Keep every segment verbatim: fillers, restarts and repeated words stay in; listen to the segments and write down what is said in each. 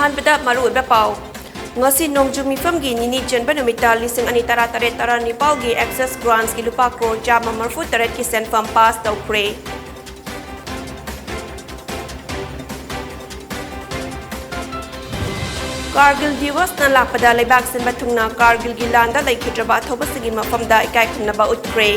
ꯑꯍꯥꯟꯕꯗ ꯃꯔꯨꯑꯣꯏꯕ ꯄꯥꯎ꯫ ꯉꯁꯤ ꯅꯣꯡꯖꯨ ꯃꯤꯐꯝꯒꯤ ꯅꯤꯅꯤ ꯆꯟꯕ ꯅꯨꯃꯤꯠꯇ ꯂꯤꯁꯤꯡ ꯑꯅꯤ ꯇꯔꯥ ꯇꯔꯦꯠ ꯇꯔꯥ ꯅꯤꯄꯥꯜꯒꯤ Access Grants ꯀꯤ ꯂꯨꯄꯥ ꯀ꯭ꯔꯣꯔ ꯆꯥꯝꯃ ꯃꯔꯤꯐꯨ ꯇꯔꯦꯠꯀꯤ ꯁꯦꯟꯐꯝ ꯄꯥꯁ ꯇꯧꯈ꯭ꯔꯦ꯫ ꯀꯥꯔꯒꯤꯜ ꯗꯤꯋꯁꯅ ꯂꯥꯛꯄꯗ ꯂꯩꯕꯥꯛ ꯁꯤꯟꯕ ꯊꯨꯡꯅ ꯀꯥꯔꯒꯤꯜꯒꯤ ꯂꯥꯟꯗ ꯂꯩꯈꯤꯗ꯭ꯔꯕ ꯑꯊꯧꯕꯁꯤꯡꯒꯤ ꯃꯐꯝꯗ ꯏꯀꯥꯏ ꯈꯨꯝꯅꯕ ꯎꯠꯈ꯭ꯔꯦ꯫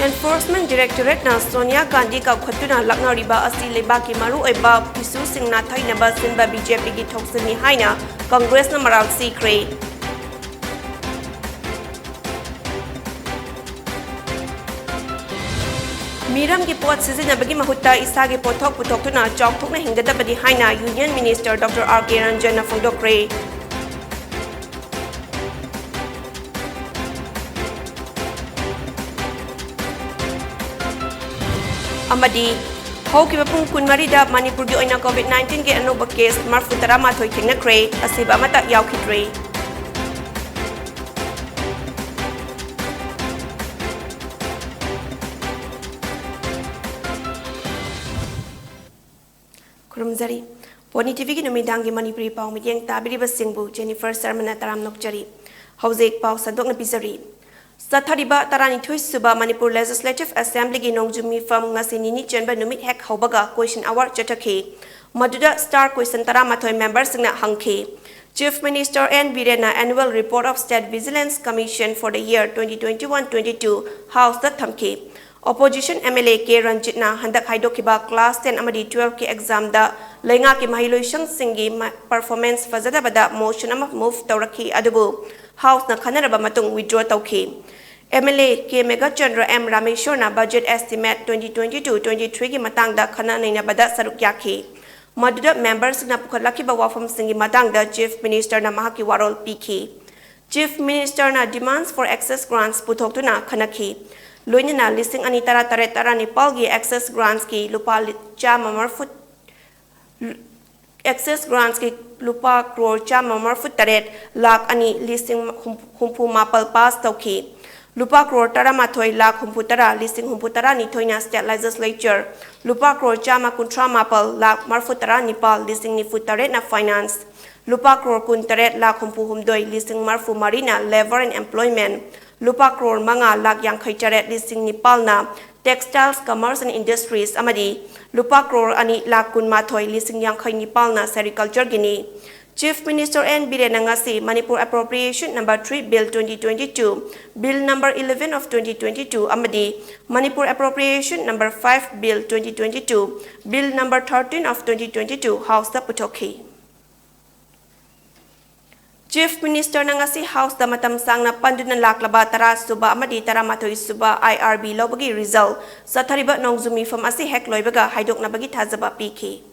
Enforcement Directorate ꯅ ꯁꯣꯅꯤꯌꯥ ꯒꯥꯟꯙꯤ ꯀꯧꯈꯠꯇꯨꯅ ꯂꯥꯛꯅꯔꯤꯕ ꯑꯁꯤ ꯂꯩꯕꯥꯛꯀꯤ ꯃꯔꯨꯑꯣꯏꯕ ꯏꯁꯨꯁꯤꯡ ꯅꯥꯊꯩꯅꯕ ꯁꯤꯟꯕ BJP ꯒꯤ ꯊꯧꯁꯤꯜꯅꯤ ꯍꯥꯏꯅ ꯀꯪꯒ꯭ꯔꯦꯁꯅ ꯃꯔꯥꯜ ꯁꯤꯈ꯭ꯔꯦ꯫ ꯃꯤꯔꯝꯒꯤ ꯄꯣꯠ ꯁꯤꯖꯤꯟꯅꯕꯒꯤ ꯃꯍꯨꯠꯇ ꯏꯁꯥꯒꯤ ꯄꯣꯠꯊꯣꯛ ꯄꯨꯊꯣꯛꯇꯨꯅ ꯆꯥꯎꯊꯣꯛꯅ ꯍꯤꯡꯒꯗꯕꯅꯤ ꯍꯥꯏꯅ Union Minister Doctor R K Ranjan ꯅ ꯐꯣꯡꯗꯣꯛꯈ꯭ꯔꯦ꯫ ꯑꯃꯗꯤ ꯍꯧꯈꯤꯕ ꯄꯨꯡ ꯀꯨꯟꯃꯔꯤꯗ ꯃꯅꯤꯄꯨꯔꯒꯤ ꯑꯣꯏꯅ COVID nineteen ꯒꯤ ꯑꯅꯧꯕ case ꯃꯔꯤꯐꯨ ꯇꯔꯥꯃꯥꯊꯣꯏ ꯊꯦꯡꯅꯈ꯭ꯔꯦ, ꯑꯁꯤꯕ ꯑꯃꯠꯇ ꯌꯥꯎꯈꯤꯗ꯭ꯔꯦ꯫ ꯈꯨꯔꯨꯝꯖꯔꯤ꯫ ꯄꯣꯅꯤ TV ꯒꯤ ꯅꯨꯃꯤꯗꯥꯡꯒꯤ ꯃꯅꯤꯄꯨꯔꯤ ꯄꯥꯎ ꯃꯤꯠꯌꯦꯡ ꯇꯥꯕꯤꯔꯤꯕꯁꯤꯡꯕꯨ Jennifer ꯁꯔꯃꯅ ꯇꯔꯥꯝꯅ ꯑꯣꯛꯆꯔꯤ꯫ ꯍꯧꯖꯤꯛ ꯄꯥꯎ ꯁꯟꯗꯣꯛꯅ ꯄꯤꯖꯔꯤ꯫ ꯆꯠꯊꯔꯤꯕ ꯇꯔꯥꯅꯤꯊꯣꯏ ꯁꯨꯕ ꯃꯅꯤꯄꯨꯔ Legislative Assembly ꯒꯤ ꯅꯣꯡꯖꯨ ꯃꯤꯐꯝ ꯉꯁꯤ ꯅꯤꯅꯤ ꯆꯟꯕ ꯅꯨꯃꯤꯠ ꯍꯦꯛ ꯍꯧꯕꯒ question hour ꯆꯠꯊꯈꯤ꯫ ꯃꯗꯨꯗ star question ꯇꯔꯥꯃꯥꯊꯣꯏ member ꯁꯤꯡꯅ ꯍꯪꯈꯤ꯫ Chief Minister N Biren ꯅ Annual Report of State Vigilance Commission for the year twenty twenty-one twenty-two House ꯇ ꯊꯝꯈꯤ꯫ Opposition MLA K ꯔꯟꯖꯤꯠꯅ ꯍꯟꯗꯛ ꯍꯥꯏꯗꯣꯛꯈꯤꯕ class ten ꯑꯃꯗꯤ twelve ꯀꯤ exam ꯗ ꯂꯩꯉꯥꯛꯀꯤ ꯃꯍꯩꯂꯣꯏꯁꯪꯁꯤꯡꯒꯤ ꯃ-, performance ꯐꯖꯗꯕꯗ motion ꯑꯃ move ꯇꯧꯔꯛꯈꯤ, ꯑꯗꯨꯕꯨ House ꯅ ꯈꯟꯅꯔꯕ ꯃꯇꯨꯡ withdraw ꯇꯧꯈꯤ꯫ MLA K Meghachandra, M ꯔꯥꯃꯦꯁ꯭ꯋꯔꯅ budget estimate twenty twenty-two twenty-three ꯒꯤ ꯃꯇꯥꯡꯗ ꯈꯟꯅ ꯅꯩꯅꯕꯗ ꯁꯔꯨꯛ ꯌꯥꯈꯤ꯫ ꯃꯗꯨꯗ member ꯁꯤꯡꯅ ꯄꯨꯈꯠꯂꯛꯈꯤꯕ ꯋꯥꯐꯝꯁꯤꯡꯒꯤ ꯃꯇꯥꯡꯗ Chief Minister ꯅ ꯃꯍꯥꯛꯀꯤ ꯋꯥꯔꯣꯜ ꯄꯤꯈꯤ꯫ Chief Minister ꯅ demands for Access Grants ꯄꯨꯊꯣꯛꯇꯨꯅ ꯈꯟꯅꯈꯤ꯫ ꯂꯣꯏꯅꯅ ꯂꯤꯁꯤꯡ ꯑꯅꯤ ꯇꯔꯥ ꯇꯔꯦꯠ ꯇꯔꯥ ꯅꯤꯄꯥꯜꯒꯤ Access Grants ꯀꯤ ꯂꯨꯄꯥ ꯂꯤ-, ꯆꯥꯝꯃ ꯃꯔꯤꯐꯨ, Access Grants ꯀꯤ ꯂꯨꯄꯥ ꯀ꯭ꯔꯣꯔ ꯆꯥꯝꯃ ꯃꯔꯤꯐꯨ ꯇꯔꯦꯠ ꯂꯥꯈ ꯑꯅꯤ ꯂꯤꯁꯤꯡ ꯍꯨꯝꯐꯨ ꯃꯥꯄꯜ pass ꯇꯧꯈꯤ꯫ ꯂꯨꯄꯥ ꯀ꯭ꯔꯣꯔ ꯇꯔꯥꯃꯥꯊꯣꯏ ꯂꯥꯈ ꯍꯨꯝꯐꯨ ꯇꯔꯥ ꯂꯤꯁꯤꯡ ꯍꯨꯝꯐꯨ ꯇꯔꯥꯅꯤꯊꯣꯏꯅ state legislature, ꯂꯨꯄꯥ ꯀ꯭ꯔꯣꯔ ꯆꯥꯝꯃ ꯀꯨꯟꯊ꯭ꯔꯥ ꯃꯥꯄꯜ ꯂꯥꯈ ꯃꯔꯐꯨ ꯇꯔꯥ ꯅꯤꯄꯥꯜ ꯂꯤꯁꯤꯡ ꯅꯤꯐꯨ ꯇꯔꯦꯠꯅ finance, ꯂꯨꯄꯥ ꯀ꯭ꯔꯣꯔ ꯀꯨꯟ ꯇꯔꯦꯠ ꯂꯥꯈ ꯍꯨꯝꯐꯨ ꯍꯨꯝꯗꯣꯏ ꯂꯤꯁꯤꯡ ꯃꯔꯐꯨ ꯃꯔꯤꯅ labour and employment, ꯂꯨꯄꯥ ꯀ꯭ꯔꯣꯔ ꯃꯉꯥ ꯂꯥꯈ ꯌꯥꯡꯈꯩ ꯇꯔꯦꯠ ꯂꯤꯁꯤꯡ ꯅꯤꯄꯥꯜꯅ textiles, commerce and industries ꯑꯃꯗꯤ ꯂꯨꯄꯥ ꯀ꯭ꯔꯣꯔ ꯑꯅꯤ ꯂꯥꯈ ꯀꯨꯟꯃꯥꯊꯣꯏ ꯂꯤꯁꯤꯡ ꯌꯥꯡꯈꯩ ꯅꯤꯄꯥꯜꯅ sericultureꯒꯤꯅꯤ꯫ Chief Minister N ꯕꯤꯔꯦꯟꯅ ꯉꯁꯤ Manipur Appropriation Number Three Bill twenty twenty-two, Bill Number Eleven of twenty twenty-two ꯑꯃꯗꯤ Manipur Appropriation Number Five Bill twenty twenty-two, Bill Number Thirteen of twenty twenty-two Houseꯇ ꯄꯨꯊꯣꯛꯈꯤ꯫ Chief Ministerꯅ ꯉꯁꯤ Houseꯇ ꯃꯇꯝ ꯁꯥꯡꯅ ꯄꯟꯗꯨꯅ ꯂꯥꯛꯂꯕ ꯇꯔꯥ ꯁꯨꯕ ꯑꯃꯗꯤ ꯇꯔꯥꯃꯥꯊꯣꯏ ꯁꯨꯕ I R B ꯂꯧꯕꯒꯤ result, ꯆꯠꯊꯔꯤꯕ ꯅꯣꯡꯖꯨ ꯃꯤꯐꯝ ꯑꯁꯤ ꯍꯦꯛ ꯂꯣꯏꯕꯒ ꯍꯥꯏꯗꯣꯛꯅꯕꯒꯤ ꯊꯥꯖꯕ ꯄꯤꯈꯤ꯫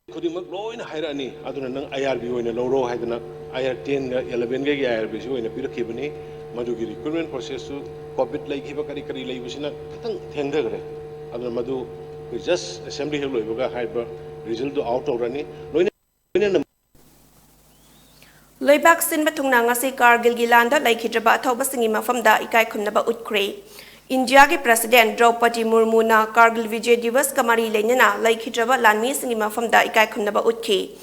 ꯈꯨꯗꯤꯡꯃꯛ ꯂꯣꯏꯅ ꯍꯥꯏꯔꯛꯑꯅꯤ꯫ ꯑꯗꯨꯅ ꯅꯪ I R B ꯑꯣꯏꯅ ꯂꯧꯔꯣ ꯍꯥꯏꯗꯅ I R ten ꯒ eleven ꯒꯒꯤ I R Bꯁꯤ ꯑꯣꯏꯅ ꯄꯤꯔꯛꯈꯤꯕꯅꯤ꯫ ꯃꯗꯨꯒꯤ recruitment processꯁꯨ COVID ꯂꯩꯈꯤꯕ ꯀꯔꯤ ꯀꯔꯤ ꯂꯩꯕꯁꯤꯅ ꯈꯤꯇꯪ ꯊꯦꯡꯊꯈ꯭ꯔꯦ꯫ ꯑꯗꯨꯅ ꯃꯗꯨ ꯑꯩꯈꯣꯏ just assembly ꯍꯦꯛ ꯂꯣꯏꯕꯒ ꯍꯥꯏꯔꯤꯕ resultꯗꯨ out ꯇꯧꯔꯅꯤ꯫ ꯂꯣꯏꯅ ꯂꯣꯏꯅꯅ ꯂꯩꯕꯥꯛ ꯁꯤꯟꯕ ꯊꯨꯡꯅ ꯉꯁꯤ ꯀꯥꯔꯒꯤꯜꯒꯤ ꯂꯥꯟꯗ ꯂꯩꯈꯤꯗ꯭ꯔꯕ ꯑꯊꯧꯕꯁꯤꯡꯒꯤ ꯃꯐꯝꯗ ꯏꯀꯥꯏ ꯈꯨꯝꯅꯕ ꯎꯠꯈ꯭ꯔꯦ꯫ ꯏꯟꯗꯤꯌꯥꯒꯤ President ꯗ꯭ꯔꯧꯄꯗꯤ ꯃꯨꯔꯃꯨꯅ ꯀꯥꯔꯒꯤꯜ ꯕꯤꯖꯦ ꯗꯤꯋꯁꯀ ꯃꯔꯤ ꯂꯩꯅꯅ ꯂꯩꯈꯤꯗ꯭ꯔꯕ ꯂꯥꯟꯃꯤꯁꯤꯡꯒꯤ ꯃꯐꯝꯗ ꯏꯀꯥꯏ ꯈꯨꯝꯅꯕ ꯎꯠꯈꯤ꯫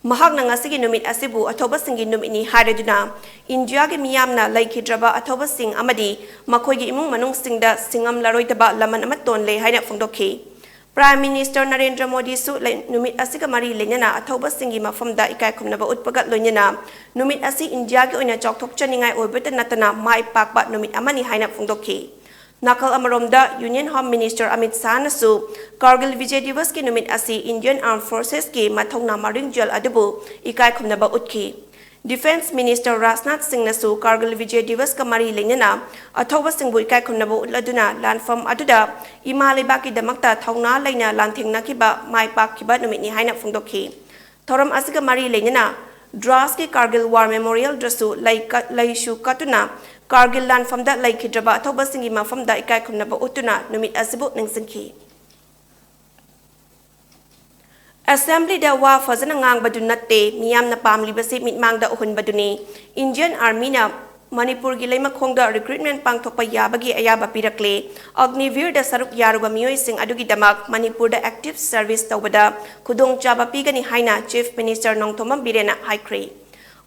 ꯃꯍꯥꯛꯅ ꯉꯁꯤꯒꯤ ꯅꯨꯃꯤꯠ ꯑꯁꯤꯕꯨ ꯑꯊꯧꯕꯁꯤꯡꯒꯤ ꯅꯨꯃꯤꯠꯅꯤ ꯍꯥꯏꯔꯗꯨꯅ ꯏꯟꯗꯤꯌꯥꯒꯤ ꯃꯤꯌꯥꯝꯅ ꯂꯩꯈꯤꯗ꯭ꯔꯕ ꯑꯊꯧꯕꯁꯤꯡ ꯑꯃꯗꯤ ꯃꯈꯣꯏꯒꯤ ꯏꯃꯨꯡ ꯃꯅꯨꯡꯁꯤꯡꯗ ꯁꯤꯡꯉꯝꯂꯔꯣꯏꯗꯕ ꯂꯃꯟ ꯑꯃ ꯇꯣꯟꯂꯦ ꯍꯥꯏꯅ ꯐꯣꯡꯗꯣꯛꯈꯤ꯫ Prime Minister ꯅꯔꯦꯟꯗ꯭ꯔ ꯃꯣꯗꯤꯁꯨ ꯂꯩ-, ꯅꯨꯃꯤꯠ ꯑꯁꯤꯒ ꯃꯔꯤ ꯂꯩꯅꯅ ꯑꯊꯧꯕꯁꯤꯡꯒꯤ ꯃꯐꯝꯗ ꯏꯀꯥꯏ ꯈꯨꯝꯅꯕ ꯎꯠꯄꯒ ꯂꯣꯏꯅꯅ ꯅꯨꯃꯤꯠ ꯑꯁꯤ ꯏꯟꯗꯤꯌꯥꯒꯤ ꯑꯣꯏꯅ ꯆꯥꯎꯊꯣꯛꯆꯅꯤꯡꯉꯥꯏ ꯑꯣꯏꯕꯇ ꯅꯠꯇꯅ ꯃꯥꯏ ꯄꯥꯛꯄ ꯅꯨꯃꯤꯠ ꯑꯃꯅꯤ ꯍꯥꯏꯅ ꯐꯣꯡꯗꯣꯛꯈꯤ꯫ ꯅꯥꯀꯜ ꯑꯃꯔꯣꯝꯗ Union Home Minister Amit ꯁꯥꯍꯅꯁꯨ Kargil Bijay ꯗꯤꯋꯁꯀꯤ ꯅꯨꯃꯤꯠ ꯑꯁꯤ Indian Armed Forcesꯀꯤ ꯃꯊꯧꯅꯥ ꯃꯔꯤꯡꯖꯦꯜ ꯑꯗꯨꯕꯨ ꯏꯀꯥꯏ ꯈꯨꯝꯅꯕ ꯎꯠꯈꯤ꯫ Defence Minister ꯔꯥꯖꯅꯥꯊ ꯁꯤꯡꯅꯁꯨ ꯀꯥꯔꯒꯤꯜ ꯕꯤꯖꯦ ꯗꯤꯋꯁꯀ ꯃꯔꯤ ꯂꯩꯅꯅ ꯑꯊꯧꯕꯁꯤꯡꯕꯨ ꯏꯀꯥꯏ ꯈꯨꯝꯅꯕ ꯎꯠꯂꯗꯨꯅ ꯂꯥꯟꯐꯝ ꯑꯗꯨꯗ ꯏꯃꯥ ꯂꯩꯕꯥꯛꯀꯤꯗꯃꯛꯇ ꯊꯧꯅꯥ ꯂꯩꯅ ꯂꯥꯟꯊꯦꯡꯅꯈꯤꯕ ꯃꯥꯏ ꯄꯥꯛꯈꯤꯕ ꯅꯨꯃꯤꯠꯅꯤ ꯍꯥꯏꯅ ꯐꯣꯡꯗꯣꯛꯈꯤ꯫ ꯊꯧꯔꯝ ꯑꯁꯤꯒ ꯃꯔꯤ ꯂꯩꯅꯅ ꯗ꯭ꯔꯥꯁꯀꯤ ꯀꯥꯔꯒꯤꯜ War Memorialꯗꯁꯨ ꯂꯩ ꯀꯠ-, ꯂꯩꯁꯨ ꯀꯠꯇꯨꯅ ꯀꯥꯔꯒꯤꯜ ꯂꯥꯟꯐꯝꯗ ꯂꯩꯈꯤꯗ꯭ꯔꯕ ꯑꯊꯧꯕꯁꯤꯡꯒꯤ ꯃꯐꯝꯗ ꯏꯀꯥꯏ ꯈꯨꯝꯅꯕ ꯎꯠꯇꯨꯅ ꯅꯨꯃꯤꯠ ꯑꯁꯤꯕꯨ ꯅꯤꯡꯁꯤꯡꯈꯤ꯫ Assemblyꯗ ꯋꯥ ꯐꯖꯅ ꯉꯥꯡꯕꯗꯨ ꯅꯠꯇꯦ, ꯃꯤꯌꯥꯝꯅ ꯄꯥꯝꯂꯤꯕꯁꯤ ꯃꯤꯠꯃꯥꯡꯗ ꯎꯍꯟꯕꯗꯨꯅꯤ꯫ Indian Armyꯅ ꯃꯅꯤꯄꯨꯔꯒꯤ ꯂꯩꯃꯈꯣꯡꯗ recruitment ꯄꯥꯡꯊꯣꯛꯄ ꯌꯥꯕꯒꯤ ꯑꯌꯥꯕ ꯄꯤꯔꯛꯂꯦ꯫ ꯑꯒꯅꯤꯚꯤꯔꯗ ꯁꯔꯨꯛ ꯌꯥꯔꯨꯕ ꯃꯤꯑꯣꯏꯁꯤꯡ ꯑꯗꯨꯒꯤꯗꯃꯛ ꯃꯅꯤꯄꯨꯔꯗ active service ꯇꯧꯕꯗ ꯈꯨꯗꯣꯡꯆꯥꯕ ꯄꯤꯒꯅꯤ ꯍꯥꯏꯅ Chief Minister ꯅꯣꯡꯊꯣꯝꯕꯝ ꯕꯤꯔꯦꯟꯅ ꯍꯥꯏꯈ꯭ꯔꯦ꯫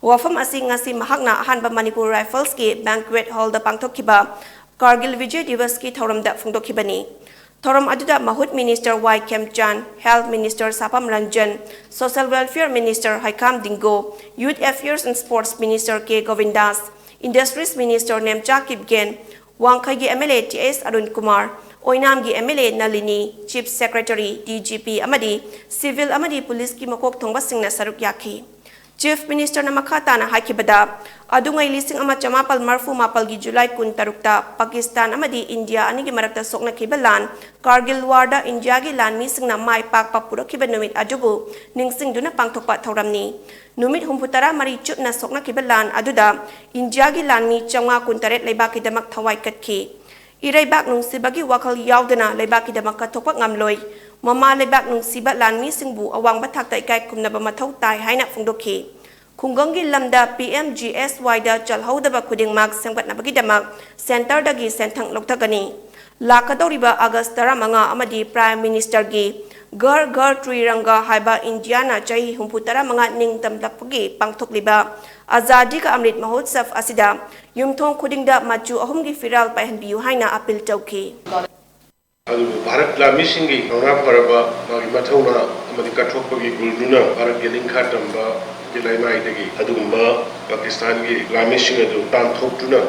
ꯋꯥꯐꯝ ꯑꯁꯤ ꯉꯁꯤ ꯃꯍꯥꯛꯅ ꯑꯍꯥꯟꯕ ꯃꯅꯤꯄꯨꯔ Riflesꯀꯤ banquet hallꯗ ꯄꯥꯡꯊꯣꯛꯈꯤꯕ ꯀꯥꯔꯒꯤꯜ ꯕꯤꯖꯣꯏ ꯗꯤꯋꯁꯀꯤ ꯊꯧꯔꯝꯗ ꯐꯣꯡꯗꯣꯛꯈꯤꯕꯅꯤ꯫ ꯊꯧꯔꯝ ꯑꯗꯨꯗ ꯃꯍꯨꯠ Minister Y Khemchand, Health Minister Sapam Ranjan, Social Welfare Minister Heikham Dingo, Youth Affairs and Sports Minister K Govindas, Industries Minister Nemcha Kipgen, ꯋꯥꯡꯈꯩꯒꯤ MLA T S Arun Kumar, ꯑꯣꯏꯅꯥꯝꯒꯤ MLA Nalini, Chief Secretary, DGP ꯑꯃꯗꯤ civil ꯑꯃꯗꯤ policeꯀꯤ ꯃꯀꯣꯛ ꯊꯣꯡꯕꯁꯤꯡꯅ ꯁꯔꯨꯛ ꯌꯥꯈꯤ꯫ Chief Ministerꯅ ꯃꯈꯥ ꯇꯥꯅ ꯍꯥꯏꯈꯤꯕꯗ, ꯑꯗꯨꯉꯩ ꯂꯤꯁꯤꯡ ꯑꯃ ꯆꯃꯥꯄꯜ ꯃꯔꯐꯨ ꯃꯥꯄꯜꯒꯤ July ꯀꯨꯟꯇꯔꯨꯛꯇ ꯄꯥꯀꯤꯁꯇꯥꯟ ꯑꯃꯗꯤ ꯏꯟꯗꯤꯌꯥ ꯑꯅꯤꯒꯤ ꯃꯔꯛꯇ ꯁꯣꯛꯅꯈꯤꯕ ꯂꯥꯟ, ꯀꯥꯔꯒꯤꯜ Warꯗ ꯏꯟꯗꯤꯌꯥꯒꯤ ꯂꯥꯟꯃꯤꯁꯤꯡꯅ ꯃꯥꯏ ꯄꯥꯛꯄ ꯄꯨꯔꯛꯈꯤꯕ ꯅꯨꯃꯤꯠ ꯑꯗꯨꯕꯨ ꯅꯤꯡꯁꯤꯡꯗꯨꯅ ꯄꯥꯡꯊꯣꯛꯄ ꯊꯧꯔꯝꯅꯤ꯫ ꯅꯨꯃꯤꯠ ꯍꯨꯝꯐꯨꯇꯔꯥ ꯃꯔꯤ ꯆꯨꯞꯅ ꯁꯣꯛꯅꯈꯤꯕ ꯂꯥꯟ ꯑꯗꯨꯗ ꯏꯟꯗꯤꯌꯥꯒꯤ ꯂꯥꯟꯃꯤ ꯆꯥꯝꯃꯉꯥ ꯀꯨꯟꯇꯔꯦꯠ ꯂꯩꯕꯥꯛꯀꯤꯗꯃꯛ ꯊꯋꯥꯏ ꯀꯠꯈꯤ꯫ ꯏꯔꯩꯕꯥꯛ ꯅꯨꯡꯁꯤꯕꯒꯤ ꯋꯥꯈꯜ ꯌꯥꯎꯗꯅ ꯂꯩꯕꯥꯛꯀꯤꯗꯃꯛ ꯀꯠꯊꯣꯛꯄ ꯉꯝꯂꯣꯏ꯫ ꯃꯃꯥ ꯂꯩꯕꯥꯛ ꯅꯨꯡꯁꯤꯕ ꯂꯥꯟꯃꯤꯁꯤꯡꯕꯨ ꯑꯋꯥꯡꯕ ꯊꯥꯛꯇ ꯏꯀꯥꯏ ꯈꯨꯝꯅꯕ ꯃꯊꯧ ꯇꯥꯏ ꯍꯥꯏꯅ ꯐꯣꯡꯗꯣꯛꯈꯤ꯫ ꯈꯨꯡꯒꯪꯒꯤ ꯂꯝꯗ PMGSYꯗ ꯆꯜꯍꯧꯗꯕ ꯈꯨꯗꯤꯡꯃꯛ ꯁꯦꯝꯒꯠꯅꯕꯒꯤꯗꯃꯛ centreꯗꯒꯤ ꯁꯦꯟꯊꯪ ꯂꯧꯊꯒꯅꯤ꯫ ꯂꯥꯛꯀꯗꯧꯔꯤꯕ August ꯇꯔꯥꯃꯉꯥ ꯑꯃꯗꯤ Prime Ministerꯒꯤ ꯘꯔ ꯘꯔ ꯇ꯭ꯔꯤꯔꯪꯒꯥ ꯍꯥꯏꯕ ꯏꯟꯗꯤꯌꯥꯅ ꯆꯍꯤ ꯍꯨꯝꯐꯨ ꯇꯔꯥꯃꯉꯥ ꯅꯤꯡꯇꯝꯂꯛꯄꯒꯤ ꯄꯥꯡꯊꯣꯛꯂꯤꯕ ꯑꯖꯥꯗꯤ ꯀꯥ ꯑꯃ꯭ꯔꯤꯠ ꯃꯍꯣꯠꯁꯕ ꯑꯁꯤꯗ ꯌꯨꯝꯊꯣꯡ ꯈꯨꯗꯤꯡꯗ ꯃꯆꯨ ꯑꯍꯨꯝꯒꯤ ꯐꯤꯔꯥꯜ ꯄꯥꯏꯍꯟꯕꯤꯌꯨ ꯍꯥꯏꯅ appeal ꯇꯧꯈꯤ꯫ ꯑꯗꯨꯕꯨ ꯚꯥꯔꯠ ꯂꯥꯟꯃꯤꯁꯤꯡꯒꯤ ꯊꯧꯅꯥ ꯐꯔꯕ, ꯃꯥꯒꯤ ꯃꯊꯧꯅꯥ ꯑꯃꯗꯤ ꯀꯠꯊꯣꯛꯄꯒꯤ ꯒꯨꯟꯗꯨꯅ ꯚꯥꯔꯠꯀꯤ ꯅꯤꯡꯈꯥ ꯇꯝꯕ ꯂꯩꯃꯥꯏꯗꯒꯤ ꯑꯗꯨꯒꯨꯝꯕ ꯄꯥꯀꯤꯁꯇꯥꯟꯒꯤ ꯂꯥꯟꯃꯤꯁꯤꯡ ꯑꯗꯨ ꯇꯥꯟꯊꯣꯛꯇꯨꯅ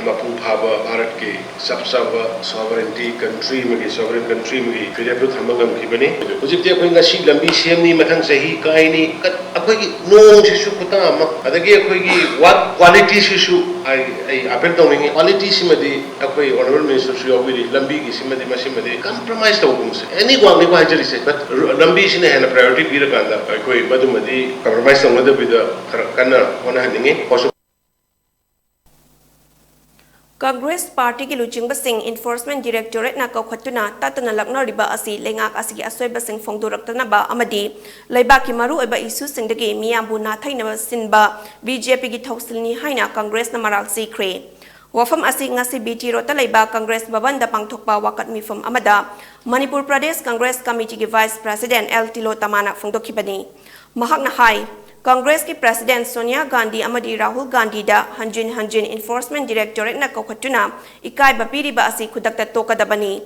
ꯃꯄꯨꯡ ꯐꯥꯕ ꯚꯥꯔꯠꯀꯤ ꯆꯞ ꯆꯥꯕ sovereignty country ꯑꯃꯒꯤ, sovereign country ꯑꯃꯒꯤ ꯐꯤꯔꯦꯞꯇꯨ ꯊꯝꯕ ꯉꯝꯈꯤꯕꯅꯤ꯫ ꯍꯧꯖꯤꯛꯇꯤ ꯑꯩꯈꯣꯏ ꯉꯁꯤ ꯂꯝꯕꯤ ꯁꯦꯝꯅꯤ, ꯃꯊꯪ ꯆꯍꯤ ꯀꯥꯏꯅꯤ, ꯀꯠ-, ꯑꯩꯈꯣꯏꯒꯤ ꯅꯣꯡꯁꯤꯁꯨ ꯈꯨꯇꯥ ꯑꯃ, ꯑꯗꯒꯤ ꯑꯩꯈꯣꯏꯒꯤ ꯋꯥ-, qualityꯁꯤꯁꯨ ꯑꯩ, ꯑꯩ appeal ꯇꯧꯅꯤꯡꯉꯤ꯫ Qualityꯁꯤꯃꯗꯤ ꯑꯩꯈꯣꯏ Honourable Ministerꯁꯨ ꯌꯥꯎꯕꯤꯔꯤ, ꯂꯝꯕꯤꯒꯤꯁꯤꯃꯗꯤ, ꯃꯁꯤꯃꯗꯤ compromise ꯇꯧꯕꯒꯨꯝꯁꯦ꯫ Any ꯋꯥꯡꯅꯤꯀꯣ ꯍꯥꯏꯖꯔꯤꯁꯦ, but ꯂꯝꯕꯤꯁꯤꯅ ꯍꯦꯟꯅ priority ꯄꯤꯔꯀꯥꯟꯗ ꯑꯩꯈꯣꯏ ꯃꯗꯨꯃꯗꯤ compromise ꯇꯧꯅꯗꯕꯤꯗ ꯈꯔ ꯀꯟꯅ ꯍꯣꯠꯅꯍꯟꯅꯤꯡꯉꯤ꯫ ꯀꯪꯒ꯭ꯔꯦꯁ ꯄꯥꯔꯇꯤꯒꯤ ꯂꯨꯆꯤꯡꯕꯁꯤꯡ Enforcement Directorate-ꯅ ꯀꯧꯈꯠꯇꯨꯅ ꯇꯠꯇꯅ ꯂꯥꯛꯅꯔꯤꯕ ꯑꯁꯤ ꯂꯩꯉꯥꯛ ꯑꯁꯤꯒꯤ ꯑꯁꯣꯏꯕꯁꯤꯡ ꯐꯣꯡꯗꯣꯔꯛꯇꯅꯕ ꯑꯃꯗꯤ ꯂꯩꯕꯥꯛꯀꯤ ꯃꯔꯨꯑꯣꯏꯕ issue-ꯁꯤꯡꯗꯒꯤ ꯃꯤꯌꯥꯝꯕꯨ ꯅꯥꯊꯩꯅꯕ ꯁꯤꯟꯕ B J P-ꯒꯤ ꯊꯧꯁꯤꯜꯅꯤ ꯍꯥꯏꯅ ꯀꯪꯒ꯭ꯔꯦꯁꯅ ꯃꯔꯥꯜ ꯁꯤꯈ꯭ꯔꯦ꯫ ꯋꯥꯐꯝ ꯑꯁꯤ ꯉꯁꯤ B T Road-ꯇ ꯂꯩꯕ ꯀꯪꯒ꯭ꯔꯦꯁ ꯚꯕꯟꯗ ꯄꯥꯡꯊꯣꯛꯄ ꯋꯥꯀꯠ ꯃꯤꯐꯝ ꯑꯃꯗ Manipur Pradesh Congress ꯀꯃꯤꯇꯤꯒꯤ Vice President L Tilottamaꯅ ꯐꯣꯡꯗꯣꯛꯈꯤꯕꯅꯤ꯫ ꯃꯍꯥꯛꯅ ꯍꯥꯏ, ꯀꯪꯒ꯭ꯔꯦꯁꯀꯤ President ꯁꯣꯅꯤꯌꯥ ꯒꯥꯟꯙꯤ ꯑꯃꯗꯤ ꯔꯥꯍꯨꯜ ꯒꯥꯟꯙꯤꯗ ꯍꯟꯖꯤꯟ ꯍꯟꯖꯤꯟ Enforcement Directorate-ꯅ ꯀꯧꯈꯠꯇꯨꯅ ꯏꯀꯥꯏꯕ ꯄꯤꯔꯤꯕ ꯑꯁꯤ ꯈꯨꯗꯛꯇ ꯇꯣꯛꯀꯗꯕꯅꯤ꯫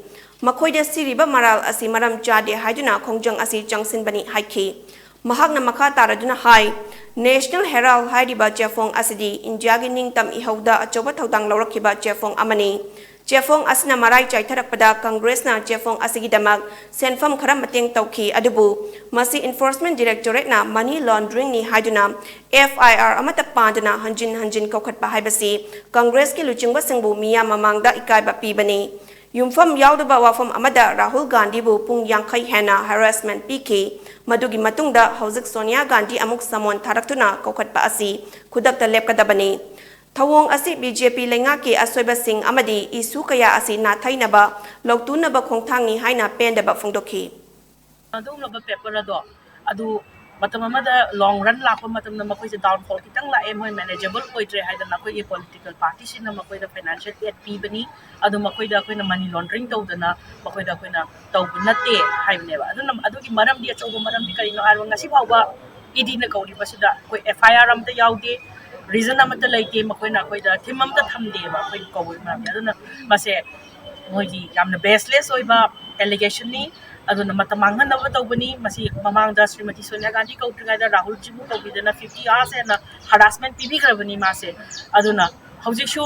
ꯃꯈꯣꯏꯗ ꯁꯤꯔꯤꯕ ꯃꯔꯥꯜ ꯑꯁꯤ ꯃꯔꯝ ꯆꯥꯗꯦ ꯍꯥꯏꯗꯨꯅ ꯈꯣꯡꯖꯪ ꯑꯁꯤ ꯆꯪꯁꯤꯟꯕꯅꯤ ꯍꯥꯏꯈꯤ꯫ ꯃꯍꯥꯛꯅ ꯃꯈꯥ ꯇꯥꯔꯗꯨꯅ ꯍꯥꯏ, National Herald ꯍꯥꯏꯔꯤꯕ ꯆꯦꯐꯣꯡ ꯑꯁꯤꯗꯤ ꯏꯟꯗꯤꯌꯥꯒꯤ ꯅꯤꯡꯇꯝ ꯏꯍꯧꯗ ꯑꯆꯧꯕ ꯊꯧꯗꯥꯡ ꯂꯧꯔꯛꯈꯤꯕ ꯆꯦꯐꯣꯡ ꯑꯃꯅꯤ꯫ ꯆꯦꯐꯣꯡ ꯑꯁꯤꯅ ꯃꯔꯥꯏ ꯆꯥꯏꯊꯔꯛꯄꯗ ꯀꯪꯒ꯭ꯔꯦꯁꯅ ꯆꯦꯐꯣꯡ ꯑꯁꯤꯒꯤꯗꯃꯛ ꯁꯦꯟꯐꯝ ꯈꯔ ꯃꯇꯦꯡ ꯇꯧꯈꯤ, ꯑꯗꯨꯕꯨ ꯃꯁꯤ Enforcement Directorate-ꯅ money laundering-ꯅꯤ ꯍꯥꯏꯗꯨꯅ F I R ꯑꯃꯠꯇ ꯄꯥꯟꯗꯅ ꯍꯟꯖꯤꯟ ꯍꯟꯖꯤꯟ ꯀꯧꯈꯠꯄ ꯍꯥꯏꯕꯁꯤ ꯀꯪꯒ꯭ꯔꯦꯁꯀꯤ ꯂꯨꯆꯤꯡꯕꯁꯤꯡꯕꯨ ꯃꯤꯌꯥꯝ ꯃꯃꯥꯡꯗ ꯏꯀꯥꯏꯕ ꯄꯤꯕꯅꯤ꯫ ꯌꯨꯝꯐꯝ ꯌꯥꯎꯗꯕ ꯋꯥꯐꯝ ꯑꯃꯗ ꯔꯥꯍꯨꯜ ꯒꯥꯟꯙꯤꯕꯨ ꯄꯨꯡ ꯌꯥꯡꯈꯩ ꯍꯦꯟꯅ harassment ꯄꯤꯈꯤ꯫ ꯃꯗꯨꯒꯤ ꯃꯇꯨꯡꯗ ꯍꯧꯖꯤꯛ ꯁꯣꯅꯤꯌꯥ ꯒꯥꯟꯙꯤ ꯑꯃꯨꯛ summon ꯊꯥꯔꯛꯇꯨꯅ ꯀꯧꯈꯠꯄ ꯑꯁꯤ ꯈꯨꯗꯛꯇ ꯂꯦꯞꯀꯗꯕꯅꯤ꯫ ꯊꯧꯑꯣꯡ ꯑꯁꯤ B J P ꯂꯩꯉꯥꯛꯀꯤ ꯑꯁꯣꯏꯕꯁꯤꯡ ꯑꯃꯗꯤ issue ꯀꯌꯥ ꯑꯁꯤ ꯅꯥꯊꯩꯅꯕ, ꯂꯧꯇꯨꯅꯕ ꯈꯣꯡꯊꯥꯡꯅꯤ ꯍꯥꯏꯅ ꯄꯦꯟꯗꯕ ꯐꯣꯡꯗꯣꯛꯈꯤ꯫ ꯑꯗꯨꯒꯨꯝꯂꯕ paper ꯑꯗꯣ ꯑꯗꯨ ꯃꯇꯝ ꯑꯃꯗ long run ꯂꯥꯛꯄ ꯃꯇꯝꯗ ꯃꯈꯣꯏꯁꯦ downfall ꯈꯤꯇꯪ ꯂꯥꯛꯑꯦ, ꯃꯣꯏ manageable ꯑꯣꯏꯗ꯭ꯔꯦ ꯍꯥꯏꯗꯅ ꯑꯩꯈꯣꯏꯒꯤ political party-ꯁꯤꯡꯅ ꯃꯈꯣꯏꯗ financial aid ꯄꯤꯕꯅꯤ꯫ ꯑꯗꯨ ꯃꯈꯣꯏꯗ ꯑꯩꯈꯣꯏꯅ money laundering ꯇꯧꯗꯅ ꯃꯈꯣꯏꯗ ꯑꯩꯈꯣꯏꯅ ꯇꯧꯕ ꯅꯠꯇꯦ ꯍꯥꯏꯕꯅꯦꯕ꯫ ꯑꯗꯨꯅ ꯑꯗꯨꯒꯤ ꯃꯔꯝꯗꯤ, ꯑꯆꯧꯕ ꯃꯔꯝꯗꯤ ꯀꯔꯤꯅꯣ ꯍꯥꯏꯕ, ꯉꯁꯤ ꯐꯥꯎꯕ E D-ꯅ ꯀꯧꯔꯤꯕꯁꯤꯗ ꯑꯩꯈꯣꯏ F I R ꯑꯃꯠꯇ ꯌꯥꯎꯗꯦ, reason ꯑꯃꯠꯇ ꯂꯩꯇꯦ, ꯃꯈꯣꯏꯅ ꯑꯩꯈꯣꯏꯗ ꯊꯤꯝ ꯑꯃꯠꯇ ꯊꯝꯗꯦꯕ ꯑꯩꯈꯣꯏꯒꯤ ꯀꯧꯕꯒꯤ ꯃꯔꯝꯗꯤ꯫ ꯑꯗꯨꯅ ꯃꯁꯦ ꯃꯣꯏꯒꯤ ꯌꯥꯝꯅ baseless ꯑꯣꯏꯕ allegation-ꯅꯤ꯫ ꯑꯗꯨꯅ ꯃꯇꯝ ꯃꯥꯡꯍꯟꯅꯕ ꯇꯧꯕꯅꯤ꯫ ꯃꯁꯤ ꯃꯃꯥꯡꯗ ꯁ꯭ꯔꯤꯃꯇꯤ ꯁꯣꯅꯤꯌꯥ ꯒꯥꯟꯙꯤ ꯀꯧꯗ꯭ꯔꯤꯉꯩꯗ ꯔꯥꯍꯨꯜꯖꯤꯕꯨ ꯀꯧꯕꯤꯗꯅ fifty hours ꯍꯦꯟꯅ harassment ꯄꯤꯕꯤꯈ꯭ꯔꯕꯅꯤ ꯃꯥꯁꯦ꯫ ꯑꯗꯨꯅ ꯍꯧꯖꯤꯛꯁꯨ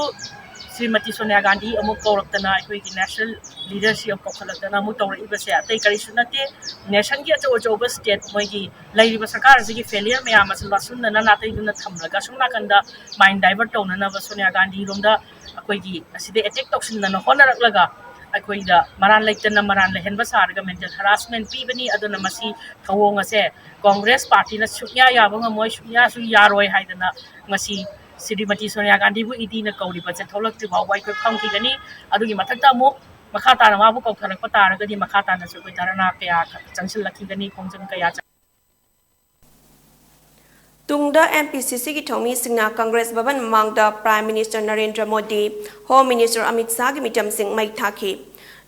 ꯁ꯭ꯔꯤꯃꯇꯤ ꯁꯣꯅꯤꯌꯥ ꯒꯥꯟꯙꯤ ꯑꯃꯨꯛ ꯀꯧꯔꯛꯇꯅ, ꯑꯩꯈꯣꯏꯒꯤ national leader-ꯁꯤ ꯑꯃꯨꯛ ꯀꯧꯈꯠꯂꯛꯇꯅ ꯑꯃꯨꯛ ꯇꯧꯔꯛꯏꯕꯁꯦ ꯑꯇꯩ ꯀꯔꯤꯁꯨ ꯅꯠꯇꯦ, nation-ꯒꯤ ꯑꯆꯧ ꯑꯆꯧꯕ state, ꯃꯣꯏꯒꯤ ꯂꯩꯔꯤꯕ ꯁꯔꯀꯥꯔ ꯑꯁꯤꯒꯤ failure ꯃꯌꯥꯝ ꯑꯁꯤ ꯂꯥꯛꯁꯤꯟꯗꯅ ꯅꯥꯇꯩꯗꯨꯅ ꯊꯝꯂꯒ ꯑꯁꯣꯝ ꯅꯥꯀꯟꯗ mind divert ꯇꯧꯅꯅꯕ ꯁꯣꯅꯤꯌꯥ ꯒꯥꯟꯙꯤꯔꯣꯝꯗ ꯑꯩꯈꯣꯏꯒꯤ ꯑꯁꯤꯗ attack ꯇꯧꯁꯤꯟꯗꯅ ꯍꯣꯠꯅꯔꯛꯂꯒ ꯑꯩꯈꯣꯏꯗ ꯃꯔꯥꯟ ꯂꯩꯇꯅ ꯃꯔꯥꯟ ꯂꯩꯍꯟꯕ ꯁꯥꯔꯒ mental harassment ꯄꯤꯕꯅꯤ꯫ ꯑꯗꯨꯅ ꯃꯁꯤ ꯊꯧꯑꯣꯡ ꯑꯁꯦ ꯀꯪꯒ꯭ꯔꯦꯁ party-ꯅ ꯁꯨꯛꯌꯥ ꯌꯥꯕ ꯉꯝꯃꯣꯏ, ꯁꯨꯛꯌꯥꯁꯨ ꯌꯥꯔꯣꯏ ꯍꯥꯏꯗꯅ ꯉꯁꯤ ꯁ꯭ꯔꯤꯃꯇꯤ ꯁꯣꯅꯤꯌꯥ ꯒꯥꯟꯙꯤꯕꯨ ꯏ ꯗꯤꯅ ꯀꯧꯔꯤꯕ ꯆꯦꯟꯊꯣꯛꯂꯛꯇ꯭ꯔꯤ ꯐꯥꯎꯕ ꯑꯩꯈꯣꯏ ꯐꯝꯈꯤꯒꯅꯤ꯫ ꯑꯗꯨꯒꯤ ꯃꯊꯛꯇ ꯑꯃꯨꯛ ꯃꯈꯥ ꯇꯥꯅ ꯃꯥꯕꯨ ꯀꯧꯊꯔꯛꯄ ꯇꯥꯔꯒꯗꯤ ꯃꯈꯥ ꯇꯥꯅꯁꯨ ꯑꯩꯈꯣꯏ ꯙꯔꯅꯥ ꯀꯌꯥ ꯆꯪꯁꯤꯜꯂꯛꯈꯤꯒꯅꯤ, ꯈꯣꯡꯖꯪ ꯀꯌꯥ ꯆꯪ- ꯇꯨꯡꯗ ꯑꯦꯝ ꯄꯤ ꯁꯤ ꯁꯤꯒꯤ ꯊꯧꯃꯤꯁꯤꯡꯅ ꯀꯪꯒ꯭ꯔꯦꯁ ꯚꯕꯟ ꯃꯃꯥꯡꯗ Prime Minister Narendra Modi, Home Minister Amit ꯁꯥꯍꯒꯤ ꯃꯤꯆꯝꯁꯤꯡ ꯃꯩ ꯊꯥꯈꯤ꯫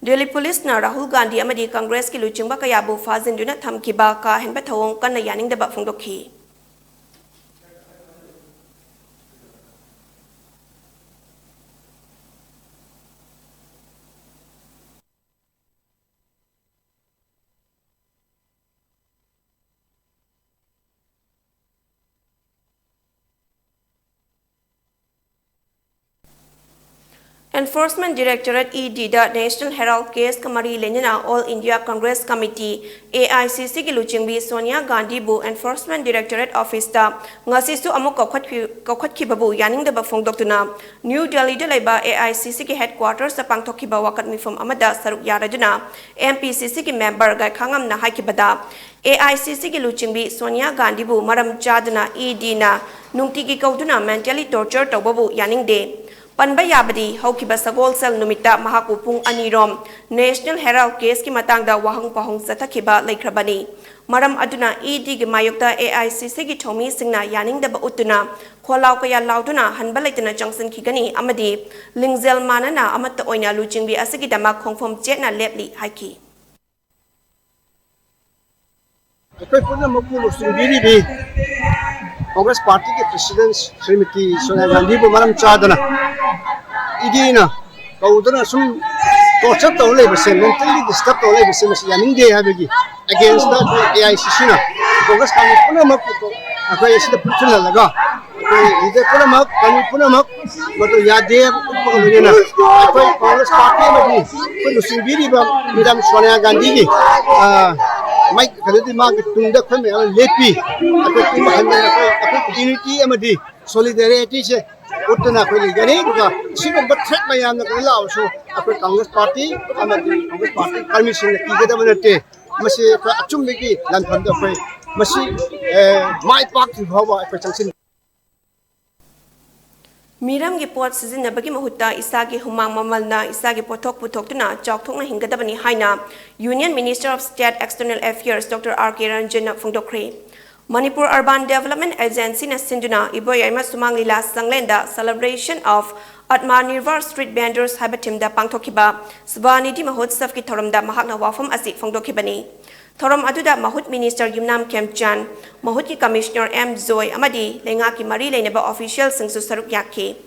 ꯗꯦꯜꯂꯤ ꯄꯨꯂꯤꯁꯅ ꯔꯥꯍꯨꯜ ꯒꯥꯟꯙꯤ ꯑꯃꯗꯤ ꯀꯪꯒ꯭ꯔꯦꯁꯀꯤ ꯂꯨꯆꯤꯡꯕ ꯀꯌꯥꯕꯨ ꯐꯥꯖꯤꯟꯗꯨꯅ ꯊꯝꯈꯤꯕ ꯀꯥ ꯍꯦꯟꯕ ꯊꯧꯑꯣꯡ ꯀꯟꯅ ꯌꯥꯅꯤꯡꯗꯕ ꯐꯣꯡꯗꯣꯛꯈꯤ꯫ Enforcement Directorate, E D ꯗ National Herald case ꯀ ꯃꯔꯤ ꯂꯩꯅꯅ All India Congress Committee, A I C C ꯒꯤ ꯂꯨꯆꯤꯡꯕꯤ ꯁꯣꯅꯤꯌꯥ ꯒꯥꯟꯙꯤꯕꯨ Enforcement Directorate Office ꯇ ꯉꯁꯤꯁꯨ ꯑꯃꯨꯛ ꯀꯧꯈꯠꯈꯤ-, ꯀꯧꯈꯠꯈꯤꯕꯕꯨ ꯌꯥꯅꯤꯡꯗꯕ ꯐꯣꯡꯗꯣꯛꯇꯨꯅ ꯅ꯭ꯌꯨ ꯗꯦꯜꯂꯤꯗ ꯂꯩꯕ A I C C ꯒꯤ headquarters ꯇ ꯄꯥꯡꯊꯣꯛꯈꯤꯕ ꯋꯥꯀꯠ ꯃꯤꯐꯝ ꯑꯃꯗ ꯁꯔꯨꯛ ꯌꯥꯔꯗꯨꯅ M P C C ꯒꯤ member ꯒꯥꯏꯈꯥꯉꯝꯅ ꯍꯥꯏꯈꯤꯕꯗ, A I C C ꯒꯤ ꯂꯨꯆꯤꯡꯕꯤ ꯁꯣꯅꯤꯌꯥ ꯒꯥꯟꯙꯤꯕꯨ ꯃꯔꯝ ꯆꯥꯗꯅ E D ꯅ ꯅꯨꯡꯇꯤꯒꯤ ꯀꯧꯗꯨꯅ mentally torture ꯇꯧꯕꯕꯨ ꯌꯥꯅꯤꯡꯗꯦ꯫ ꯄꯟꯕ ꯌꯥꯕꯗꯤ, ꯍꯧꯈꯤꯕ ꯁꯒꯣꯜꯁꯦꯜ ꯅꯨꯃꯤꯠꯇ ꯃꯍꯥꯛꯄꯨ ꯄꯨꯡ ꯑꯅꯤꯔꯣꯝ National Herald case ꯀꯤ ꯃꯇꯥꯡꯗ ꯋꯥꯍꯪ ꯄꯥꯎꯍꯪ ꯆꯠꯊꯈꯤꯕ ꯂꯩꯈ꯭ꯔꯕꯅꯤ꯫ ꯃꯔꯝ ꯑꯗꯨꯅ E D ꯒꯤ ꯃꯥꯌꯣꯛꯇ A I C C ꯒꯤ ꯊꯧꯃꯤꯁꯤꯡꯅ ꯌꯥꯅꯤꯡꯗꯕ ꯎꯠꯇꯨꯅ ꯈꯣꯜꯂꯥꯎ ꯀꯌꯥ ꯂꯥꯎꯗꯨꯅ ꯍꯟꯕ ꯂꯩꯇꯅ ꯆꯪꯁꯤꯟꯈꯤꯒꯅꯤ ꯑꯃꯗꯤ ꯂꯤꯡꯖꯦꯜ ꯃꯥꯟꯅꯅ ꯑꯃꯠꯇ ꯑꯣꯏꯅ ꯂꯨꯆꯤꯡꯕꯤ ꯑꯁꯤꯒꯤꯗꯃꯛ ꯈꯣꯡꯐꯝ ꯆꯦꯠꯅ ꯂꯦꯞꯂꯤ ꯍꯥꯏꯈꯤ꯫ ꯑꯩꯈꯣꯏ ꯄꯨꯝꯅꯃꯛꯄꯨ ꯂꯨꯆꯤꯡꯕꯤꯔꯤꯕꯤ ꯀꯪꯒ꯭ꯔꯦꯁ ꯄꯥꯔꯇꯤꯒꯤ president ꯁ꯭ꯔꯤꯃꯇꯤ ꯁꯣꯅꯤꯌꯥ ꯒꯥꯟꯙꯤꯕꯨ ꯃꯔꯝ ꯆꯥꯗꯅ E D ꯅ ꯀꯧꯗꯨꯅ ꯁꯨꯝ torture ꯇꯧꯔ ꯂꯩꯕꯁꯦ, mentally disturb ꯇꯧꯔ ꯂꯩꯕꯁꯦ, ꯃꯁꯤ ꯌꯥꯅꯤꯡꯗꯦ ꯍꯥꯏꯕꯒꯤ against ꯇ ꯑꯩꯈꯣꯏ A I C C ꯅ ꯀꯪꯒ꯭ꯔꯦꯁ ꯀꯥꯡꯕꯨ ꯄꯨꯝꯅꯃꯛ ꯑꯩꯈꯣꯏ ꯑꯁꯤꯗ ꯄꯨꯟꯁꯤꯜꯍꯜꯂꯒ ꯑꯩꯈꯣꯏ leader ꯄꯨꯝꯅꯃꯛ, ꯀꯥꯡꯕꯨ ꯄꯨꯝꯅꯃꯛ ꯃꯗꯨ ꯌꯥꯗꯦ ꯎꯠꯄꯒ ꯂꯣꯏꯅꯅ ꯑꯩꯈꯣꯏ ꯀꯪꯒ꯭ꯔꯦꯁ ꯄꯥꯔꯇꯤ ꯑꯃꯗꯤ ꯑꯩꯈꯣꯏ ꯂꯨꯆꯤꯡꯕꯤꯔꯤꯕ ꯃꯦꯗꯥꯝ ꯁꯣꯅꯤꯌꯥ ꯒꯥꯟꯙꯤꯒꯤ, ꯑ, ꯃꯥꯏ-, ꯀꯩꯅꯣꯗꯤ ꯃꯥꯒꯤ ꯇꯨꯡꯗ ꯑꯩꯈꯣꯏ ꯃꯌꯥꯝ ꯂꯦꯞꯄꯤ꯫ ꯑꯩꯈꯣꯏ ꯄꯨꯝꯕ ꯍꯟꯗꯅ ꯑꯩꯈꯣꯏ, ꯑꯩꯈꯣꯏ unity ꯑꯃꯗꯤ solidarity ꯁꯦ ꯎꯠꯇꯨꯅ ꯑꯩꯈꯣꯏ ꯂꯩꯒꯅꯤ꯫ ꯑꯗꯨꯒ ꯁꯤꯒꯨꯝꯕ threat ꯃꯌꯥꯝꯅ ꯀꯩꯅꯣ ꯂꯥꯛꯑꯁꯨ ꯑꯩꯈꯣꯏ ꯀꯪꯒ꯭ꯔꯦꯁ ꯄꯥꯔꯇꯤ ꯑꯃꯗꯤ ꯀꯪꯒ꯭ꯔꯦꯁ ꯄꯥꯔꯇꯤ ꯀꯔꯃꯤꯁꯤꯡꯅ ꯀꯤꯒꯗꯕ ꯅꯠꯇꯦ꯫ ꯃꯁꯤ ꯑꯩꯈꯣꯏ ꯑꯆꯨꯝꯕꯒꯤ ꯂꯥꯟꯐꯝꯗ ꯑꯩꯈꯣꯏ ꯃꯁꯤ, ꯑꯦ, ꯃꯥꯏ ꯄꯥꯛꯇ꯭ꯔꯤ ꯐꯥꯎꯕ ꯑꯩꯈꯣꯏ ꯆꯪꯁꯤꯟ ꯃꯤꯔꯝꯒꯤ ꯄꯣꯠ ꯁꯤꯖꯤꯟꯅꯕꯒꯤ ꯃꯍꯨꯠꯇ ꯏꯁꯥꯒꯤ ꯍꯨꯃꯥꯡ ꯃꯃꯜꯅ ꯏꯁꯥꯒꯤ ꯄꯣꯠꯊꯣꯛ ꯄꯨꯊꯣꯛꯇꯨꯅ ꯆꯥꯎꯊꯣꯛꯅ ꯍꯤꯡꯒꯗꯕꯅꯤ ꯍꯥꯏꯅ Union Minister of State External Affairs Doctor R K Ranjan ꯅ ꯐꯣꯡꯗꯣꯛꯈ꯭ꯔꯦ꯫ ꯃꯅꯤꯄꯨꯔ Urban Development Agency ꯅ ꯁꯤꯟꯗꯨꯅ ꯏꯕꯣꯌꯥꯏꯃ ꯁꯨꯃꯥꯡ ꯂꯤꯂꯥ ꯁꯪꯂꯦꯟꯗ Celebration of Atmanirbhar Street Vendors ꯍꯥꯏꯕ theme ꯗ ꯄꯥꯡꯊꯣꯛꯈꯤꯕ Svanidhi Mahotsav ꯀꯤ ꯊꯧꯔꯝꯗ ꯃꯍꯥꯛꯅ ꯋꯥꯐꯝ ꯑꯁꯤ ꯐꯣꯡꯗꯣꯛꯈꯤꯕꯅꯤ꯫ ꯊꯧꯔꯝ ꯑꯗꯨꯗ ꯃꯍꯨꯠ Minister ꯌꯨꯝꯅꯥꯝ ꯈꯦꯝꯆꯥꯟ, ꯃꯍꯨꯠꯀꯤ Commissioner ꯑꯦꯝ ꯖꯣꯏ ꯑꯃꯗꯤ ꯂꯩꯉꯥꯛꯀꯤ ꯃꯔꯤ ꯂꯩꯅꯕ official ꯁꯤꯡꯁꯨ ꯁꯔꯨꯛ ꯌꯥꯈꯤ꯫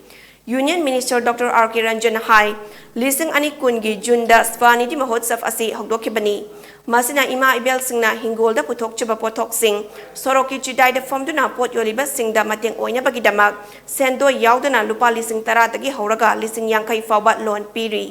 Union Minister Doctor R K Ranjan ꯅ ꯍꯥꯏ, ꯂꯤꯁꯤꯡ ꯑꯅꯤ ꯀꯨꯟꯒꯤ ꯖꯨꯟꯗ Svanidhi Mahotsav ꯑꯁꯤ ꯍꯧꯗꯣꯛꯈꯤꯕꯅꯤ꯫ ꯃꯁꯤꯅ ꯏꯃꯥ ꯏꯕꯦꯜꯁꯤꯡꯅ ꯍꯤꯡꯒꯣꯜꯗ ꯄꯨꯊꯣꯛꯆꯕ ꯄꯣꯠꯊꯣꯛꯁꯤꯡ ꯁꯣꯔꯣꯛꯀꯤ ꯆꯤꯗꯥꯏꯗ ꯐꯝꯗꯨꯅ ꯄꯣꯠ ꯌꯣꯜꯂꯤꯕꯁꯤꯡꯗ ꯃꯇꯦꯡ ꯑꯣꯏꯅꯕꯒꯤꯗꯃꯛ ꯁꯦꯟꯗꯣꯏ ꯌꯥꯎꯗꯅ ꯂꯨꯄꯥ ꯂꯤꯁꯤꯡ ꯇꯔꯥꯗꯒꯤ ꯍꯧꯔꯒ ꯂꯤꯁꯤꯡ ꯌꯥꯡꯈꯩ ꯐꯥꯎꯕ loan ꯄꯤꯔꯤ꯫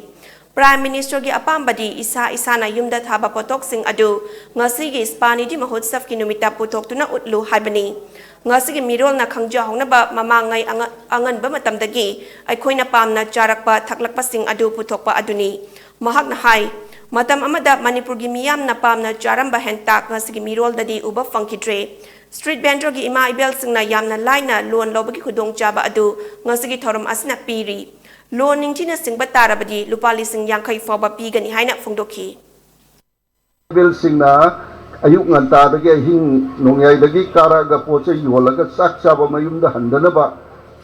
Prime Minister ꯒꯤ ꯑꯄꯥꯝꯕꯗꯤ ꯏꯁꯥ ꯏꯁꯥꯅ ꯌꯨꯝꯗ ꯊꯥꯕ ꯄꯣꯠꯊꯣꯛꯁꯤꯡ ꯑꯗꯨ ꯉꯁꯤꯒꯤ Svanidhi Mahotsav ꯀꯤ ꯅꯨꯃꯤꯠꯇ ꯄꯨꯊꯣꯛꯇꯨꯅ ꯎꯠꯂꯨ ꯍꯥꯏꯕꯅꯤ꯫ ꯉꯁꯤꯒꯤ ꯃꯤꯔꯣꯜꯅ ꯈꯪꯖꯍꯧꯅꯕ ꯃꯃꯥꯡꯉꯩ ꯑꯉ-, ꯑꯉꯟꯕ ꯃꯇꯝꯗꯒꯤ ꯑꯩꯈꯣꯏꯅ ꯄꯥꯝꯅ ꯆꯥꯔꯛꯄ ꯊꯛꯂꯛꯄꯁꯤꯡ ꯑꯗꯨ ꯄꯨꯊꯣꯛꯄ ꯑꯗꯨꯅꯤ꯫ ꯃꯍꯥꯛꯅ ꯍꯥꯏ, ꯃꯇꯝ ꯑꯃꯗ ꯃꯅꯤꯄꯨꯔꯒꯤ ꯃꯤꯌꯥꯝꯅ ꯄꯥꯝꯅ ꯆꯥꯔꯝꯕ ꯍꯦꯟꯇꯥꯛ ꯉꯁꯤꯒꯤ ꯃꯤꯔꯣꯜꯗꯗꯤ ꯎꯕ ꯐꯪꯈꯤꯗ꯭ꯔꯦ꯫ Street vendor ꯒꯤ ꯏꯃꯥ ꯏꯕꯦꯜꯁꯤꯡꯅ ꯌꯥꯝꯅ ꯂꯥꯏꯅ loan ꯂꯧꯕꯒꯤ ꯈꯨꯗꯣꯡꯆꯥꯕ ꯑꯗꯨ ꯉꯁꯤꯒꯤ ꯊꯧꯔꯝ ꯑꯁꯤꯅ ꯄꯤꯔꯤ꯫ Loan ꯅꯤꯡꯊꯤꯅ ꯁꯤꯡꯕ ꯇꯥꯔꯕꯗꯤ ꯂꯨꯄꯥ ꯂꯤꯁꯤꯡ ꯌꯥꯡꯈꯩ ꯐꯥꯎꯕ ꯄꯤꯒꯅꯤ ꯍꯥꯏꯅ ꯐꯣꯡꯗꯣꯛꯈꯤ꯫ ꯕꯦꯜꯁꯤꯡꯅ ꯑꯌꯨꯛ ꯉꯟꯇꯥꯗꯒꯤ ꯑꯍꯤꯡ ꯅꯣꯡꯌꯥꯏꯗꯒꯤ ꯀꯥꯔꯛꯑꯒ ꯄꯣꯠ ꯆꯩ ꯌꯣꯜꯂꯒ ꯆꯥꯛ ꯆꯥꯕ ꯃꯌꯨꯝꯗ ꯍꯟꯗꯅꯕ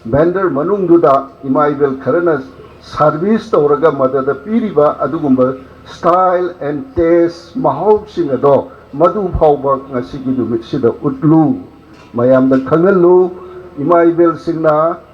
vendor ꯃꯅꯨꯡꯗꯨꯗ ꯏꯃꯥ ꯏꯕꯦꯜ ꯈꯔꯅ service ꯇꯧꯔꯒ ꯃꯗꯨꯗ ꯄꯤꯔꯤꯕ ꯑꯗꯨꯒꯨꯝꯕ style and taste ꯃꯍꯥꯎꯁꯤꯡ ꯑꯗꯣ ꯃꯗꯨ ꯐꯥꯎꯕ ꯉꯁꯤꯒꯤ ꯅꯨꯃꯤꯠꯁꯤꯗ ꯎꯠꯂꯨ, ꯃꯌꯥꯝꯗ ꯈꯪꯍꯜꯂꯨ꯫ ꯏꯃꯥ ꯏꯕꯦꯜꯁꯤꯡꯅ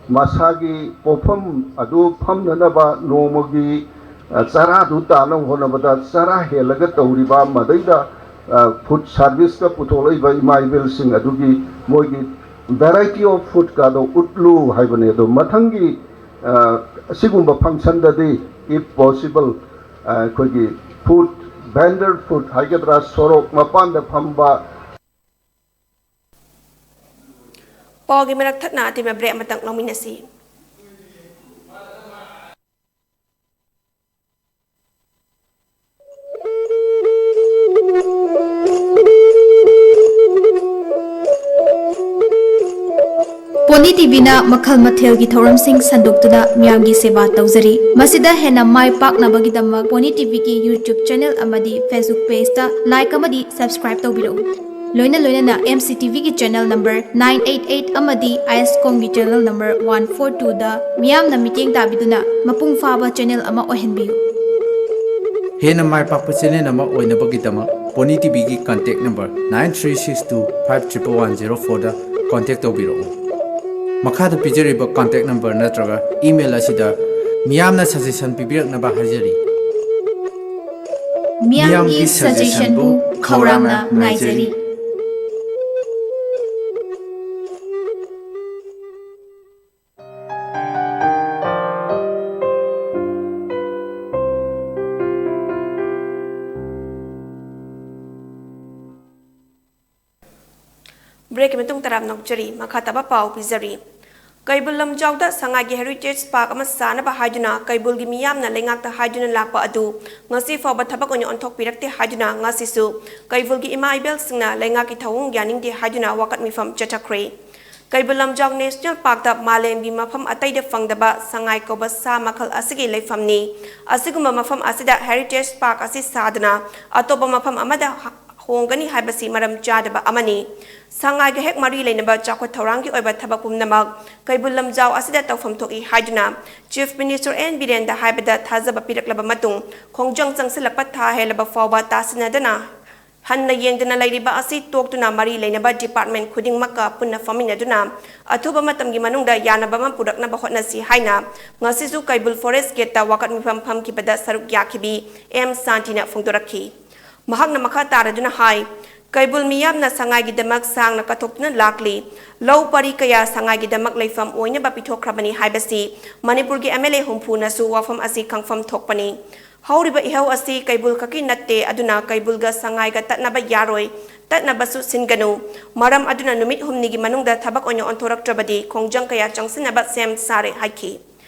ꯃꯁꯥꯒꯤ ꯄꯣꯠꯐꯝ ꯑꯗꯨ ꯐꯝꯅꯅꯕ ꯅꯣꯡꯃꯒꯤ, ꯑ, ꯆꯔꯥꯗꯨ ꯇꯥꯅꯕ ꯍꯣꯠꯅꯕꯗ ꯆꯔꯥ ꯍꯦꯜꯂꯒ ꯇꯧꯔꯤꯕ ꯃꯗꯩꯗ, ꯑ, food service ꯇ ꯄꯨꯊꯣꯛꯂꯛꯏꯕ ꯏꯃꯥ ꯏꯕꯦꯜꯁꯤꯡ ꯑꯗꯨꯒꯤ ꯃꯣꯏꯒꯤ variety of food ꯀꯥꯗꯣ ꯎꯠꯂꯨ ꯍꯥꯏꯕꯅꯦ꯫ ꯑꯗꯣ ꯃꯊꯪꯒꯤ, ꯑ, ꯑꯁꯤꯒꯨꯝꯕ function ꯗꯗꯤ, if possible, ꯑ, ꯑꯩꯈꯣꯏꯒꯤ food, vendor food ꯍꯥꯏꯒꯗ꯭ꯔꯥ, ꯁꯣꯔꯣꯛ ꯃꯄꯥꯟꯗ ꯐꯝꯕ ꯄꯥꯎꯒꯤ ꯃꯔꯛ ꯊꯠꯅ ꯑꯇꯦꯟꯕ break ꯑꯃꯇꯪ ꯂꯧꯃꯤꯟꯅꯁꯤ꯫ ꯄꯣꯅꯤ ꯇꯤꯚꯤꯅ ꯃꯈꯜ ꯃꯊꯦꯜꯒꯤ ꯊꯧꯔꯝꯁꯤꯡ ꯁꯟꯗꯣꯛꯇꯨꯅ ꯃꯤꯌꯥꯝꯒꯤ ꯁꯦꯕꯥ ꯇꯧꯖꯔꯤ꯫ ꯃꯁꯤꯗ ꯍꯦꯟꯅ ꯃꯥꯏ ꯄꯥꯛꯅꯕꯒꯤꯗꯃꯛ ꯄꯣꯅꯤ ꯇꯤꯚꯤꯒꯤ YouTube ꯆꯦꯅꯦꯜ ꯑꯃꯗꯤ Facebook ꯄꯦꯖꯇ ꯂꯥꯏꯛ ꯑꯃꯗꯤ ꯁꯕꯁꯀ꯭ꯔꯥꯏꯕ ꯇꯧꯕꯤꯔꯛꯎ꯫ ꯂꯣꯏꯅ ꯂꯣꯏꯅꯅ ꯑꯦꯝ ꯁꯤ ꯇꯤꯚꯤꯒꯤ channel number nine eight eight ꯑꯃꯗꯤ ꯑꯥꯏ ꯑꯦꯁ ꯀꯣꯝꯒꯤ ꯆꯦꯅꯦꯜ ꯅꯝꯕꯔ ꯋꯥꯟ ꯐꯣꯔ ꯇꯨꯗ ꯃꯤꯌꯥꯝꯅ ꯃꯤꯠꯌꯦꯡ ꯇꯥꯕꯤꯗꯨꯅ ꯃꯄꯨꯡ ꯐꯥꯕ ꯆꯦꯅꯦꯜ ꯑꯃ ꯑꯣꯏꯍꯟꯕꯤꯌꯨ꯫ ꯍꯦꯟꯅ ꯃꯥꯏ ꯄꯥꯛꯄ ꯆꯦꯅꯦꯜ ꯑꯃ ꯑꯣꯏꯅꯕꯒꯤꯗꯃꯛ ꯄꯣꯅꯤ ꯇꯤꯚꯤꯒꯤ contact number nine three six two five triple one zero ꯐꯣꯔꯗ ꯀꯟꯇꯦꯛ ꯇꯧꯕꯤꯔꯛꯎ꯫ ꯃꯈꯥꯗ ꯄꯤꯖꯔꯤꯕ ꯀꯟꯇꯦꯛ ꯅꯝꯕꯔ ꯅꯠꯇ꯭ꯔꯒ ꯏꯃꯦꯜ ꯑꯁꯤꯗ ꯃꯤꯌꯥꯝꯅ ꯁꯖꯦꯁꯟ ꯄꯤꯕꯤꯔꯛꯅꯕ ꯍꯥꯏꯖꯔꯤ꯫ ꯃꯤꯌꯥꯝꯒꯤ ꯁꯖꯦꯁꯟꯕꯨ ꯈꯧꯔꯥꯡꯅ ꯉꯥꯏꯖꯔꯤ꯫ ꯕ꯭ꯔꯦꯛꯀꯤ ꯃꯇꯨꯡ ꯇꯔꯥꯝꯅ ꯑꯣꯛꯆꯔꯤ꯫ ꯃꯈꯥ ꯇꯥꯕ ꯄꯥꯎ ꯄꯤꯖꯔꯤ꯫ ꯀꯩꯕꯨꯜ ꯂꯝꯖꯥꯎꯗ ꯁꯉꯥꯏꯒꯤ ꯍꯦꯔꯤꯇꯦꯖ ꯄꯥꯔꯛ ꯑꯃ ꯁꯥꯅꯕ ꯍꯥꯏꯗꯨꯅ ꯀꯩꯕꯨꯜꯒꯤ ꯃꯤꯌꯥꯝꯅ ꯂꯩꯉꯥꯛꯇ ꯍꯥꯏꯗꯨꯅ ꯂꯥꯛꯄ ꯑꯗꯨ ꯉꯁꯤ ꯐꯥꯎꯕ ꯊꯕꯛ ꯑꯣꯏꯅ ꯑꯣꯟꯊꯣꯛꯄꯤꯔꯛꯇꯦ ꯍꯥꯏꯗꯨꯅ ꯉꯁꯤꯁꯨ ꯀꯩꯕꯨꯜꯒꯤ ꯏꯃꯥ ꯏꯕꯦꯜꯁꯤꯡꯅ ꯂꯩꯉꯥꯛꯀꯤ ꯊꯧꯑꯣꯡ ꯌꯥꯅꯤꯡꯗꯦ ꯍꯥꯏꯗꯨꯅ ꯋꯥꯀꯠ ꯃꯤꯐꯝ ꯆꯠꯊꯈ꯭ꯔꯦ꯫ ꯀꯩꯕꯨꯜ ꯂꯝꯖꯥꯎ ꯅꯦꯁꯅꯦꯜ ꯄꯥꯔꯛꯇ ꯃꯥꯂꯦꯝꯒꯤ ꯃꯐꯝ ꯑꯇꯩꯗ ꯐꯪꯗꯕ ꯁꯉꯥꯏ ꯀꯧꯕ ꯁꯥ ꯃꯈꯜ ꯑꯁꯤꯒꯤ ꯂꯩꯐꯝꯅꯤ꯫ ꯑꯁꯤꯒꯨꯝꯕ ꯃꯐꯝ ꯑꯁꯤꯗ ꯍꯦꯔꯤꯇꯦꯖ ꯄꯥꯔꯛ ꯑꯁꯤ ꯁꯥꯗꯨꯅ ꯑꯇꯣꯞꯄ ꯃꯐꯝ ꯑꯃꯗ ꯍ-, ꯍꯣꯡꯒꯅꯤ ꯍꯥꯏꯕꯁꯤ ꯃꯔꯝ ꯆꯥꯗꯕ ꯑꯃꯅꯤ꯫ ꯁꯉꯥꯏꯒ ꯍꯦꯛ ꯃꯔꯤ ꯂꯩꯅꯕ ꯆꯥꯎꯈꯠ ꯊꯧꯔꯥꯡꯒꯤ ꯑꯣꯏꯕ ꯊꯕꯛ ꯄꯨꯝꯅꯃꯛ ꯀꯩꯕꯨꯜ ꯂꯝꯖꯥꯎ ꯑꯁꯤꯗ ꯇꯧꯐꯝ ꯊꯣꯛꯏ ꯍꯥꯏꯗꯨꯅ ꯆꯤꯐ ꯃꯤꯅꯤꯁꯇꯔ ꯑꯦꯟ ꯕꯤꯔꯦꯟꯗ ꯍꯥꯏꯕꯗ ꯊꯥꯖꯕ ꯄꯤꯔꯛꯂꯕ ꯃꯇꯨꯡ ꯈꯣꯡꯖꯪ ꯆꯪꯁꯤꯜꯂꯛꯄ ꯊꯥ ꯍꯦꯜꯂꯕ ꯐꯥꯎꯕ ꯇꯥꯁꯤꯟꯅꯗꯅ ꯍꯟꯅ ꯌꯦꯡꯗꯅ ꯂꯩꯔꯤꯕ ꯑꯁꯤ ꯇꯣꯛꯇꯨꯅ ꯃꯔꯤ ꯂꯩꯅꯕ ꯗꯤꯄꯥꯔꯠꯃꯦꯟ ꯈꯨꯗꯤꯡꯃꯛꯀ ꯄꯨꯟꯅ ꯐꯝꯃꯤꯟꯅꯗꯨꯅ ꯑꯊꯨꯕ ꯃꯇꯝꯒꯤ ꯃꯅꯨꯡꯗ ꯌꯥꯅꯕ ꯑꯃ ꯄꯨꯔꯛꯅꯕ ꯍꯣꯠꯅꯁꯤ ꯍꯥꯏꯅ ꯉꯁꯤꯁꯨ ꯀꯩꯕꯨꯜ ꯐꯣꯔꯦꯁ ꯒꯦꯠꯇ ꯋꯥꯀꯠ ꯃꯤꯐꯝ ꯐꯝꯈꯤꯕꯗ ꯁꯔꯨꯛ ꯌꯥꯈꯤꯕꯤ ꯑꯦꯝ ꯁꯥꯟꯇꯤꯅ ꯐꯣꯡꯗꯣꯔꯛꯈꯤ꯫ ꯃꯍꯥꯛꯅ ꯃꯈꯥ ꯇꯥꯔꯗꯨꯅ ꯍꯥꯏ, ꯀꯩꯕꯨꯜ ꯃꯤꯌꯥꯝꯅ ꯁꯉꯥꯏꯒꯤꯗꯃꯛ ꯁꯥꯡꯅ ꯀꯠꯊꯣꯛꯇꯨꯅ ꯂꯥꯛꯂꯤ꯫ ꯂꯧ ꯄꯔꯤ ꯀꯌꯥ ꯁꯉꯥꯏꯒꯤꯗꯃꯛ ꯂꯩꯐꯝ ꯑꯣꯏꯅꯕ ꯄꯤꯊꯣꯛꯈ꯭ꯔꯕꯅꯤ ꯍꯥꯏꯕꯁꯤ ꯃꯅꯤꯄꯨꯔꯒꯤ ꯑꯦꯝ ꯑꯦꯜ ꯑꯦ ꯍꯨꯝꯐꯨꯅꯁꯨ ꯋꯥꯐꯝ ꯑꯁꯤ ꯈꯪꯐꯝ ꯊꯣꯛꯄꯅꯤ꯫ ꯍꯧꯔꯤꯕ ꯏꯍꯧ ꯑꯁꯤ ꯀꯩꯕꯨꯜ ꯈꯛꯀꯤ ꯅꯠꯇꯦ, ꯑꯗꯨꯅ ꯀꯩꯕꯨꯜꯒ ꯁꯉꯥꯏꯒ ꯇꯠꯅꯕ ꯌꯥꯔꯣꯏ, ꯇꯠꯅꯕꯁꯨ ꯁꯤꯟꯒꯅꯨ꯫ ꯃꯔꯝ ꯑꯗꯨꯅ ꯅꯨꯃꯤꯠ ꯍꯨꯝꯅꯤꯒꯤ ꯃꯅꯨꯡꯗ ꯊꯕꯛ ꯑꯣꯏꯅ ꯑꯣꯟꯊꯣꯔꯛꯇ꯭ꯔꯕꯗꯤ ꯈꯣꯡꯖꯪ ꯀꯌꯥ ꯆꯪꯁꯤꯟꯅꯕ ꯁꯦꯝ ꯁꯥꯔꯦ ꯍꯥꯏꯈꯤ꯫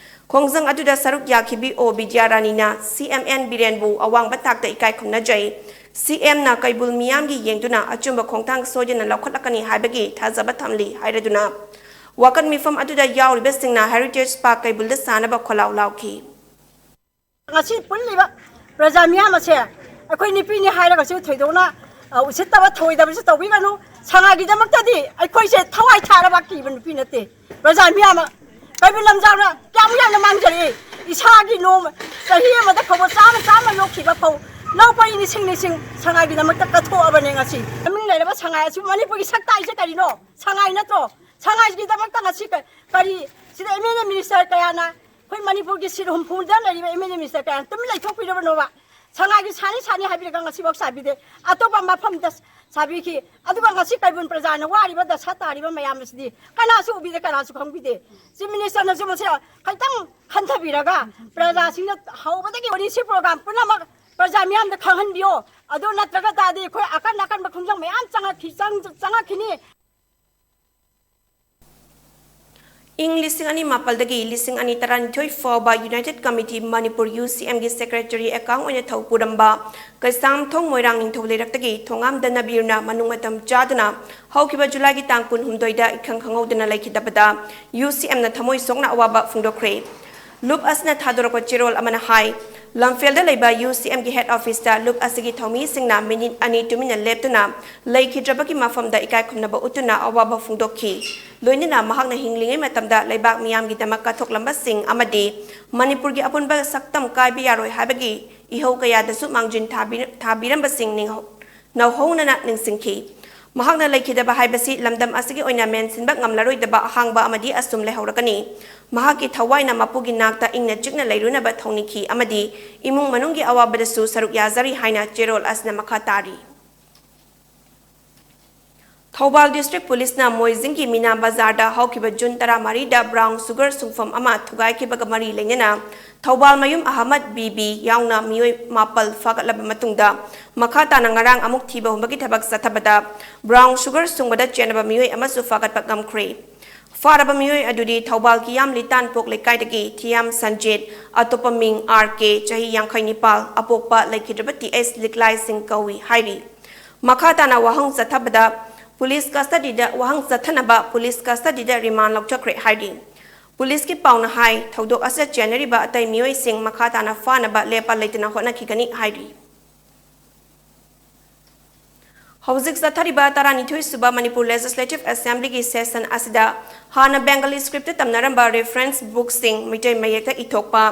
ꯈꯣꯡꯖꯪ ꯑꯗꯨꯗ ꯁꯔꯨꯛ ꯌꯥꯈꯤꯕꯤ ꯑꯣ ꯕꯤꯗ꯭ꯌꯥꯔꯥꯅꯤꯅ ꯁꯤ ꯑꯦꯝ ꯑꯦꯟ ꯕꯤꯔꯦꯟꯕꯨ ꯑꯋꯥꯡꯕ ꯊꯥꯛꯇ ꯏꯀꯥꯏ ꯈꯨꯝꯅꯖꯩ꯫ ꯁꯤ ꯑꯦꯝꯅ ꯀꯩꯕꯨꯜ ꯃꯤꯌꯥꯝꯒꯤ ꯌꯦꯡꯗꯨꯅ ꯑꯆꯨꯝꯕ ꯈꯣꯡꯊꯥꯡ ꯁꯣꯏꯗꯅ ꯂꯧꯈꯠꯂꯛꯀꯅꯤ ꯍꯥꯏꯕꯒꯤ ꯊꯥꯖꯕ ꯊꯝꯂꯤ ꯍꯥꯏꯔꯗꯨꯅ ꯋꯥꯀꯠ ꯃꯤꯐꯝ ꯑꯗꯨꯗ ꯌꯥꯎꯔꯤꯕꯁꯤꯡꯅ Heritage Park ꯀꯩꯕꯨꯜꯗ ꯁꯥꯅꯕ ꯈꯣꯜꯂꯥꯎ ꯂꯥꯎꯈꯤ꯫ ꯉꯁꯤ ꯄꯨꯜꯂꯤꯕ ꯄ꯭ꯔꯖꯥ ꯃꯤꯌꯥꯝ ꯑꯁꯦ ꯑꯩꯈꯣꯏ ꯅꯨꯄꯤꯅꯤ ꯍꯥꯏꯔꯒꯁꯨ ꯊꯣꯏꯗꯣꯛꯅ, ꯑ, ꯎꯁꯤꯠꯇꯕ ꯊꯧꯑꯣꯏꯗꯕꯁꯨ ꯇꯧꯕꯤꯒꯅꯨ꯫ ꯁꯉꯥꯏꯒꯤꯗꯃꯛꯇꯗꯤ ꯑꯩꯈꯣꯏꯁꯦ ꯊꯋꯥꯏ ꯊꯥꯔꯕ ꯀꯤꯕ ꯅꯨꯄꯤ ꯅꯠꯇꯦ꯫ ꯄ꯭ꯔꯖꯥ ꯃꯤꯌꯥꯝ ꯀꯩꯕꯨꯜ ꯂꯝꯖꯥꯎꯅ ꯀꯌꯥꯃꯨꯛ ꯌꯥꯝꯅ ꯃꯥꯡꯖꯔꯛꯏ꯫ ꯏꯁꯥꯒꯤ ꯅꯣꯡꯃ ꯆꯍꯤ ꯑꯃꯗ ꯐꯧꯕ ꯆꯥꯝꯃ ꯆꯥꯝꯃ ꯂꯣꯛꯈꯤꯕ ꯐꯧ ꯂꯧ ꯄꯔꯤ ꯂꯤꯁꯤꯡ ꯂꯤꯁꯤꯡ ꯁꯉꯥꯏꯒꯤꯗꯃꯛꯇ ꯀꯠꯊꯣꯛꯑꯕꯅꯦ ꯉꯁꯤ꯫ ꯃꯃꯤꯡ ꯂꯩꯔꯕ ꯁꯉꯥꯏ ꯑꯁꯤ ꯃꯅꯤꯄꯨꯔꯒꯤ ꯁꯛ ꯇꯥꯛꯏꯁꯦ ꯀꯔꯤꯅꯣ? ꯁꯉꯥꯏ ꯅꯠꯇ꯭ꯔꯣ? ꯁꯉꯥꯏꯒꯤꯗꯃꯛꯇ ꯉꯁꯤ ꯀ-, ꯀꯔꯤ ꯁꯤꯗ M L A minister ꯀꯌꯥꯅ ꯑꯩꯈꯣꯏ ꯃꯅꯤꯄꯨꯔꯒꯤ seat ꯍꯨꯝꯐꯨꯗ ꯂꯩꯔꯤꯕ M L A minister ꯀꯌꯥꯅ ꯇꯨꯃꯤꯟ ꯂꯩꯊꯣꯛꯄꯤꯔꯕꯅꯣꯕ? ꯁꯉꯥꯏꯒꯤ ꯁꯥꯅꯤ ꯁꯥꯅꯤ ꯍꯥꯏꯕꯤꯔꯒ ꯉꯁꯤꯐꯥꯎ ꯁꯥꯕꯤꯗꯦ꯫ ꯑꯇꯣꯞꯄ ꯃꯐꯝꯗ ꯁꯥꯕꯤꯈꯤ꯫ ꯑꯗꯨꯒ ꯉꯁꯤ ꯀꯩꯕꯨꯜ ꯄ꯭ꯔꯖꯥꯅ ꯋꯥꯔꯤꯕ ꯗꯁꯥ ꯇꯥꯔꯤꯕ ꯃꯌꯥꯝ ꯑꯁꯤꯗꯤ ꯀꯅꯥꯁꯨ ꯎꯕꯤꯗꯦ, ꯀꯅꯥꯁꯨ ꯈꯪꯕꯤꯗꯦ꯫ Chief ministerꯅꯁꯨ ꯃꯁꯤ ꯈꯤꯇꯪ ꯈꯟꯊꯕꯤꯔꯒ ꯄ꯭ꯔꯖꯥꯁꯤꯡꯅ ꯍꯧꯕꯗꯒꯤ ꯍꯧꯔꯤ ꯁꯤ program ꯄꯨꯝꯅꯃꯛ ꯄ꯭ꯔꯖꯥ ꯃꯤꯌꯥꯝꯗ ꯈꯪꯍꯟꯕꯤꯌꯣ꯫ ꯑꯗꯨ ꯅꯠꯇ꯭ꯔꯒ ꯇꯥꯔꯗꯤ ꯑꯩꯈꯣꯏ ꯑꯀꯟ ꯑꯀꯟꯕ ꯈꯣꯡꯖꯪ ꯃꯌꯥꯝ ꯆꯪꯉꯛꯈꯤ-, ꯆꯪ-, ꯆꯪꯉꯛꯈꯤꯅꯤ꯫ ꯏꯪ ꯂꯤꯁꯤꯡ ꯑꯅꯤ ꯃꯥꯄꯜꯗꯒꯤ ꯂꯤꯁꯤꯡ ꯑꯅꯤ ꯇꯔꯥꯅꯤꯊꯣꯏ ꯐꯥꯎꯕ United Committee Manipur, UCMꯒꯤ secretary account ꯑꯣꯏꯅ ꯊꯧ ꯄꯨꯔꯝꯕ ꯀꯩꯁꯥꯝꯊꯣꯡ ꯃꯣꯏꯔꯥꯡ ꯅꯤꯡꯊꯧ ꯂꯩꯔꯛꯇꯒꯤ ꯊꯣꯉꯥꯝ ꯗꯅꯕꯤꯔꯅ ꯃꯅꯨꯡ ꯃꯇꯝ ꯆꯥꯗꯅ ꯍꯧꯈꯤꯕ ꯖꯨꯂꯥꯏꯒꯤ ꯇꯥꯡ ꯀꯨꯟꯍꯨꯝꯗꯣꯏꯗ ꯏꯈꯪ ꯈꯪꯍꯧꯗꯅ ꯂꯩꯈꯤꯗꯕꯗ UCMꯅ ꯊꯃꯣꯏ ꯁꯣꯛꯅ ꯑꯋꯥꯕ ꯐꯣꯡꯗꯣꯛꯈ꯭ꯔꯦ꯫ ꯂꯨꯞ ꯑꯁꯤꯅ ꯊꯥꯗꯣꯔꯛꯄ ꯆꯦꯔꯣꯜ ꯑꯃꯅ ꯍꯥꯏ, ꯂꯝꯐꯦꯜꯗ ꯂꯩꯕ UCMꯒꯤ head officeꯇ ꯂꯨꯞ ꯑꯁꯤꯒꯤ ꯊꯧꯃꯤꯁꯤꯡꯅ ꯃꯤꯅꯤꯠ ꯑꯅꯤ ꯇꯨꯃꯤꯟꯅ ꯂꯦꯞꯇꯨꯅ ꯂꯩꯈꯤꯗ꯭ꯔꯕꯒꯤ ꯃꯐꯝꯗ ꯏꯀꯥꯏ ꯈꯨꯝꯅꯕ ꯎꯠꯇꯨꯅ ꯑꯋꯥꯕ ꯐꯣꯡꯗꯣꯛꯈꯤ꯫ ꯂꯣꯏꯅꯅ ꯃꯍꯥꯛꯅ ꯍꯤꯡꯂꯤꯉꯩ ꯃꯇꯝꯗ ꯂꯩꯕꯥꯛ ꯃꯤꯌꯥꯝꯒꯤꯗꯃꯛ ꯀꯠꯊꯣꯛꯂꯝꯕꯁꯤꯡ ꯑꯃꯗꯤ ꯃꯅꯤꯄꯨꯔꯒꯤ ꯑꯄꯨꯟꯕ ꯁꯛꯇꯝ ꯀꯥꯏꯕ ꯌꯥꯔꯣꯏ ꯍꯥꯏꯕꯒꯤ ꯏꯍꯧ ꯀꯌꯥꯗꯁꯨ ꯃꯥꯡꯖꯤꯟ ꯊꯥꯕꯤ-, ꯊꯥꯕꯤꯔꯝꯕꯁꯤꯡ ꯅꯤꯡꯍꯧ-, ꯅꯧꯍꯧꯅꯅ ꯅꯤꯡꯁꯤꯡꯈꯤ꯫ ꯃꯍꯥꯛꯅ ꯂꯩꯈꯤꯗꯕ ꯍꯥꯏꯕꯁꯤ ꯂꯝꯗꯝ ꯑꯁꯤꯒꯤ ꯑꯣꯏꯅ ꯃꯦꯟꯁꯤꯟꯕ ꯉꯝꯂꯔꯣꯏꯗꯕ ꯑꯍꯥꯡꯕ ꯑꯃꯗꯤ ꯑꯁꯨꯝ ꯂꯩꯍꯧꯔꯒꯅꯤ꯫ ꯃꯍꯥꯛꯀꯤ ꯊꯋꯥꯏꯅ ꯃꯄꯨꯒꯤ ꯅꯥꯛꯇ ꯏꯪꯅ ꯆꯤꯛꯅ ꯂꯩꯔꯨꯅꯕ ꯊꯧꯅꯤꯈꯤ ꯑꯃꯗꯤ ꯏꯃꯨꯡ ꯃꯅꯨꯡꯒꯤ ꯑꯋꯥꯕꯗꯁꯨ ꯁꯔꯨꯛ ꯌꯥꯖꯔꯤ ꯍꯥꯏꯅ ꯆꯦꯔꯣꯜ ꯑꯁꯤꯅ ꯃꯈꯥ ꯇꯥꯔꯤ꯫ ꯊꯧꯕꯥꯜ District Policeꯅ ꯃꯣꯏꯖꯤꯡꯒꯤ ꯃꯤꯅꯥ ꯕꯖꯥꯔꯗ ꯍꯧꯈꯤꯕ ꯖꯨꯟ ꯇꯔꯥꯃꯔꯤꯗ brown sugar ꯁꯨꯡꯐꯝ ꯑꯃ ꯊꯨꯒꯥꯏꯈꯤꯕꯒ ꯃꯔꯤ ꯂꯩꯅꯅ ꯊꯧꯕꯥꯜ ꯃꯌꯨꯝ ꯑꯍꯃꯗ ꯕꯤꯕꯤ ꯌꯥꯎꯅ ꯃꯤꯑꯣꯏ ꯃꯥꯄꯜ ꯐꯥꯒꯠꯂꯕ ꯃꯇꯨꯡꯗ ꯃꯈꯥ ꯇꯥꯅ ꯉꯔꯥꯡ ꯑꯃꯨꯛ ꯊꯤꯕ ꯍꯨꯝꯕꯒꯤ ꯊꯕꯛ ꯆꯠꯊꯕꯗ brown sugar ꯁꯨꯡꯕꯗ ꯆꯦꯟꯅꯕ ꯃꯤꯑꯣꯏ ꯑꯃꯁꯨ ꯐꯥꯒꯠꯄ ꯉꯝꯈ꯭ꯔꯦ꯫ ꯐꯥꯔꯕ ꯃꯤꯑꯣꯏ ꯑꯗꯨꯗꯤ ꯊꯧꯕꯥꯜ ꯀꯤꯌꯥꯝ ꯂꯤꯇꯥꯟꯄꯣꯛ ꯂꯩꯀꯥꯏꯗꯒꯤ ꯊꯤꯌꯥꯝ ꯁꯟꯖꯤꯠ, ꯑꯇꯣꯞꯄ ꯃꯤꯡ ꯑꯥꯔ ꯀꯦ, ꯆꯍꯤ ꯌꯥꯡꯈꯩ ꯅꯤꯄꯥꯜ, ꯑꯄꯣꯛꯄ ꯂꯩꯈꯤꯗ꯭ꯔꯕ ꯇꯤ ꯑꯦꯁ ꯂꯤꯛꯂꯥꯏꯁꯤꯡ ꯀꯧꯏ ꯍꯥꯏꯔꯤ꯫ ꯃꯈꯥ ꯇꯥꯅ ꯋꯥꯍꯪ ꯆꯠꯊꯕꯗ ꯄꯨꯂꯤꯁ ꯀꯁꯇꯗꯤꯗ ꯋꯥꯍꯪ ꯆꯠꯊꯅꯕ ꯄꯨꯂꯤꯁ ꯀꯁꯇꯗꯤꯗ ꯔꯤꯃꯥꯟ ꯂꯧꯊꯈ꯭ꯔꯦ ꯍꯥꯏꯔꯤ꯫ ꯄꯨꯂꯤꯁꯀꯤ ꯄꯥꯎꯅ ꯍꯥꯏ, ꯊꯧꯗꯣꯛ ꯑꯁꯤꯗ ꯆꯦꯟꯅꯔꯤꯕ ꯑꯇꯩ ꯃꯤꯑꯣꯏꯁꯤꯡ ꯃꯈꯥ ꯇꯥꯅ ꯐꯥꯅꯕ ꯂꯦꯞꯄ ꯂꯩꯇꯅ ꯍꯣꯠꯅꯈꯤꯒꯅꯤ ꯍꯥꯏꯔꯤ꯫ ꯍꯧꯖꯤꯛ ꯆꯠꯊꯔꯤꯕ ꯇꯔꯥꯅꯤꯊꯣꯏ ꯁꯨꯕ ꯃꯅꯤꯄꯨꯔ Legislative Assemblyꯒꯤ session ꯑꯁꯤꯗ ꯍꯥꯟꯅ Bengali scriptꯇ ꯇꯝꯅꯔꯝꯕ reference bookꯁꯤꯡ ꯃꯩꯇꯩ ꯃꯌꯦꯛꯇ ꯏꯊꯣꯛꯄ,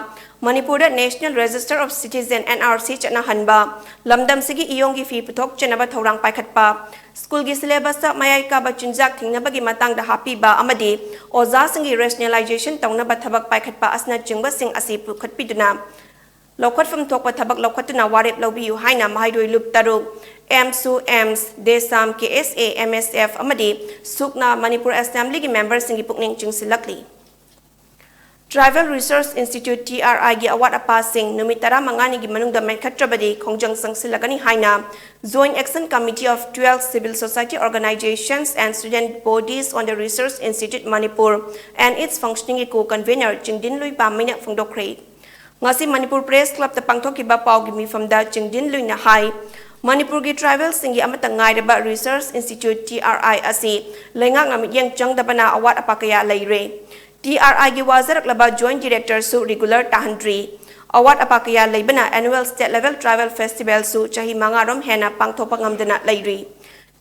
ꯃꯅꯤꯄꯨꯔꯗ National Register of Citizen, NRC, ꯆꯠꯅꯍꯟꯕ, ꯂꯝꯗꯝꯁꯤꯒꯤ ꯏꯌꯣꯡꯒꯤ ꯐꯤ ꯄꯨꯊꯣꯛꯆꯅꯕ ꯊꯧꯔꯥꯡ ꯄꯥꯏꯈꯠꯄ, ꯁ꯭ꯀꯨꯜꯒꯤ syllabusꯇ ꯃꯌꯥꯏ ꯀꯥꯕ ꯆꯤꯟꯖꯥꯛ ꯊꯤꯡꯅꯕꯒꯤ ꯃꯇꯥꯡꯗ ꯍꯥꯞꯄꯤꯕ ꯑꯃꯗꯤ ꯑꯣꯖꯥꯁꯤꯡꯒꯤ rationalization ꯇꯧꯅꯕ ꯊꯕꯛ ꯄꯥꯏꯈꯠꯄ ꯑꯁꯤꯅꯆꯤꯡꯕꯁꯤꯡ ꯑꯁꯤ ꯄꯨꯈꯠꯄꯤꯗꯨꯅ ꯂꯧꯈꯠꯐꯝ ꯊꯣꯛꯄ ꯊꯕꯛ ꯂꯧꯈꯠꯇꯨꯅ ꯋꯥꯔꯦꯞ ꯂꯧꯕꯤꯌꯨ ꯍꯥꯏꯅ ꯃꯍꯩꯔꯣꯏ ꯂꯨꯞ ꯇꯔꯨꯛ, AMSU, AMS, DESAM, KSA, MSF ꯑꯃꯗꯤ ꯁꯨꯛꯅꯥ ꯃꯅꯤꯄꯨꯔ Assemblyꯒꯤ memberꯁꯤꯡꯒꯤ ꯄꯨꯛꯅꯤꯡ ꯆꯤꯡꯁꯤꯜꯂꯛꯂꯤ꯫ Tribal Research Institute, TRIꯒꯤ ꯑꯋꯥꯠ ꯑꯄꯥꯁꯤꯡ ꯅꯨꯃꯤꯠ ꯇꯔꯥꯃꯉꯥꯅꯤꯒꯤ ꯃꯅꯨꯡꯗ ꯃꯦꯟꯈꯠꯇ꯭ꯔꯕꯗꯤ ꯈꯣꯡꯖꯪ ꯆꯪꯁꯤꯜꯂꯒꯅꯤ ꯍꯥꯏꯅ Joint Action Committee of twelve Civil Society Organizations and Student Bodies on the Research Institute Manipur and its Functioningꯒꯤ co-convener ꯆꯤꯡꯗꯤꯟꯂꯨꯏ ꯄꯥꯝꯃꯩꯅ ꯐꯣꯡꯗꯣꯛꯈ꯭ꯔꯦ꯫ ꯉꯁꯤ ꯃꯅꯤꯄꯨꯔ Press Clubꯇ ꯄꯥꯡꯊꯣꯛꯈꯤꯕ ꯄꯥꯎꯒꯤ ꯃꯤꯐꯝꯗ ꯆꯤꯡꯗꯤꯟꯂꯨꯏꯅ ꯍꯥꯏ, ꯃꯅꯤꯄꯨꯔꯒꯤ tribalꯁꯤꯡꯒꯤ ꯑꯃꯠꯇ ꯉꯥꯏꯔꯕ Research Institute, TRI, ꯑꯁꯤ ꯂꯩꯉꯥꯛꯅ ꯃꯤꯠꯌꯦꯡ ꯆꯪꯗꯕꯅ ꯑꯋꯥꯠ ꯑꯄꯥ ꯀꯌꯥ ꯂꯩꯔꯦ꯫ TRIꯒꯤ ꯋꯥꯖꯔꯛꯂꯕ Joint Directorꯁꯨ regular ꯇꯥꯍꯟꯗ꯭ꯔꯤ꯫ ꯑꯋꯥꯠ ꯑꯄꯥ ꯀꯌꯥ ꯂꯩꯕꯅ annual state level tribal festivalꯁꯨ ꯆꯍꯤ ꯃꯉꯥꯔꯣꯝ ꯍꯦꯟꯅ ꯄꯥꯡꯊꯣꯛꯄ ꯉꯝꯗꯅ ꯂꯩꯔꯤ꯫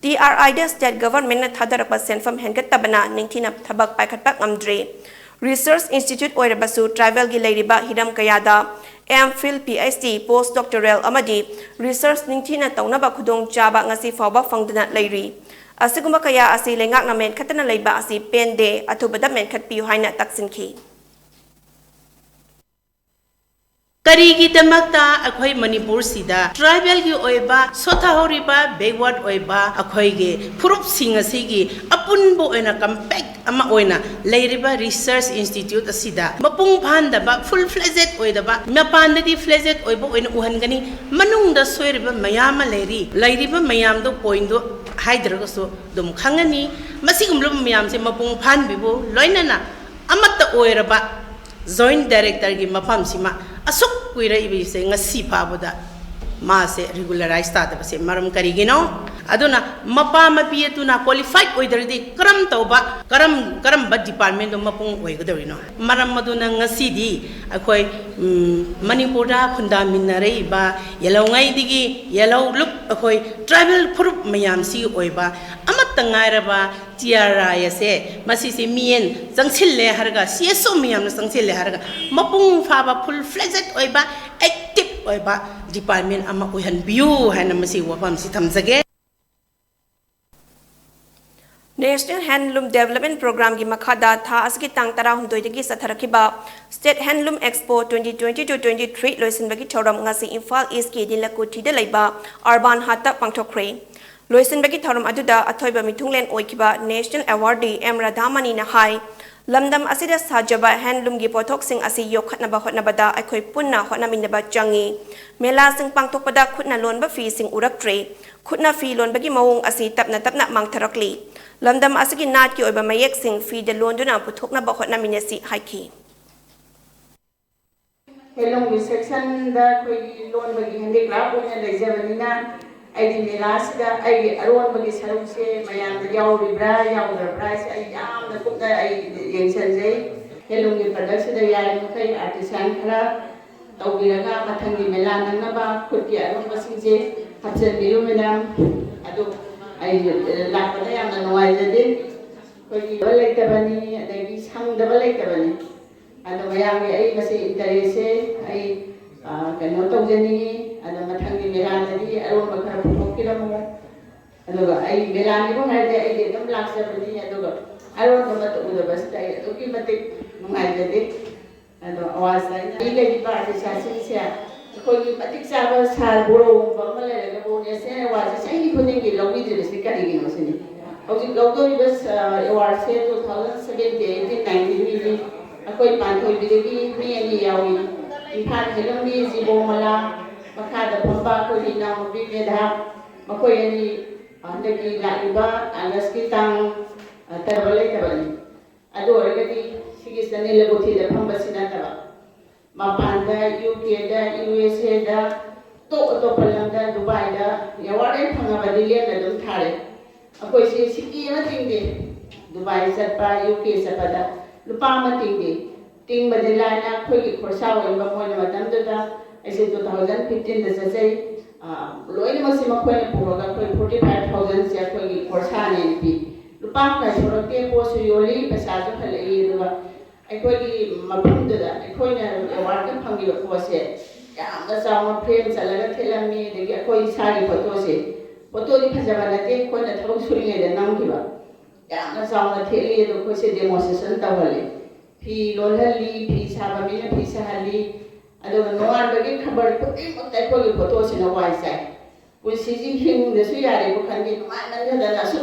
TRIꯗ state governmentꯅ ꯊꯥꯗꯔꯛꯄ ꯁꯦꯟꯐꯝ ꯍꯦꯟꯒꯠꯇꯕꯅ ꯅꯤꯡꯊꯤꯅ ꯊꯕꯛ ꯄꯥꯏꯈꯠꯄ ꯉꯝꯗ꯭ꯔꯤ꯫ Research Institute ꯑꯣꯏꯔꯕꯁꯨ tribalꯒꯤ ꯂꯩꯔꯤꯕ ꯍꯤꯔꯝ ꯀꯌꯥꯗ MPhil, PhD, postdoctoral ꯑꯃꯗꯤ research ꯅꯤꯡꯊꯤꯅ ꯇꯧꯅꯕ ꯈꯨꯗꯣꯡꯆꯥꯕ ꯉꯁꯤ ꯐꯥꯎꯕ ꯐꯪꯗꯅ ꯂꯩꯔꯤ꯫ ꯑꯁꯤꯒꯨꯝꯕ ꯀꯌꯥ ꯑꯁꯤ ꯂꯩꯉꯥꯛꯅ ꯃꯦꯟꯈꯠꯇꯅ ꯂꯩꯕ ꯑꯁꯤ ꯄꯦꯟꯗꯦ, ꯑꯊꯨꯕꯗ ꯃꯦꯟꯈꯠꯄꯤꯌꯨ ꯍꯥꯏꯅ ꯇꯛꯁꯤꯟꯈꯤ꯫ ꯀꯔꯤꯒꯤꯗꯃꯛꯇ ꯑꯩꯈꯣꯏ ꯃꯅꯤꯄꯨꯔꯁꯤꯗ tribalꯒꯤ ꯑꯣꯏꯕ ꯁꯣꯊꯍꯧꯔꯤꯕ, backward ꯑꯣꯏꯕ ꯑꯩꯈꯣꯏꯒꯤ ꯐꯨꯔꯨꯞꯁꯤꯡ ꯑꯁꯤꯒꯤ ꯑꯄꯨꯟꯕ ꯑꯣꯏꯅ compact ꯑꯃ ꯑꯣꯏꯅ ꯂꯩꯔꯤꯕ Research Institute ꯑꯁꯤꯗ ꯃꯄꯨꯡ ꯐꯥꯍꯟꯗꯕ, full fledged ꯑꯣꯏꯗꯕ, ꯃꯄꯥꯟꯗꯗꯤ fledged ꯑꯣꯏꯕ ꯑꯣꯏꯅ ꯎꯍꯟꯒꯅꯤ, ꯃꯅꯨꯡꯗ ꯁꯣꯏꯔꯤꯕ ꯃꯌꯥꯝ ꯑꯃ ꯂꯩꯔꯤ꯫ ꯂꯩꯔꯤꯕ ꯃꯌꯥꯝꯗꯣ pointꯗꯣ ꯍꯥꯏꯗ꯭ꯔꯒꯁꯨ ꯑꯗꯨꯝ ꯈꯪꯉꯅꯤ꯫ ꯃꯁꯤꯒꯨꯝꯂꯕ ꯃꯌꯥꯝꯁꯦ ꯃꯄꯨꯡ ꯐꯥꯍꯟꯕꯤꯕꯨ ꯂꯣꯏꯅꯅ ꯑꯃꯠꯇ ꯑꯣꯏꯔꯕ Joint Directorꯒꯤ ꯃꯐꯝꯁꯤꯃ ꯑꯁꯨꯛ ꯀꯨꯏꯔꯛꯏꯕꯁꯦ ꯉꯁꯤ ꯐꯥꯎꯕꯗ ꯃꯥꯁꯦ ꯔꯤꯒꯨꯂꯔꯥꯏꯁ ꯇꯥꯗꯕꯁꯦ ꯃꯔꯝ ꯀꯔꯤꯒꯤꯅꯣ? ꯑꯗꯨꯅ ꯃꯄꯥ ꯃꯄꯤ ꯑꯗꯨꯅ ꯀ꯭ꯋꯥꯂꯤꯐꯥꯏꯠ ꯑꯣꯏꯗ꯭ꯔꯗꯤ ꯀꯔꯝ ꯇꯧꯕ, ꯀꯔꯝ ꯀꯔꯝꯕ ꯗꯤꯄꯥꯔꯠꯃꯦꯟꯗꯣ ꯃꯄꯨꯡ ꯑꯣꯏꯒꯗꯧꯔꯤꯅꯣ? ꯃꯔꯝ ꯑꯗꯨꯅ ꯉꯁꯤꯗꯤ ꯑꯩꯈꯣꯏ, ꯎꯝ, ꯃꯅꯤꯄꯨꯔꯗ ꯈꯨꯟꯗꯥꯃꯤꯟꯅꯔꯛꯏꯕ ꯌꯦꯜꯍꯧꯉꯩꯗꯒꯤ ꯌꯦꯜꯍꯧ ꯂꯨꯞ ꯑꯩꯈꯣꯏ ꯇ꯭ꯔꯥꯏꯕꯦꯜ ꯐꯨꯔꯨꯞ ꯃꯌꯥꯝꯁꯤꯒꯤ ꯑꯣꯏꯕ ꯑꯃꯠꯇ ꯉꯥꯏꯔꯕ ꯇꯤ ꯑꯥꯔ ꯑꯥꯏ ꯑꯁꯦ, ꯃꯁꯤꯁꯦ ꯃꯤꯠꯌꯦꯡ ꯆꯪꯁꯤꯜꯂꯦ ꯍꯥꯏꯔꯒ, ꯁꯤ ꯑꯦꯁ ꯑꯣ ꯃꯌꯥꯝꯅ ꯆꯪꯁꯤꯜꯂꯦ ꯍꯥꯏꯔꯒ, ꯃꯄꯨꯡ ꯐꯥꯕ, ꯐꯨꯜ ꯐ꯭ꯂꯦꯖꯦꯠ ꯑꯣꯏꯕ, ꯑꯦꯛꯇꯤꯚ ꯑꯣꯏꯕ ꯗꯤꯄꯥꯔꯠꯃꯦꯟ ꯑꯃ ꯑꯣꯏꯍꯟꯕꯤꯌꯨ ꯍꯥꯏꯅ ꯃꯁꯤ ꯋꯥꯐꯝꯁꯤ ꯊꯝꯖꯒꯦ꯫ National Handloom Development Programꯒꯤ ꯃꯈꯥꯗ ꯊꯥ ꯑꯁꯤꯒꯤ ꯇꯥꯡ ꯇꯔꯥꯍꯨꯝꯗꯣꯏꯗꯒꯤ ꯆꯠꯊꯔꯛꯈꯤꯕ State Handloom Expo twenty twenty-two twenty-three ꯂꯣꯏꯁꯤꯟꯕꯒꯤ ꯊꯧꯔꯝ ꯉꯁꯤ ꯏꯝꯐꯥꯜ ꯏꯁꯀꯤ ꯅꯤꯂꯀꯨꯊꯤꯗ ꯂꯩꯕ ꯑꯔꯕꯥꯟ ꯍꯥꯠꯇ ꯄꯥꯡꯊꯣꯛꯈ꯭ꯔꯦ꯫ ꯂꯣꯏꯁꯤꯟꯕꯒꯤ ꯊꯧꯔꯝ ꯑꯗꯨꯗ ꯑꯊꯣꯏꯕ ꯃꯤꯊꯨꯡꯂꯦꯟ ꯑꯣꯏꯈꯤꯕ National Awardee ꯑꯦꯝ ꯔꯥꯙꯥꯃꯅꯤꯅ ꯍꯥꯏ, ꯂꯝꯗꯝ ꯑꯁꯤꯗ ꯁꯥꯖꯕ handloomꯒꯤ ꯄꯣꯠꯊꯣꯛꯁꯤꯡ ꯑꯁꯤ ꯌꯣꯛꯈꯠꯅꯕ ꯍꯣꯠꯅꯕꯗ ꯑꯩꯈꯣꯏ ꯄꯨꯟꯅ ꯍꯣꯠꯅꯃꯤꯟꯅꯕ ꯆꯪꯏ꯫ ꯃꯦꯂꯥꯁꯤꯡ ꯄꯥꯡꯊꯣꯛꯄꯗ ꯈꯨꯠꯅ ꯂꯣꯟꯕ ꯐꯤꯁꯤꯡ ꯎꯔꯛꯇ꯭ꯔꯦ꯫ ꯈꯨꯠꯅ ꯐꯤ ꯂꯣꯟꯕꯒꯤ ꯃꯑꯣꯡ ꯑꯁꯤ ꯇꯞꯅ ꯇꯞꯅ ꯃꯥꯡꯊꯔꯛꯂꯤ꯫ ꯂꯝꯗꯝ ꯑꯁꯤꯒꯤ ꯅꯥꯠꯀꯤ ꯑꯣꯏꯕ ꯃꯌꯦꯛꯁꯤꯡ ꯐꯤꯗ ꯂꯣꯟꯗꯨꯅ ꯄꯨꯊꯣꯛꯅꯕ ꯍꯣꯠꯅꯃꯤꯟꯅꯁꯤ ꯍꯥꯏꯈꯤ꯫ ꯍꯦꯟꯂꯨꯝꯒꯤ ꯁꯦꯛꯁꯟꯗ ꯑꯩꯈꯣꯏꯒꯤ ꯂꯣꯟꯕꯒꯤ ꯍꯦꯟꯗꯤꯀ꯭ꯔꯥꯐ ꯑꯣꯏꯅ ꯂꯩꯖꯕꯅꯤꯅ, ꯑꯩꯒꯤ ꯃꯦꯂꯥꯁꯤꯗ ꯑꯩꯒꯤ ꯑꯔꯣꯟꯕꯒꯤ ꯁꯔꯨꯛꯁꯦ ꯃꯌꯥꯝꯗ ꯌꯥꯎꯔꯤꯕ꯭ꯔꯥ ꯌꯥꯎꯗ꯭ꯔꯕ꯭ꯔꯥ ꯍꯥꯏꯁꯦ ꯑꯩ ꯌꯥꯝꯅ ꯀꯨꯞꯅ ꯑꯩ ꯌꯦꯡꯁꯤꯟꯖꯩ꯫ ꯍꯦꯟꯂꯨꯝꯒꯤ ꯄ꯭ꯔꯗꯛꯁꯤꯗ ꯌꯥꯔꯤꯃꯈꯩ ꯑꯥꯔꯇꯤꯁꯥꯟ ꯈꯔ ꯇꯧꯕꯤꯔꯒ ꯃꯊꯪꯒꯤ ꯃꯦꯂꯥ ꯅꯪꯅꯕ ꯈꯨꯠꯀꯤ ꯑꯔꯣꯟꯕꯁꯤꯡꯁꯦ ꯍꯥꯞꯆꯤꯟꯕꯤꯌꯨ ꯃꯦꯗꯥꯝ꯫ ꯑꯗꯨ ꯑꯩ ꯂꯥꯛꯄꯗ ꯌꯥꯝꯅ ꯅꯨꯡꯉꯥꯏꯖꯗꯦ꯫ ꯑꯩꯈꯣꯏꯒꯤ ꯂꯩꯇꯕꯅꯤ, ꯑꯗꯒꯤ ꯁꯪꯗꯕ ꯂꯩꯇꯕꯅꯤ꯫ ꯑꯗꯣ ꯃꯌꯥꯝꯒꯤ ꯑꯩ ꯃꯁꯤ ꯏꯟꯇꯔꯦꯁꯁꯦ ꯑꯩ, ꯑ, ꯀꯩꯅꯣ ꯇꯧꯖꯅꯤꯡꯉꯤ꯫ ꯑꯗꯣ ꯃꯊꯪꯒꯤ ꯃꯦꯂꯥꯗꯗꯤ ꯑꯔꯣꯟꯕ ꯈꯔ ꯄꯨꯊꯣꯛꯄꯤꯔꯝꯃꯣ꯫ ꯑꯗꯨꯒ ꯑꯩ ꯃꯦꯂꯥꯅꯤꯕꯨ ꯍꯥꯏꯔꯗꯤ ꯑꯩꯗꯤ ꯑꯗꯨꯝ ꯂꯥꯛꯆꯕꯅꯤ꯫ ꯑꯗꯨꯒ ꯑꯔꯣꯟꯕ ꯑꯃꯠꯇ ꯎꯗꯕꯁꯤꯗ ꯑꯩ ꯑꯗꯨꯛꯀꯤ ꯃꯇꯤꯛ ꯅꯨꯡꯉꯥꯏꯖꯗꯦ꯫ ꯑꯗꯣ ꯑꯋꯥꯖ ꯑꯩꯅ ꯂꯩꯔꯤꯕ ꯑꯥꯔꯇꯤꯁꯥꯁꯤꯡꯁꯦ ꯑꯩꯈꯣꯏꯒꯤ ꯃꯇꯤꯛ ꯆꯥꯕ ꯁꯥꯔ ꯕꯣꯔꯣꯒꯨꯝꯕ ꯑꯃ ꯂꯩꯔꯒꯕꯨ ꯅꯦꯁꯅꯦꯜ ꯑꯦꯋꯥꯔꯗꯁꯦ ꯆꯍꯤ ꯈꯨꯗꯤꯡꯒꯤ ꯂꯧꯕꯤꯗ꯭ꯔꯤꯕꯁꯤ ꯀꯔꯤꯒꯤꯅꯣ ꯁꯤꯅꯤ꯫ ꯍꯧꯖꯤꯛ ꯂꯧꯗꯧꯔꯤꯕ, ꯑ, ꯑꯦꯋꯥꯔꯗꯁꯦ two thousand seventeen eighteen nineteenꯒꯤꯅꯤ꯫ ꯑꯩꯈꯣꯏ ꯄꯥꯟꯊꯣꯏꯕꯤꯗꯒꯤ ꯃꯤ ꯑꯅꯤ ꯌꯥꯎꯏ꯫ ꯏꯝꯐꯥꯜ ꯍꯦꯟꯂꯨꯝꯒꯤ ꯖꯤꯕꯣꯃꯂꯥ, ꯃꯈꯥꯗ ꯐꯝꯕ ꯑꯩꯈꯣꯏꯒꯤ ꯏꯅꯥꯎꯅꯨꯄꯤ ꯃꯦꯙꯥ, ꯃꯈꯣꯏ ꯑꯅꯤ ꯍꯟꯗꯛꯀꯤ ꯂꯥꯛꯂꯤꯕ ꯑꯥꯒꯁꯀꯤ ꯇꯥꯡ, ꯑ, ꯇꯔꯥ ꯂꯩꯇꯕꯅꯤ꯫ ꯑꯗꯨ ꯑꯣꯏꯔꯒꯗꯤ ꯁꯤꯒꯤ ꯆꯅꯦꯜ ꯂꯕꯨꯛꯊꯤꯗ ꯐꯝꯕꯁꯤ ꯅꯠꯇꯕ, ꯃꯄꯥꯟꯗ, ꯌꯨ ꯀꯦꯗ, ꯌꯨ ꯑꯦꯁ ꯑꯦꯗ, ꯑꯇꯣꯞ ꯑꯇꯣꯞꯄ ꯂꯝꯗ, ꯗꯨꯕꯥꯏꯗ ꯑꯦꯋꯥꯔꯗ ꯍꯦꯛ ꯐꯪꯉꯕꯗꯤ ꯂꯦꯝꯅ ꯑꯗꯨꯝ ꯊꯥꯔꯦ꯫ ꯑꯩꯈꯣꯏꯁꯤ ꯁꯤꯀꯤ ꯑꯃ ꯇꯤꯡꯗꯦ꯫ ꯗꯨꯕꯥꯏ ꯆꯠꯄ, ꯌꯨ ꯀꯦ ꯆꯠꯄꯗ ꯂꯨꯄꯥ ꯑꯃ ꯇꯤꯡꯗꯦ꯫ ꯇꯤꯡꯕꯗꯤ ꯂꯥꯏꯅ ꯑꯩꯈꯣꯏꯒꯤ ꯈꯣꯔꯁꯥ ꯑꯣꯏꯕ ꯃꯣꯏꯅ ꯃꯇꯝꯗꯨꯗ, ꯑꯩꯁꯦ ꯇꯨ ꯊꯥꯎꯖꯟ ꯐꯤꯐꯇꯤꯟꯗ ꯆꯠꯆꯩ꯫ ꯑ, ꯂꯣꯏꯅꯃꯛꯁꯦ ꯃꯈꯣꯏꯅ ꯄꯨꯔꯒ ꯑꯩꯈꯣꯏ ꯐꯣꯔꯇꯤ ꯐꯥꯏꯚ ꯊꯥꯎꯖꯟꯁꯦ ꯑꯩꯈꯣꯏꯒꯤ ꯈꯣꯔꯁꯥꯅꯦꯅ ꯄꯤ꯫ ꯂꯨꯄꯥ ꯑꯃ ꯀꯥꯏꯊꯣꯔꯛꯇꯦ, ꯄꯣꯠꯁꯨ ꯌꯣꯜꯂꯤ, ꯄꯩꯁꯥꯁꯨ ꯍꯜꯂꯛꯏ꯫ ꯑꯗꯨꯒ ꯑꯩꯈꯣꯏꯒꯤ ꯃꯐꯝꯗꯨꯗ ꯑꯩꯈꯣꯏꯅ ꯑꯦꯋꯥꯔꯗꯀ ꯐꯪꯉꯤꯕ ꯄꯣꯠꯁꯦ ꯌꯥꯝꯅ ꯆꯥꯎꯅ ꯐ꯭ꯔꯦꯝ ꯆꯜꯂꯒ ꯊꯦꯠꯂꯝꯃꯤ꯫ ꯑꯗꯒꯤ ꯑꯩꯈꯣꯏ ꯏꯁꯥꯒꯤ ꯐꯣꯇꯣꯁꯦ, ꯐꯣꯇꯣꯗꯤ ꯐꯖꯕ ꯅꯠꯇꯦ, ꯑꯩꯈꯣꯏꯅ ꯊꯕꯛ ꯁꯨꯔꯤꯉꯩꯗ ꯅꯝꯈꯤꯕ, ꯌꯥꯝꯅ ꯆꯥꯎꯅ ꯊꯦꯠꯂꯤ꯫ ꯑꯗꯣ ꯑꯩꯈꯣꯏꯁꯦ ꯗꯦꯃꯣꯟꯁꯇ꯭ꯔꯦꯁꯟ ꯇꯧꯍꯜꯂꯤ꯫ ꯐꯤ ꯂꯣꯜꯍꯜꯂꯤ, ꯐꯤ ꯁꯥꯕ ꯃꯤꯅ ꯐꯤ ꯁꯥꯍꯜꯂꯤ꯫ ꯑꯗꯨꯒ ꯅꯣꯡꯉꯥꯟꯕꯒꯤ ꯈꯕꯔ ꯈꯨꯗꯤꯡꯃꯛꯇ ꯑꯩꯈꯣꯏꯒꯤ ꯐꯣꯇꯣꯁꯤꯅ ꯋꯥꯏ ꯆꯥꯏ꯫ ꯄꯨꯟꯁꯤꯁꯤ ꯍꯤꯡꯗꯁꯨ ꯌꯥꯔꯦꯕꯨ ꯈꯟꯗꯦ, ꯅꯨꯡꯉꯥꯏꯃꯟꯗꯗꯅ꯫ ꯑꯁꯨꯛ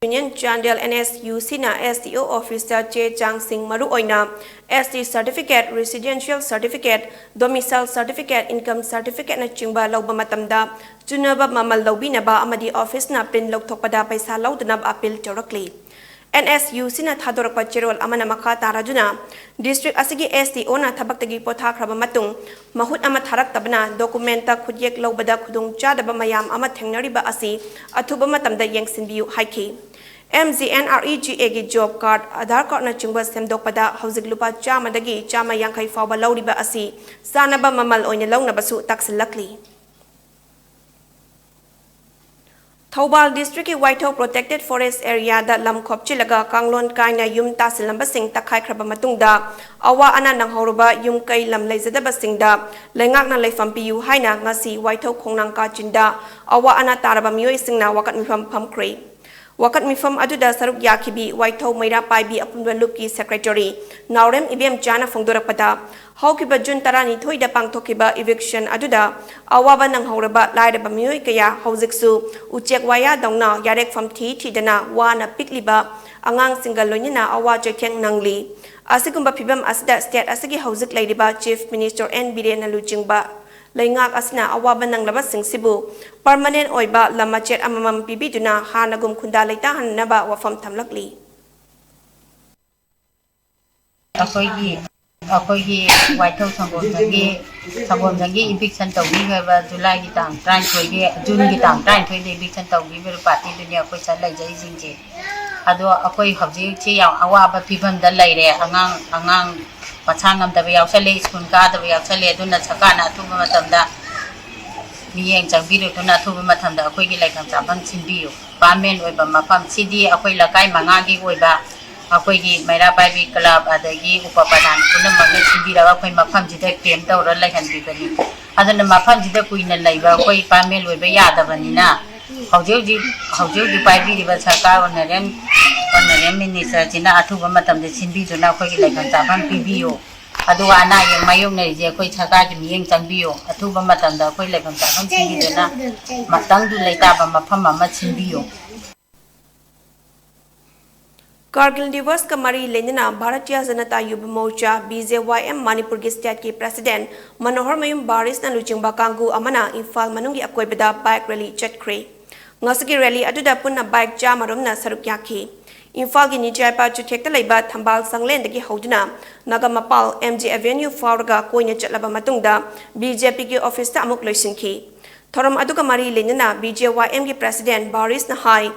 Union Chandel N S U Cꯅ S D O officeꯇ ꯆꯦ ꯆꯥꯡꯁꯤꯡ, ꯃꯔꯨꯑꯣꯏꯅ S T certificate, residential certificate, domicile certificate, income certificateꯅꯆꯤꯡꯕ ꯂꯧꯕ ꯃꯇꯝꯗ ꯆꯨꯅꯕ ꯃꯃꯜ ꯂꯧꯕꯤꯅꯕ ꯑꯃꯗꯤ officeꯅ print ꯂꯧꯊꯣꯛꯄꯗ ꯄꯩꯁꯥ ꯂꯧꯗꯅꯕ appeal ꯇꯧꯔꯛꯂꯤ꯫ N S U Cꯅ ꯊꯥꯗꯣꯔꯛꯄ ꯆꯦꯔꯣꯜ ꯑꯃꯅ ꯃꯈꯥ ꯇꯥꯔꯗꯨꯅ, district ꯑꯁꯤꯒꯤ S D Oꯅ ꯊꯕꯛꯇꯒꯤ ꯄꯣꯊꯥꯈ꯭ꯔꯕ ꯃꯇꯨꯡ ꯃꯍꯨꯠ ꯑꯃ ꯊꯥꯔꯛꯇꯕꯅ documentꯇ ꯈꯨꯠꯌꯦꯛ ꯂꯧꯕꯗ ꯈꯨꯗꯣꯡꯆꯥꯗꯕ ꯃꯌꯥꯝ ꯑꯃ ꯊꯦꯡꯅꯔꯤꯕ ꯑꯁꯤ ꯑꯊꯨꯕ ꯃꯇꯝꯗ ꯌꯦꯡꯁꯤꯟꯕꯤꯌꯨ ꯍꯥꯏꯈꯤ꯫ M G N R E G Aꯒꯤ job card, Aadhaar cardꯅꯆꯤꯡꯕ ꯁꯦꯝꯗꯣꯛꯄꯗ ꯍꯧꯖꯤꯛ ꯂꯨꯄꯥ ꯆꯥꯝꯃꯗꯒꯤ ꯆꯥꯝꯃ ꯌꯥꯡꯈꯩ ꯐꯥꯎꯕ ꯂꯧꯔꯤꯕ ꯑꯁꯤ ꯆꯥꯅꯕ ꯃꯃꯜ ꯑꯣꯏꯅ ꯂꯧꯅꯕꯁꯨ ꯇꯥꯛꯁꯤꯜꯂꯛꯂꯤ꯫ ꯊꯧꯕꯥꯜ districtꯀꯤ ꯋꯥꯏꯊꯧ protected forest areaꯗ ꯂꯝ ꯈꯣꯞꯆꯤꯜꯂꯒ ꯀꯥꯡꯂꯣꯟ ꯀꯥꯏꯅ ꯌꯨꯝ ꯇꯥꯁꯤꯜꯂꯝꯕꯁꯤꯡ ꯇꯛꯈꯥꯏꯈ꯭ꯔꯕ ꯃꯇꯨꯡꯗ, ꯑꯋꯥ ꯑꯅꯥ ꯅꯪꯍꯧꯔꯕ ꯌꯨꯝ ꯀꯩ ꯂꯝ ꯂꯩꯖꯗꯕꯁꯤꯡꯗ ꯂꯩꯉꯥꯛꯅ ꯂꯩꯐꯝ ꯄꯤꯌꯨ ꯍꯥꯏꯅ ꯉꯁꯤ ꯋꯥꯏꯊꯧ ꯈꯣꯡꯅꯥꯡ ꯀꯥꯆꯤꯟꯗ ꯑꯋꯥ ꯑꯅꯥ ꯇꯥꯔꯕ ꯃꯤꯑꯣꯏꯁꯤꯡꯅ ꯋꯥꯀꯠ ꯃꯤꯐꯝ ꯐꯝꯈ꯭ꯔꯦ꯫ ꯋꯥꯀꯠ ꯃꯤꯐꯝ ꯑꯗꯨꯗ ꯁꯔꯨꯛ ꯌꯥꯈꯤꯕꯤ ꯋꯥꯏꯊꯧ ꯃꯩꯔꯥ ꯄꯥꯏꯕꯤ ꯑꯄꯨꯟꯕ ꯂꯨꯞꯀꯤ secretary ꯅꯥꯎꯔꯦꯝ ꯏꯕꯦꯝꯆꯥꯅ ꯐꯣꯡꯗꯣꯔꯛꯄꯗ, ꯍꯧꯈꯤꯕ ꯖꯨꯟ ꯇꯔꯥꯅꯤꯊꯣꯏꯗ ꯄꯥꯡꯊꯣꯛꯈꯤꯕ eviction ꯑꯗꯨꯗ ꯑꯋꯥꯕ ꯅꯪꯍꯧꯔꯕ ꯂꯥꯏꯔꯕ ꯃꯤꯑꯣꯏ ꯀꯌꯥ ꯍꯧꯖꯤꯛꯁꯨ ꯎꯆꯦꯛ ꯋꯥꯌꯥꯗꯧꯅ ꯌꯥꯔꯦꯛꯐꯝ ꯊꯤ ꯊꯤꯗꯅ ꯋꯥꯅ ꯄꯤꯛꯂꯤꯕ ꯑꯉꯥꯡꯁꯤꯡꯒ ꯂꯣꯏꯅꯅ ꯑꯋꯥ ꯆꯩꯊꯦꯡ ꯅꯪꯂꯤ꯫ ꯑꯁꯤꯒꯨꯝꯕ ꯐꯤꯕꯝ ꯑꯁꯤꯗ state ꯑꯁꯤꯒꯤ ꯍꯧꯖꯤꯛ ꯂꯩꯔꯤꯕ Chief Minister N ꯕꯤꯔꯦꯟꯅ ꯂꯨꯆꯤꯡꯕ ꯂꯩꯉꯥꯛ ꯑꯁꯤꯅ ꯑꯋꯥꯕ ꯅꯪꯂꯕꯁꯤꯡꯁꯤꯕꯨ permanent ꯑꯣꯏꯕ ꯂꯝ ꯃꯆꯦꯠ ꯑꯃꯃꯝ ꯄꯤꯕꯤꯗꯨꯅ ꯍꯥꯟꯅꯒꯨꯝ ꯈꯨꯟꯗꯥ ꯂꯩꯇꯥꯍꯟꯅꯕ ꯋꯥꯐꯝ ꯊꯝꯂꯛꯂꯤ꯫ ꯑꯩꯈꯣꯏꯒꯤ ꯑꯩꯈꯣꯏꯒꯤ ꯋꯥꯏꯊꯧ ꯁꯪꯒꯣꯝꯁꯪꯒꯤ ꯁꯪꯒꯣꯝꯁꯪꯒꯤ ꯏꯚꯤꯛꯁꯟ ꯇꯧꯕꯤꯈ꯭ꯔꯕ ꯖꯨꯂꯥꯏꯒꯤ ꯇꯥꯡ ꯇꯔꯥꯅꯤꯊꯣꯏꯒꯤ, ꯖꯨꯟꯒꯤ ꯇꯥꯡ ꯇꯔꯥꯅꯤꯊꯣꯏꯗ ꯏꯚꯤꯛꯁꯟ ꯇꯧꯕꯤꯈ꯭ꯔꯕ ꯄꯥꯔꯇꯤꯗꯨꯅꯤ ꯑꯩꯈꯣꯏ ꯁꯤꯗ ꯂꯩꯖꯔꯤꯁꯤꯡꯁꯦ꯫ ꯑꯗꯣ ꯑꯩꯈꯣꯏ ꯍꯧꯖꯤꯛꯁꯤ ꯌꯥꯝ ꯑꯋꯥꯕ ꯐꯤꯕꯝꯗ ꯂꯩꯔꯦ꯫ ꯑꯉꯥꯡ ꯑꯉꯥꯡ ꯃꯁꯥ ꯉꯝꯗꯕ ꯌꯥꯎꯁꯜꯂꯦ, ꯁ꯭ꯀꯨꯜ ꯀꯥꯗꯕ ꯌꯥꯎꯁꯜꯂꯦ꯫ ꯑꯗꯨꯅ ꯁꯔꯀꯥꯔꯅ ꯑꯊꯨꯕ ꯃꯇꯝꯗ ꯃꯤꯠꯌꯦꯡ ꯆꯪꯕꯤꯔꯨꯗꯨꯅ ꯑꯊꯨꯕ ꯃꯇꯝꯗ ꯑꯩꯈꯣꯏꯒꯤ ꯂꯩꯐꯝ ꯆꯥꯐꯝ ꯁꯤꯟꯕꯤꯌꯨ꯫ ꯄꯥꯃꯦꯟ ꯑꯣꯏꯕ ꯃꯐꯝ ꯁꯤꯗꯤ ꯑꯩꯈꯣꯏ ꯂꯩꯀꯥꯏ ꯃꯉꯥꯒꯤ ꯑꯣꯏꯕ ꯑꯩꯈꯣꯏꯒꯤ ꯃꯩꯔꯥ ꯄꯥꯏꯕꯤ ꯀ꯭ꯂꯕ ꯑꯗꯒꯤ ꯎꯄ ꯄ꯭ꯔꯙꯥꯟ ꯄꯨꯝꯅꯃꯛꯅ ꯁꯤꯟꯕꯤꯔꯒ ꯑꯩꯈꯣꯏ ꯃꯐꯝꯁꯤꯗ ꯀꯦꯝ ꯇꯧꯔ ꯂꯩꯍꯟꯕꯤꯕꯅꯤ꯫ ꯑꯗꯨꯅ ꯃꯐꯝꯁꯤꯗ ꯀꯨꯏꯅ ꯂꯩꯕ ꯑꯩꯈꯣꯏ ꯄꯥꯃꯦꯟ ꯑꯣꯏꯕ ꯌꯥꯗꯕꯅꯤꯅ ꯍꯧꯖꯤꯛ ꯍꯧꯖꯤꯛ, ꯍꯧꯖꯤꯛ ꯍꯧꯖꯤꯛ ꯄꯥꯏꯕꯤꯔꯤꯕ ꯁꯔꯀꯥꯔ ꯑꯣꯅꯔꯦꯟ, ꯑꯣꯅꯔꯦꯟ ꯃꯤꯅꯤꯁꯇꯔꯁꯤꯅ ꯑꯊꯨꯕ ꯃꯇꯝꯗ ꯁꯤꯟꯕꯤꯗꯨꯅ ꯑꯩꯈꯣꯏꯒꯤ ꯂꯩꯐꯝ ꯆꯥꯐꯝ ꯄꯤꯕꯤꯌꯨ꯫ ꯑꯗꯨꯒ ꯑꯅꯥ ꯑꯌꯦꯛ ꯃꯥꯌꯣꯛꯅꯔꯤꯁꯦ ꯑꯩꯈꯣꯏ ꯁꯔꯀꯥꯔꯒꯤ ꯃꯤꯠꯌꯦꯡ ꯆꯪꯕꯤꯌꯨ꯫ ꯑꯊꯨꯕ ꯃꯇꯝꯗ ꯑꯩꯈꯣꯏ ꯂꯩꯐꯝ ꯆꯥꯐꯝ ꯁꯤꯟꯕꯤꯗꯨꯅ ꯃꯇꯝꯗꯨ ꯂꯩꯇꯥꯕ ꯃꯐꯝ ꯑꯃ ꯁꯤꯟꯕꯤꯌꯨ꯫ ꯀꯥꯔꯒꯤꯜ ꯗꯤꯕꯁꯀ ꯃꯔꯤ ꯂꯩꯅꯅ ꯚꯥꯔꯇꯤꯌ ꯖꯅꯇꯥ ꯌꯨꯕ ꯃꯣꯔꯆꯥ, ꯕꯤ ꯖꯦ ꯋꯥꯏ ꯑꯦꯝ, ꯃꯅꯤꯄꯨꯔꯒꯤ ꯁ꯭ꯇꯦꯠꯀꯤ ꯄ꯭ꯔꯦꯁꯤꯗꯦꯟꯠ ꯃꯅꯣꯍꯔ ꯃꯌꯨꯝ ꯕꯥꯔꯤꯁꯅ ꯂꯨꯆꯤꯡꯕ ꯀꯥꯡꯕꯨ ꯑꯃꯅ ꯏꯝꯐꯥꯜ ꯃꯅꯨꯡꯒꯤ ꯑꯀꯣꯏꯕꯗ ꯕꯥꯏꯛ ꯔꯦꯂꯤ ꯆꯠꯈ꯭ꯔꯦ꯫ ꯉꯁꯤꯒꯤ ꯔꯦꯂꯤ ꯑꯗꯨꯗ ꯄꯨꯟꯅ ꯕꯥꯏꯛ ꯆꯥꯝꯃ ꯔꯣꯝꯅ ꯁꯔꯨꯛ ꯌꯥꯈꯤ꯫ ꯏꯝꯐꯥꯜꯒꯤ ꯅꯤꯖꯥꯏꯄꯥ ꯆꯨꯊꯦꯛꯇ ꯂꯩꯕ ꯊꯝꯕꯥꯜ ꯁꯪꯂꯦꯟꯗꯒꯤ ꯍꯧꯗꯨꯅ ꯅꯥꯒꯥꯃꯄꯥꯜ ꯑꯦꯝ ꯖꯤ ꯑꯦꯚꯦꯅ꯭ꯌꯨ ꯐꯥꯎꯔꯒ ꯀꯣꯏꯅ ꯆꯠꯂꯕ ꯃꯇꯨꯡꯗ ꯕꯤ ꯖꯦ ꯄꯤꯒꯤ ꯑꯣꯐꯤꯁꯇ ꯑꯃꯨꯛ ꯂꯣꯏꯁꯤꯟꯈꯤ꯫ ꯊꯧꯔꯝ ꯑꯗꯨꯒ ꯃꯔꯤ ꯂꯩꯅꯅ ꯕꯤ ꯖꯦ ꯋꯥꯏ ꯑꯦꯝꯒꯤ ꯄ꯭ꯔꯦꯁꯤꯗꯦꯟꯠ ꯕꯥꯔꯤꯁꯅ ꯍꯥꯏ,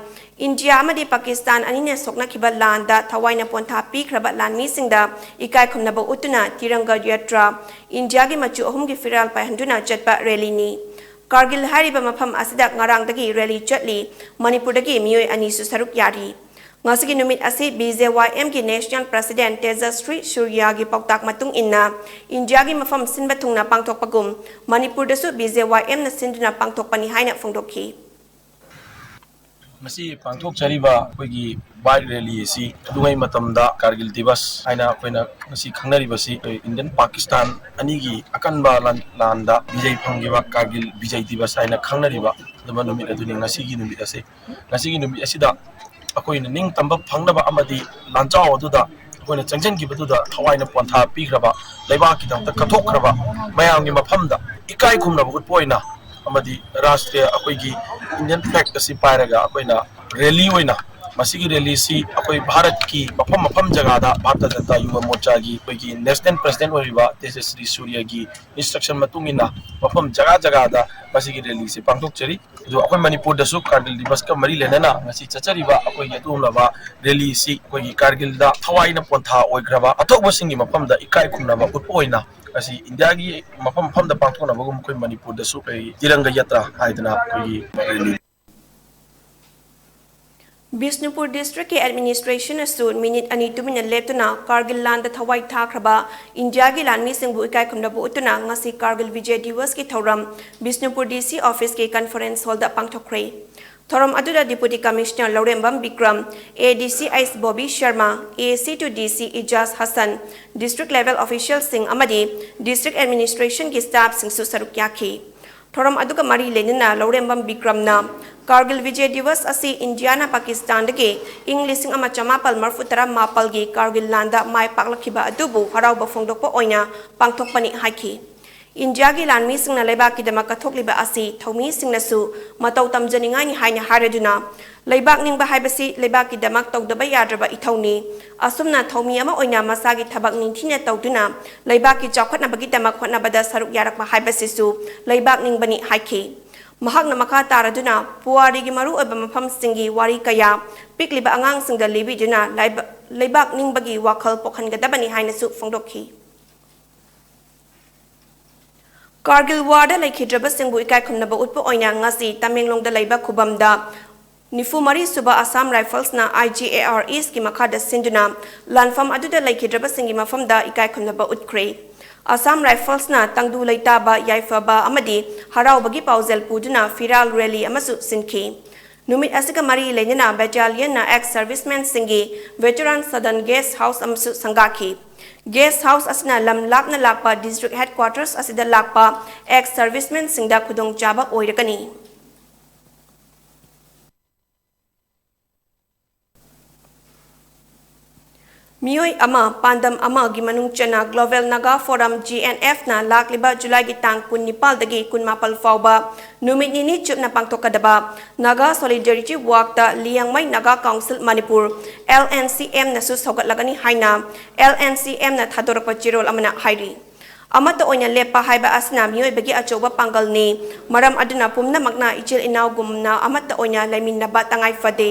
ꯏꯟꯗꯤꯌꯥ ꯑꯃꯗꯤ ꯄꯥꯀꯤꯁꯇꯥꯟ ꯑꯅꯤꯅ ꯁꯣꯛꯅꯈꯤꯕ ꯂꯥꯟꯗ ꯊꯋꯥꯏꯅ ꯄꯣꯟꯊꯥ ꯄꯤꯈ꯭ꯔꯕ ꯂꯥꯟꯃꯤꯁꯤꯡꯗ ꯏꯀꯥꯏ ꯈꯨꯝꯅꯕ ꯎꯠꯇꯨꯅ ꯇꯤꯔꯪꯒ ꯌꯥꯇ꯭ꯔꯥ, ꯏꯟꯗꯤꯌꯥꯒꯤ ꯃꯆꯨ ꯑꯍꯨꯝꯒꯤ ꯐꯤꯔꯥꯜ ꯄꯥꯏꯍꯟꯗꯨꯅ ꯆꯠꯄ ꯔꯦꯂꯤꯅꯤ꯫ ꯀꯥꯔꯒꯤꯜ ꯍꯥꯏꯔꯤꯕ ꯃꯐꯝ ꯑꯁꯤꯗ ꯉꯔꯥꯡꯗꯒꯤ ꯔꯦꯂꯤ ꯆꯠꯂꯤ꯫ ꯃꯅꯤꯄꯨꯔꯗꯒꯤ ꯃꯤꯑꯣꯏ ꯑꯅꯤꯁꯨ ꯁꯔꯨꯛ ꯌꯥꯔꯤ꯫ ꯉꯁꯤꯒꯤ ꯅꯨꯃꯤꯠ ꯑꯁꯤ ꯕꯤ ꯖꯦ ꯋꯥꯏ ꯑꯦꯝꯒꯤ ꯅꯦꯁꯅꯦꯜ ꯄ꯭ꯔꯦꯁꯤꯗꯦꯟꯠ ꯇꯦꯖꯁ꯭ꯔꯤ ꯁꯨꯔ꯭ꯌꯥꯒꯤ ꯄꯥꯎꯇꯥꯛ ꯃꯇꯨꯡ ꯏꯟꯅ ꯏꯟꯗꯤꯌꯥꯒꯤ ꯃꯐꯝ ꯁꯤꯟꯕ ꯊꯨꯡꯅ ꯄꯥꯡꯊꯣꯛꯄꯒꯨꯝ ꯃꯅꯤꯄꯨꯔꯗꯁꯨ ꯕꯤ ꯖꯦ ꯋꯥꯏ ꯑꯦꯝꯅ ꯁꯤꯟꯗꯨꯅ ꯄꯥꯡꯊꯣꯛꯄꯅꯤ ꯍꯥꯏꯅ ꯐꯣꯡꯗꯣꯛꯈꯤ꯫ ꯉꯁꯤ ꯄꯥꯡꯊꯣꯛꯆꯔꯤꯕ ꯑꯩꯈꯣꯏꯒꯤ ꯕꯥꯏꯛ ꯔꯦꯂꯤ ꯑꯁꯤ ꯑꯗꯨꯉꯩ ꯃꯇꯝꯗ ꯀꯥꯔꯒꯤꯜ ꯗꯤꯕꯁ ꯍꯥꯏꯅ ꯑꯩꯈꯣꯏꯅ ꯉꯁꯤ ꯈꯪꯅꯔꯤꯕꯁꯤ ꯏꯟꯗꯤꯌꯟ ꯄꯥꯀꯤꯁꯇꯥꯟ ꯑꯅꯤꯒꯤ ꯑꯀꯟꯕ ꯂꯥꯟꯗ ꯕꯤꯖꯩ ꯐꯪꯈꯤꯕ ꯀꯥꯔꯒꯤꯜ ꯕꯤꯖꯩ ꯗꯤꯕꯁ ꯍꯥꯏꯅ ꯈꯪꯅꯔꯤꯕ ꯑꯗꯨꯝꯕ ꯅꯨꯃꯤꯠ ꯑꯗꯨꯅꯤ ꯉꯁꯤꯒꯤ ꯅꯨꯃꯤꯠ ꯑꯁꯤ꯫ ꯉꯁꯤꯒꯤ ꯅꯨꯃꯤꯠ ꯑꯁꯤꯗ ꯑꯩꯈꯣꯏꯅ ꯅꯤꯡꯇꯝꯕ ꯐꯪꯅꯕ ꯑꯃꯗꯤ ꯂꯥꯟꯖꯥꯎ ꯑꯗꯨꯗ ꯑꯩꯈꯣꯏꯅ ꯆꯪꯁꯤꯟꯈꯤꯕꯗꯨꯗ ꯊꯋꯥꯏꯅ ꯄꯣꯟꯊꯥ ꯄꯤꯈ꯭ꯔꯕ, ꯂꯩꯕꯥꯛꯀꯤꯗꯃꯛꯇ ꯀꯠꯊꯣꯛꯈ꯭ꯔꯕ ꯃꯌꯥꯝꯒꯤ ꯃꯐꯝꯗ ꯏꯀꯥꯏ ꯈꯨꯝꯅꯕ ꯎꯠꯄ ꯑꯣꯏꯅ ꯑꯃꯗꯤ ꯔꯥꯁꯇ꯭ꯔꯤꯌꯥ ꯑꯩꯈꯣꯏꯒꯤ ꯏꯟꯗꯤꯌꯟ ꯐ꯭ꯂꯦꯒ ꯑꯁꯤ ꯄꯥꯏꯔꯒ ꯑꯩꯈꯣꯏꯅ ꯔꯦꯂꯤ ꯑꯣꯏꯅ ꯃꯁꯤꯒꯤ ꯔꯦꯂꯤꯁꯤ ꯑꯩꯈꯣꯏ ꯚꯥꯔꯠꯀꯤ ꯃꯐꯝ ꯃꯐꯝ ꯖꯒꯥꯗ ꯚꯥꯔꯇ ꯖꯅꯇꯥ ꯌꯨꯕ ꯃꯣꯔꯆꯥꯒꯤ ꯑꯩꯈꯣꯏꯒꯤ ꯅꯦꯁꯅꯦꯜ ꯄ꯭ꯔꯁꯤꯗꯦꯟ ꯑꯣꯏꯔꯤꯕ ꯇꯦꯖꯁ꯭ꯔꯤ ꯁꯨꯔꯌꯒꯤ ꯏꯟꯁꯇ꯭ꯔꯛꯁꯟ ꯃꯇꯨꯡ ꯏꯟꯅ ꯃꯐꯝ ꯖꯒꯥ ꯖꯒꯥꯗ ꯃꯁꯤꯒꯤ ꯔꯦꯂꯤꯁꯤ ꯄꯥꯡꯊꯣꯛꯆꯔꯤ꯫ ꯑꯗꯨ ꯑꯩꯈꯣꯏ ꯃꯅꯤꯄꯨꯔꯗꯁꯨ ꯀꯥꯔꯒꯤꯜ ꯗꯤꯕꯁꯀ ꯃꯔꯤ ꯂꯩꯅꯅ ꯉꯁꯤ ꯆꯠꯆꯔꯤꯕ ꯑꯩꯈꯣꯏꯒꯤ ꯑꯗꯨꯒꯨꯝꯂꯕ ꯔꯦꯂꯤꯁꯤ ꯑꯩꯈꯣꯏꯒꯤ ꯀꯥꯔꯒꯤꯜꯗ ꯊꯋꯥꯏꯅ ꯄꯣꯟꯊꯥ ꯑꯣꯏꯈ꯭ꯔꯕ ꯑꯊꯧꯕꯁꯤꯡꯒꯤ ꯃꯐꯝꯗ ꯏꯀꯥꯏ ꯈꯨꯝꯅꯕ ꯎꯠꯄ ꯑꯣꯏꯅ ꯉꯁꯤ ꯏꯟꯗꯤꯌꯥꯒꯤ ꯃꯐꯝ ꯃꯐꯝꯗ ꯄꯥꯡꯊꯣꯛꯅꯕꯒꯨꯝ ꯑꯩꯈꯣꯏ ꯃꯅꯤꯄꯨꯔꯗꯁꯨ ꯑꯩꯈꯣꯏ ꯇꯤꯔꯪꯒ ꯌꯥꯇ꯭ꯔꯥ ꯍꯥꯏꯗꯅ ꯑꯩꯈꯣꯏꯒꯤ ꯔꯦꯂꯤ ꯕꯤꯁꯅꯨꯄꯨꯔ ꯗꯤꯁꯇ꯭ꯔꯤꯛꯀꯤ ꯑꯦꯗꯃꯤꯅꯤꯁꯇ꯭ꯔꯦꯁꯟꯅꯁꯨ ꯃꯤꯅꯤꯠ ꯑꯅꯤ ꯇꯨꯃꯤꯟꯅ ꯂꯦꯞꯇꯨꯅ ꯀꯥꯔꯒꯤꯜ ꯂꯥꯟꯗ ꯊꯋꯥꯏ ꯊꯥꯈ꯭ꯔꯕ ꯏꯟꯗꯤꯌꯥꯒꯤ ꯂꯥꯟꯃꯤꯁꯤꯡꯕꯨ ꯏꯀꯥꯏ ꯈꯨꯝꯅꯕ ꯎꯠꯇꯨꯅ ꯉꯁꯤ ꯀꯥꯔꯒꯤꯜ ꯕꯤꯖꯦ ꯗꯤꯋꯁꯀꯤ ꯊꯧꯔꯝ ꯕꯤꯁꯅꯨꯄꯨꯔ ꯗꯤ ꯁꯤ ꯑꯣꯐꯤꯁꯀꯤ ꯀꯟꯐꯔꯦꯟꯁ ꯍꯣꯜꯗ ꯄꯥꯡꯊꯣꯛꯈ꯭ꯔꯦ꯫ ꯊꯧꯔꯝ ꯑꯗꯨꯗ ꯗꯤꯄꯨꯇꯤ ꯀꯃꯤꯁꯅꯔ ꯂꯧꯔꯦꯝꯕꯝ ꯕꯤꯀ꯭ꯔꯝ, ꯑꯦ ꯗꯤ ꯁꯤ ꯑꯩꯆ ꯕꯣꯕꯤ ꯁꯔꯃ, ꯑꯦ ꯁꯤ ꯇꯨ ꯗꯤ ꯁꯤ ꯏꯖꯥꯖ ꯍꯁꯟ, ꯗꯤꯁꯇ꯭ꯔꯤꯛ ꯂꯦꯚꯦꯜ ꯑꯣꯐꯤꯁꯤꯌꯦꯜꯁꯤꯡ ꯑꯃꯗꯤ ꯗꯤꯁꯇ꯭ꯔꯤꯛ ꯑꯦꯗꯃꯤꯅꯤꯁꯇ꯭ꯔꯦꯁꯟꯒꯤ ꯁ꯭ꯇꯥꯐꯁꯤꯡꯁꯨ ꯁꯔꯨꯛ ꯌꯥꯈꯤ꯫ ꯊꯧꯔꯝ ꯑꯗꯨꯒ ꯃꯔꯤ ꯂꯩꯅꯅ ꯂꯧꯔꯦꯝꯕꯝ ꯕꯤꯀ꯭ꯔꯝꯅ ꯀꯥꯔꯒꯤꯜ ꯕꯤꯖꯦ ꯗꯤꯋꯁ ꯑꯁꯤ ꯏꯟꯗꯤꯌꯥꯅ ꯄꯥꯀꯤꯁꯇꯥꯟꯗꯒꯤ ꯏꯪ ꯂꯤꯁꯤꯡ ꯑꯃ ꯆꯃꯥꯄꯜ ꯃꯔꯤꯐꯨ ꯇꯔꯥ ꯃꯥꯄꯜꯒꯤ ꯀꯥꯔꯒꯤꯜ ꯂꯥꯟꯗ ꯃꯥꯏ ꯄꯥꯛꯂꯛꯈꯤꯕ ꯑꯗꯨꯕꯨ ꯍꯔꯥꯎꯕ ꯐꯣꯡꯗꯣꯛꯄ ꯑꯣꯏꯅ ꯄꯥꯡꯊꯣꯛꯄꯅꯤ ꯍꯥꯏꯈꯤ꯫ ꯏꯟꯗꯤꯌꯥꯒꯤ ꯂꯥꯟꯃꯤꯁꯤꯡꯅ ꯂꯩꯕꯥꯛꯀꯤꯗꯃꯛ ꯀꯠꯊꯣꯛꯂꯤꯕ ꯑꯁꯤ ꯊꯧꯃꯤꯁꯤꯡꯅꯁꯨ ꯃꯇꯧ ꯇꯝꯖꯅꯤꯡꯉꯥꯏꯅꯤ ꯍꯥꯏꯅ ꯍꯥꯏꯔꯗꯨꯅ, ꯂꯩꯕꯥꯛ ꯅꯤꯡꯕ ꯍꯥꯏꯕꯁꯤ ꯂꯩꯕꯥꯛꯀꯤꯗꯃꯛ ꯇꯧꯗꯕ ꯌꯥꯗ꯭ꯔꯕ ꯏꯊꯧꯅꯤ꯫ ꯑꯁꯨꯝꯅ ꯊꯧꯃꯤ ꯑꯃ ꯑꯣꯏꯅ ꯃꯁꯥꯒꯤ ꯊꯕꯛ ꯅꯤꯡꯊꯤꯅ ꯇꯧꯗꯨꯅ ꯂꯩꯕꯥꯛꯀꯤ ꯆꯥꯎꯈꯠꯅꯕꯒꯤꯗꯃꯛ ꯍꯣꯠꯅꯕꯗ ꯁꯔꯨꯛ ꯌꯥꯔꯛꯄ ꯍꯥꯏꯕꯁꯤꯁꯨ ꯂꯩꯕꯥꯛ ꯅꯤꯡꯕꯅꯤ ꯍꯥꯏꯈꯤ꯫ ꯃꯍꯥꯛꯅ ꯃꯈꯥ ꯇꯥꯔꯗꯨꯅ ꯄꯨꯋꯥꯔꯤꯒꯤ ꯃꯔꯨꯑꯣꯏꯕ ꯃꯐꯝꯁꯤꯡꯒꯤ ꯋꯥꯔꯤ ꯀꯌꯥ ꯄꯤꯛꯂꯤꯕ ꯑꯉꯥꯡꯁꯤꯡꯗ ꯂꯤꯕꯤꯗꯨꯅ ꯂꯩꯕ-, ꯂꯩꯕꯥꯛ ꯅꯤꯡꯕꯒꯤ ꯋꯥꯈꯜ ꯄꯣꯛꯍꯟꯒꯗꯕꯅꯤ ꯍꯥꯏꯅꯁꯨ ꯐꯣꯡꯗꯣꯛꯈꯤ꯫ ꯀꯥꯔꯒꯤꯜ ꯋꯥꯔꯗ ꯂꯩꯈꯤꯗ꯭ꯔꯕꯁꯤꯡꯕꯨ ꯏꯀꯥꯏ ꯈꯨꯝꯅꯕ ꯎꯠꯄ ꯑꯣꯏꯅ ꯉꯁꯤ ꯇꯃꯦꯡꯂꯣꯡꯗ ꯂꯩꯕ ꯈꯨꯕꯝꯗ ꯅꯤꯐꯨ ꯃꯔꯤ ꯁꯨꯕ ꯑꯁꯥꯝ ꯔꯥꯏꯐꯜꯁꯅ ꯑꯥꯏ ꯖꯤ ꯑꯦ ꯑꯥꯔ ꯏꯁꯀꯤ ꯃꯈꯥꯗ ꯁꯤꯟꯗꯨꯅ ꯂꯥꯟꯐꯝ ꯑꯗꯨꯗ ꯂꯩꯈꯤꯗ꯭ꯔꯕꯁꯤꯡꯒꯤ ꯃꯐꯝꯗ ꯏꯀꯥꯏ ꯈꯨꯝꯅꯕ ꯎꯠꯈ꯭ꯔꯦ꯫ ꯑꯁꯥꯝ ꯔꯥꯏꯐꯜꯁꯅ ꯇꯪꯗꯨ ꯂꯩꯇꯥꯕ, ꯌꯥꯏꯐꯕ ꯑꯃꯗꯤ ꯍꯔꯥꯎꯕꯒꯤ ꯄꯥꯎꯖꯦꯜ ꯄꯨꯗꯨꯅ ꯐꯤꯔꯥꯜ ꯔꯦꯂꯤ ꯑꯃꯁꯨ ꯁꯤꯟꯈꯤ꯫ ꯅꯨꯃꯤꯠ ꯑꯁꯤꯒ ꯃꯔꯤ ꯂꯩꯅꯅ ꯕꯦꯇꯥꯂꯤꯌꯟꯅ ꯑꯦꯛꯁ ꯁꯔꯚꯤꯁꯃꯦꯟꯁꯤꯡꯒꯤ ꯚꯦꯇꯔꯥꯟ ꯁꯗꯟ ꯒꯦꯁ ꯍꯥꯎꯁ ꯑꯃꯁꯨ ꯁꯪꯒꯥꯈꯤ꯫ ꯒꯦꯁ ꯍꯥꯎꯁ ꯑꯁꯤꯅ ꯂꯝ ꯂꯥꯞꯅ ꯂꯥꯛꯄ ꯗꯤꯁꯇ꯭ꯔꯤꯛ ꯍꯦꯗꯀ꯭ꯋꯥꯇꯔꯁ ꯑꯁꯤꯗ ꯂꯥꯛꯄ ꯑꯦꯛꯁ ꯁꯔꯚꯤꯁꯃꯦꯟꯁꯤꯡꯗ ꯈꯨꯗꯣꯡꯆꯥꯕ ꯑꯣꯏꯔꯒꯅꯤ꯫ ꯃꯤꯑꯣꯏ ꯑꯃ, ꯄꯥꯟꯗꯝ ꯑꯃꯒꯤ ꯃꯅꯨꯡ ꯆꯟꯅ Global Naga Forum, G N F ꯅ ꯂꯥꯛꯂꯤꯕ ꯖꯨꯂꯥꯏꯒꯤ ꯇꯥꯡ ꯀꯨꯟꯅꯤꯄꯥꯜꯗꯒꯤ ꯀꯨꯟꯃꯥꯄꯜ ꯐꯥꯎꯕ ꯅꯨꯃꯤꯠ ꯅꯤꯅꯤ ꯆꯨꯞꯅ ꯄꯥꯡꯊꯣꯛꯀꯗꯕ Naga Solidarity Walk ꯇ Liangmai Naga Council Manipur, L N C M ꯅꯁꯨ ꯁꯧꯒꯠꯂꯒꯅꯤ ꯍꯥꯏꯅ L N C M ꯅ ꯊꯥꯗꯣꯔꯛꯄ ꯆꯦꯔꯣꯜ ꯑꯃꯅ ꯍꯥꯏꯔꯤ꯫ ꯑꯃꯠꯇ ꯑꯣꯏꯅ ꯂꯦꯞꯄ ꯍꯥꯏꯕ ꯑꯁꯤꯅ ꯃꯤꯑꯣꯏꯕꯒꯤ ꯑꯆꯧꯕ ꯄꯥꯡꯒꯜꯅꯤ꯫ ꯃꯔꯝ ꯑꯗꯨꯅ ꯄꯨꯝꯅꯃꯛꯅ ꯏꯆꯤꯜ ꯏꯅꯥꯎꯒꯨꯝꯅ ꯑꯃꯠꯇ ꯑꯣꯏꯅ ꯂꯩꯃꯤꯟꯅꯕ ꯇꯉꯥꯏ ꯐꯗꯦ꯫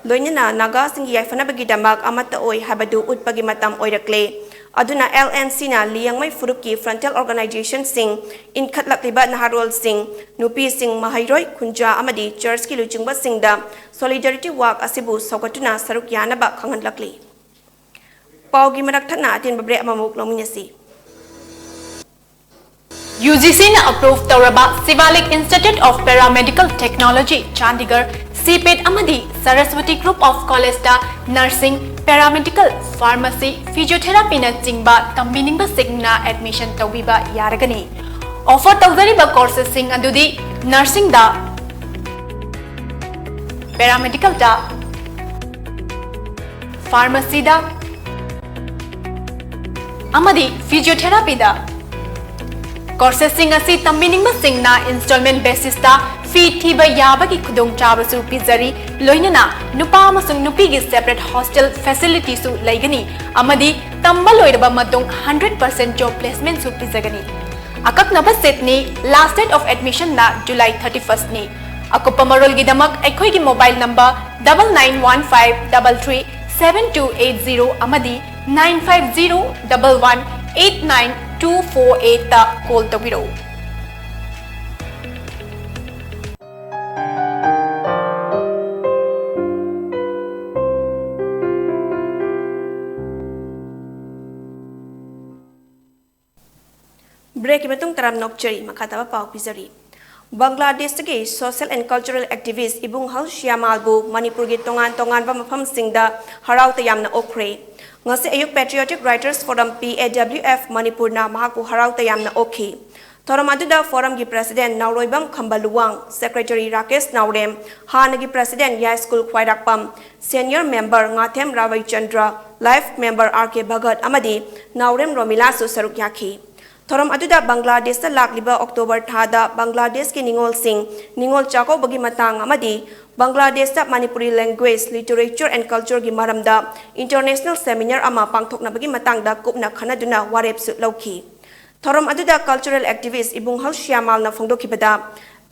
ꯂꯣꯏꯅꯅ ꯅꯥꯒꯥꯁꯤꯡꯒꯤ ꯌꯥꯏꯐꯅꯕꯒꯤꯗꯃꯛ ꯑꯃꯠꯇ ꯑꯣꯏ ꯍꯥꯏꯕꯗꯨ ꯎꯠꯄꯒꯤ ꯃꯇꯝ ꯑꯣꯏꯔꯛꯂꯦ꯫ ꯑꯗꯨꯅ L N C ꯅ ꯂꯤꯌꯥꯡꯃꯩ ꯐꯨꯔꯨꯞꯀꯤ frontal organization ꯁꯤꯡ, ꯏꯟꯈꯠꯂꯛꯂꯤꯕ ꯅꯍꯥꯔꯣꯜꯁꯤꯡ, ꯅꯨꯄꯤꯁꯤꯡ, ꯃꯍꯩꯔꯣꯏ, ꯈꯨꯟꯖꯥ ꯑꯃꯗꯤ church ꯀꯤ ꯂꯨꯆꯤꯡꯕꯁꯤꯡꯗ Solidarity Walk ꯑꯁꯤꯕꯨ ꯁꯧꯒꯠꯇꯨꯅ ꯁꯔꯨꯛ ꯌꯥꯅꯕ ꯈꯪꯍꯜꯂꯛꯂꯤ꯫ ꯄꯥꯎꯒꯤ ꯃꯔꯛ ꯊꯠꯅ ꯑꯇꯦꯟꯕ break ꯑꯃꯃꯨꯛ ꯂꯧꯃꯤꯟꯅꯁꯤ꯫ UGC ꯅ approve ꯇꯧꯔꯕ Shivalik Institute of Paramedical Technology, Chandigarh, CPET ꯑꯃꯗꯤ Saraswati Group of College ꯇ nursing, paramedical, pharmacy, physiotherapy ꯅꯆꯤꯡꯕ ꯇꯝꯕꯤꯅꯤꯡꯕꯁꯤꯡꯅ admission ꯇꯧꯕꯤꯕ ꯌꯥꯔꯒꯅꯤ꯫ Offer ꯇꯧꯖꯔꯤꯕ courses ꯁꯤꯡ ꯑꯗꯨꯗꯤ nursing ꯗ, paramedical ꯗ, pharmacy ꯗ ꯑꯃꯗꯤ physiotherapy ꯗ꯫ Courses ꯁꯤꯡ ꯑꯁꯤ ꯇꯝꯕꯤꯅꯤꯡꯕꯁꯤꯡꯅ installment basis ꯇ fee ꯊꯤꯕ ꯌꯥꯕꯒꯤ ꯈꯨꯗꯣꯡꯆꯥꯕꯁꯨ ꯄꯤꯖꯔꯤ, ꯂꯣꯏꯅꯅ ꯅꯨꯄꯥ ꯑꯃꯁꯨꯡ ꯅꯨꯄꯤꯒꯤ separate hostel facility ꯁꯨ ꯂꯩꯒꯅꯤ ꯑꯃꯗꯤ ꯇꯝꯕ ꯂꯣꯏꯔꯕ ꯃꯇꯨꯡ hundred percent job placement ꯁꯨ ꯄꯤꯖꯒꯅꯤ꯫ ꯑꯀꯛꯅꯕ seat ꯅꯤ, last date of admission ꯅ July thirty first ꯅꯤ꯫ ꯑꯀꯨꯞꯄ ꯃꯔꯣꯜꯒꯤꯗꯃꯛ ꯑꯩꯈꯣꯏꯒꯤ mobile number double nine one five double three seven two eight zero ꯑꯃꯗꯤ nine five zero double one eight nine two four eight ꯇ call ꯇꯧꯕꯤꯔꯛꯎ꯫ Break ꯀꯤ ꯃꯇꯨꯡ ꯇꯔꯥꯝꯅ ꯑꯣꯛꯆꯔꯤ꯫ ꯃꯈꯥ ꯇꯥꯕ ꯄꯥꯎ ꯄꯤꯖꯔꯤ꯫ ꯕꯪꯒ꯭ꯂꯥꯗꯦꯁꯇꯒꯤ social and cultural activist ꯏꯕꯨꯡꯍꯜ ꯁ꯭ꯌꯥꯃꯥꯜꯕꯨ ꯃꯅꯤꯄꯨꯔꯒꯤ ꯇꯣꯉꯥꯟ ꯇꯣꯉꯥꯟꯕ ꯃꯐꯝꯁꯤꯡꯗ ꯍꯔꯥꯎ ꯇꯌꯥꯝꯅ ꯑꯣꯛꯈ꯭ꯔꯦ꯫ ꯉꯁꯤ ꯑꯌꯨꯛ Patriotic Writers Forum, P A W F, ꯃꯅꯤꯄꯨꯔꯅ ꯃꯍꯥꯛꯄꯨ ꯍꯔꯥꯎ ꯇꯌꯥꯝꯅ ꯑꯣꯛꯈꯤ꯫ ꯊꯧꯔꯝ ꯑꯗꯨꯗ ꯐꯣꯔꯝꯒꯤ ꯄ꯭ꯔꯦꯁꯤꯗꯦꯟꯠ ꯅꯥꯎꯔꯣꯏꯕꯝ ꯈꯝꯕ ꯂꯨꯋꯥꯡ, ꯁꯦꯀ꯭ꯔꯦꯇꯔꯤ ꯔꯥꯀꯦꯁ ꯅꯥꯎꯔꯦꯝ, ꯍꯥꯟꯅꯒꯤ president Yaiskul Khwairakpam, senior member Ngathem Rabeichandra, life member R K Bhagat ꯑꯃꯗꯤ ꯅꯥꯎꯔꯦꯝ ꯔꯣꯃꯤꯂꯥꯁꯨ ꯁꯔꯨꯛ ꯌꯥꯈꯤ꯫ ꯊꯧꯔꯝ ꯑꯗꯨꯗ ꯕꯪꯒ꯭ꯂꯥꯗꯦꯁꯇ ꯂꯥꯛꯂꯤꯕ ꯑꯣꯛꯇꯣꯕꯔ ꯊꯥꯗ ꯕꯪꯒ꯭ꯂꯥꯗꯦꯁꯀꯤ ꯅꯤꯉꯣꯜꯁꯤꯡ ꯅꯤꯉꯣꯜ ꯆꯥꯛꯀꯧꯕꯒꯤ ꯃꯇꯥꯡ ꯑꯃꯗꯤ ꯕꯪꯒ꯭ꯂꯥꯗꯦꯁꯇ Manipuri language, literature and cultureꯒꯤ ꯃꯔꯝꯗ international seminar ꯑꯃ ꯄꯥꯡꯊꯣꯛꯅꯕꯒꯤ ꯃꯇꯥꯡꯗ ꯀꯨꯞꯅ ꯈꯟꯅꯗꯨꯅ ꯋꯥꯔꯦꯞꯁꯨ ꯂꯧꯈꯤ꯫ ꯊꯧꯔꯝ ꯑꯗꯨꯗ cultural activist ꯏꯕꯨꯡꯍꯜ ꯁ꯭ꯌꯥꯃꯥꯜꯅ ꯐꯣꯡꯗꯣꯛꯈꯤꯕꯗ,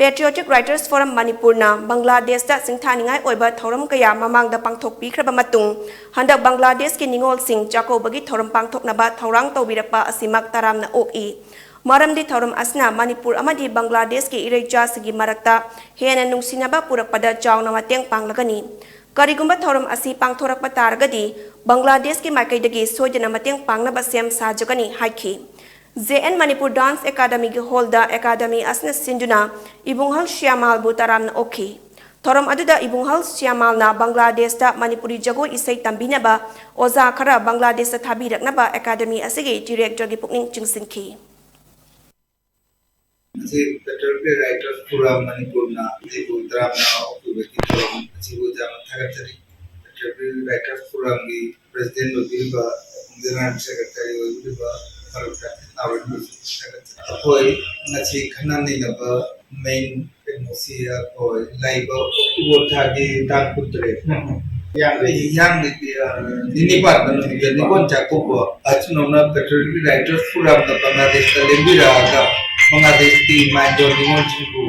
Patriotic Writers Forum ꯃꯅꯤꯄꯨꯔꯅ ꯕꯪꯒ꯭ꯂꯥꯗꯦꯁꯇ ꯁꯤꯡꯊꯥꯅꯤꯡꯉꯥꯏ ꯑꯣꯏꯕ ꯊꯧꯔꯝ ꯀꯌꯥ ꯃꯃꯥꯡꯗ ꯄꯥꯡꯊꯣꯛꯄꯤꯈ꯭ꯔꯕ ꯃꯇꯨꯡ, ꯍꯟꯗꯛ ꯕꯪꯒ꯭ꯂꯥꯗꯦꯁꯀꯤ ꯅꯤꯉꯣꯜꯁꯤꯡ ꯆꯥꯛꯀꯧꯕꯒꯤ ꯊꯧꯔꯝ ꯄꯥꯡꯊꯣꯛꯅꯕ ꯊꯧꯔꯥꯡ ꯇꯧꯕꯤꯔꯛꯄ ꯑꯁꯤꯃꯛ ꯇꯔꯥꯝꯅ ꯑꯣꯛꯏ꯫ ꯃꯔꯝꯗꯤ ꯊꯧꯔꯝ ꯑꯁꯤꯅ ꯃꯅꯤꯄꯨꯔ ꯑꯃꯗꯤ ꯕꯪꯒ꯭ꯂꯥꯗꯦꯁꯀꯤ ꯏꯔꯩꯆꯥꯁꯤꯡꯒꯤ ꯃꯔꯛꯇ ꯍꯦꯟꯅ ꯅꯨꯡꯁꯤꯅꯕ ꯄꯨꯔꯛꯄꯗ ꯆꯥꯎꯅ ꯃꯇꯦꯡ ꯄꯥꯡꯂꯒꯅꯤ꯫ ꯀꯔꯤꯒꯨꯝꯕ ꯊꯧꯔꯝ ꯑꯁꯤ ꯄꯥꯡꯊꯣꯔꯛꯄ ꯇꯥꯔꯒꯗꯤ ꯕꯪꯒ꯭ꯂꯥꯗꯦꯁꯀꯤ ꯃꯥꯏꯀꯩꯗꯒꯤ ꯁꯣꯏꯗꯅ ꯃꯇꯦꯡ ꯄꯥꯡꯅꯕ ꯁꯦꯝ ꯁꯥꯖꯒꯅꯤ ꯍꯥꯏꯈꯤ꯫ J N Manipur Dance Academyꯒꯤ ꯍꯣꯜꯗ ꯑꯦꯀꯥꯗꯃꯤ ꯑꯁꯤꯅ ꯁꯤꯟꯗꯨꯅ ꯏꯕꯨꯡꯍꯜ ꯁ꯭ꯌꯥꯃꯥꯜꯕꯨ ꯇꯔꯥꯝꯅ ꯑꯣꯛꯈꯤ꯫ ꯊꯧꯔꯝ ꯑꯗꯨꯗ ꯏꯕꯨꯡꯍꯜ ꯁ꯭ꯌꯥꯃꯥꯜꯅ ꯕꯪꯒ꯭ꯂꯥꯗꯦꯁꯇ ꯃꯅꯤꯄꯨꯔꯤ ꯖꯒꯣꯏ ꯏꯁꯩ ꯇꯝꯕꯤꯅꯕ ꯑꯣꯖꯥ ꯈꯔ ꯕꯪꯒ꯭ꯂꯥꯗꯦꯁꯇ ꯊꯥꯕꯤꯔꯛꯅꯕ ꯑꯦꯀꯥꯗꯃꯤ ꯑꯁꯤꯒꯤ ꯗꯤꯔꯦꯛꯇꯔꯒꯤ ꯄꯨꯛꯅꯤꯡ ꯆꯤꯡꯁꯤꯟꯈꯤ꯫ ꯉꯁꯤ Patriotic Writers Forum ꯃꯅꯤꯄꯨꯔꯅ ꯑꯩꯕꯨ ꯇꯔꯥꯃꯉꯥ ꯑꯣꯛꯇꯣꯕꯔꯒꯤ ꯊꯧꯔꯝ ꯑꯁꯤꯕꯨ ꯌꯥꯝꯅ ꯊꯥꯒꯠꯆꯔꯤ꯫ Patriotic Writers Forumꯒꯤ ꯄ꯭ꯔꯦꯁꯤꯗꯦꯟꯠ ꯑꯣꯏꯕꯤꯔꯤꯕ, ꯖꯦꯅꯔꯦꯜ ꯁꯦꯀ꯭ꯔꯦꯇꯔꯤ ꯑꯣꯏꯕꯤꯔꯤꯕ ꯃꯔꯨꯞ ꯗꯥꯛꯇꯔ ꯅꯥꯎꯔꯦꯝꯕꯨꯁꯨ ꯊꯥꯒꯠꯆꯔꯤ꯫ ꯑꯩꯈꯣꯏ ꯉꯁꯤ ꯈꯟꯅ ꯅꯩꯅꯕ ꯃꯦꯟ ꯀꯩꯅꯣꯁꯤ ꯑꯩꯈꯣꯏ ꯂꯩꯕ ꯑꯣꯛꯇꯣꯕꯔ ꯊꯥꯒꯤ ꯇꯥꯡ ꯀꯨꯟꯇꯔꯦꯠ, ꯌꯥꯝ ꯂꯩ, ꯌꯥꯝ ꯂꯩꯇꯦ, ꯑ, ꯅꯤꯅꯤ ꯄꯥꯟꯕ ꯅꯨꯃꯤꯠꯇ ꯅꯤꯉꯣꯜ ꯆꯥꯛꯀꯧꯕ ꯑꯁꯤꯅꯧꯅ Patriotic Writers Forumꯅ ꯕꯪꯒ꯭ꯂꯥꯗꯦꯁꯇ ꯂꯦꯡꯕꯤꯔꯛꯑꯒ ꯕꯪꯒ꯭ꯂꯥꯗꯦꯁꯀꯤ ꯏꯃꯥ ꯏꯟꯗꯣꯟ ꯅꯤꯉꯣꯜꯁꯤꯡꯕꯨ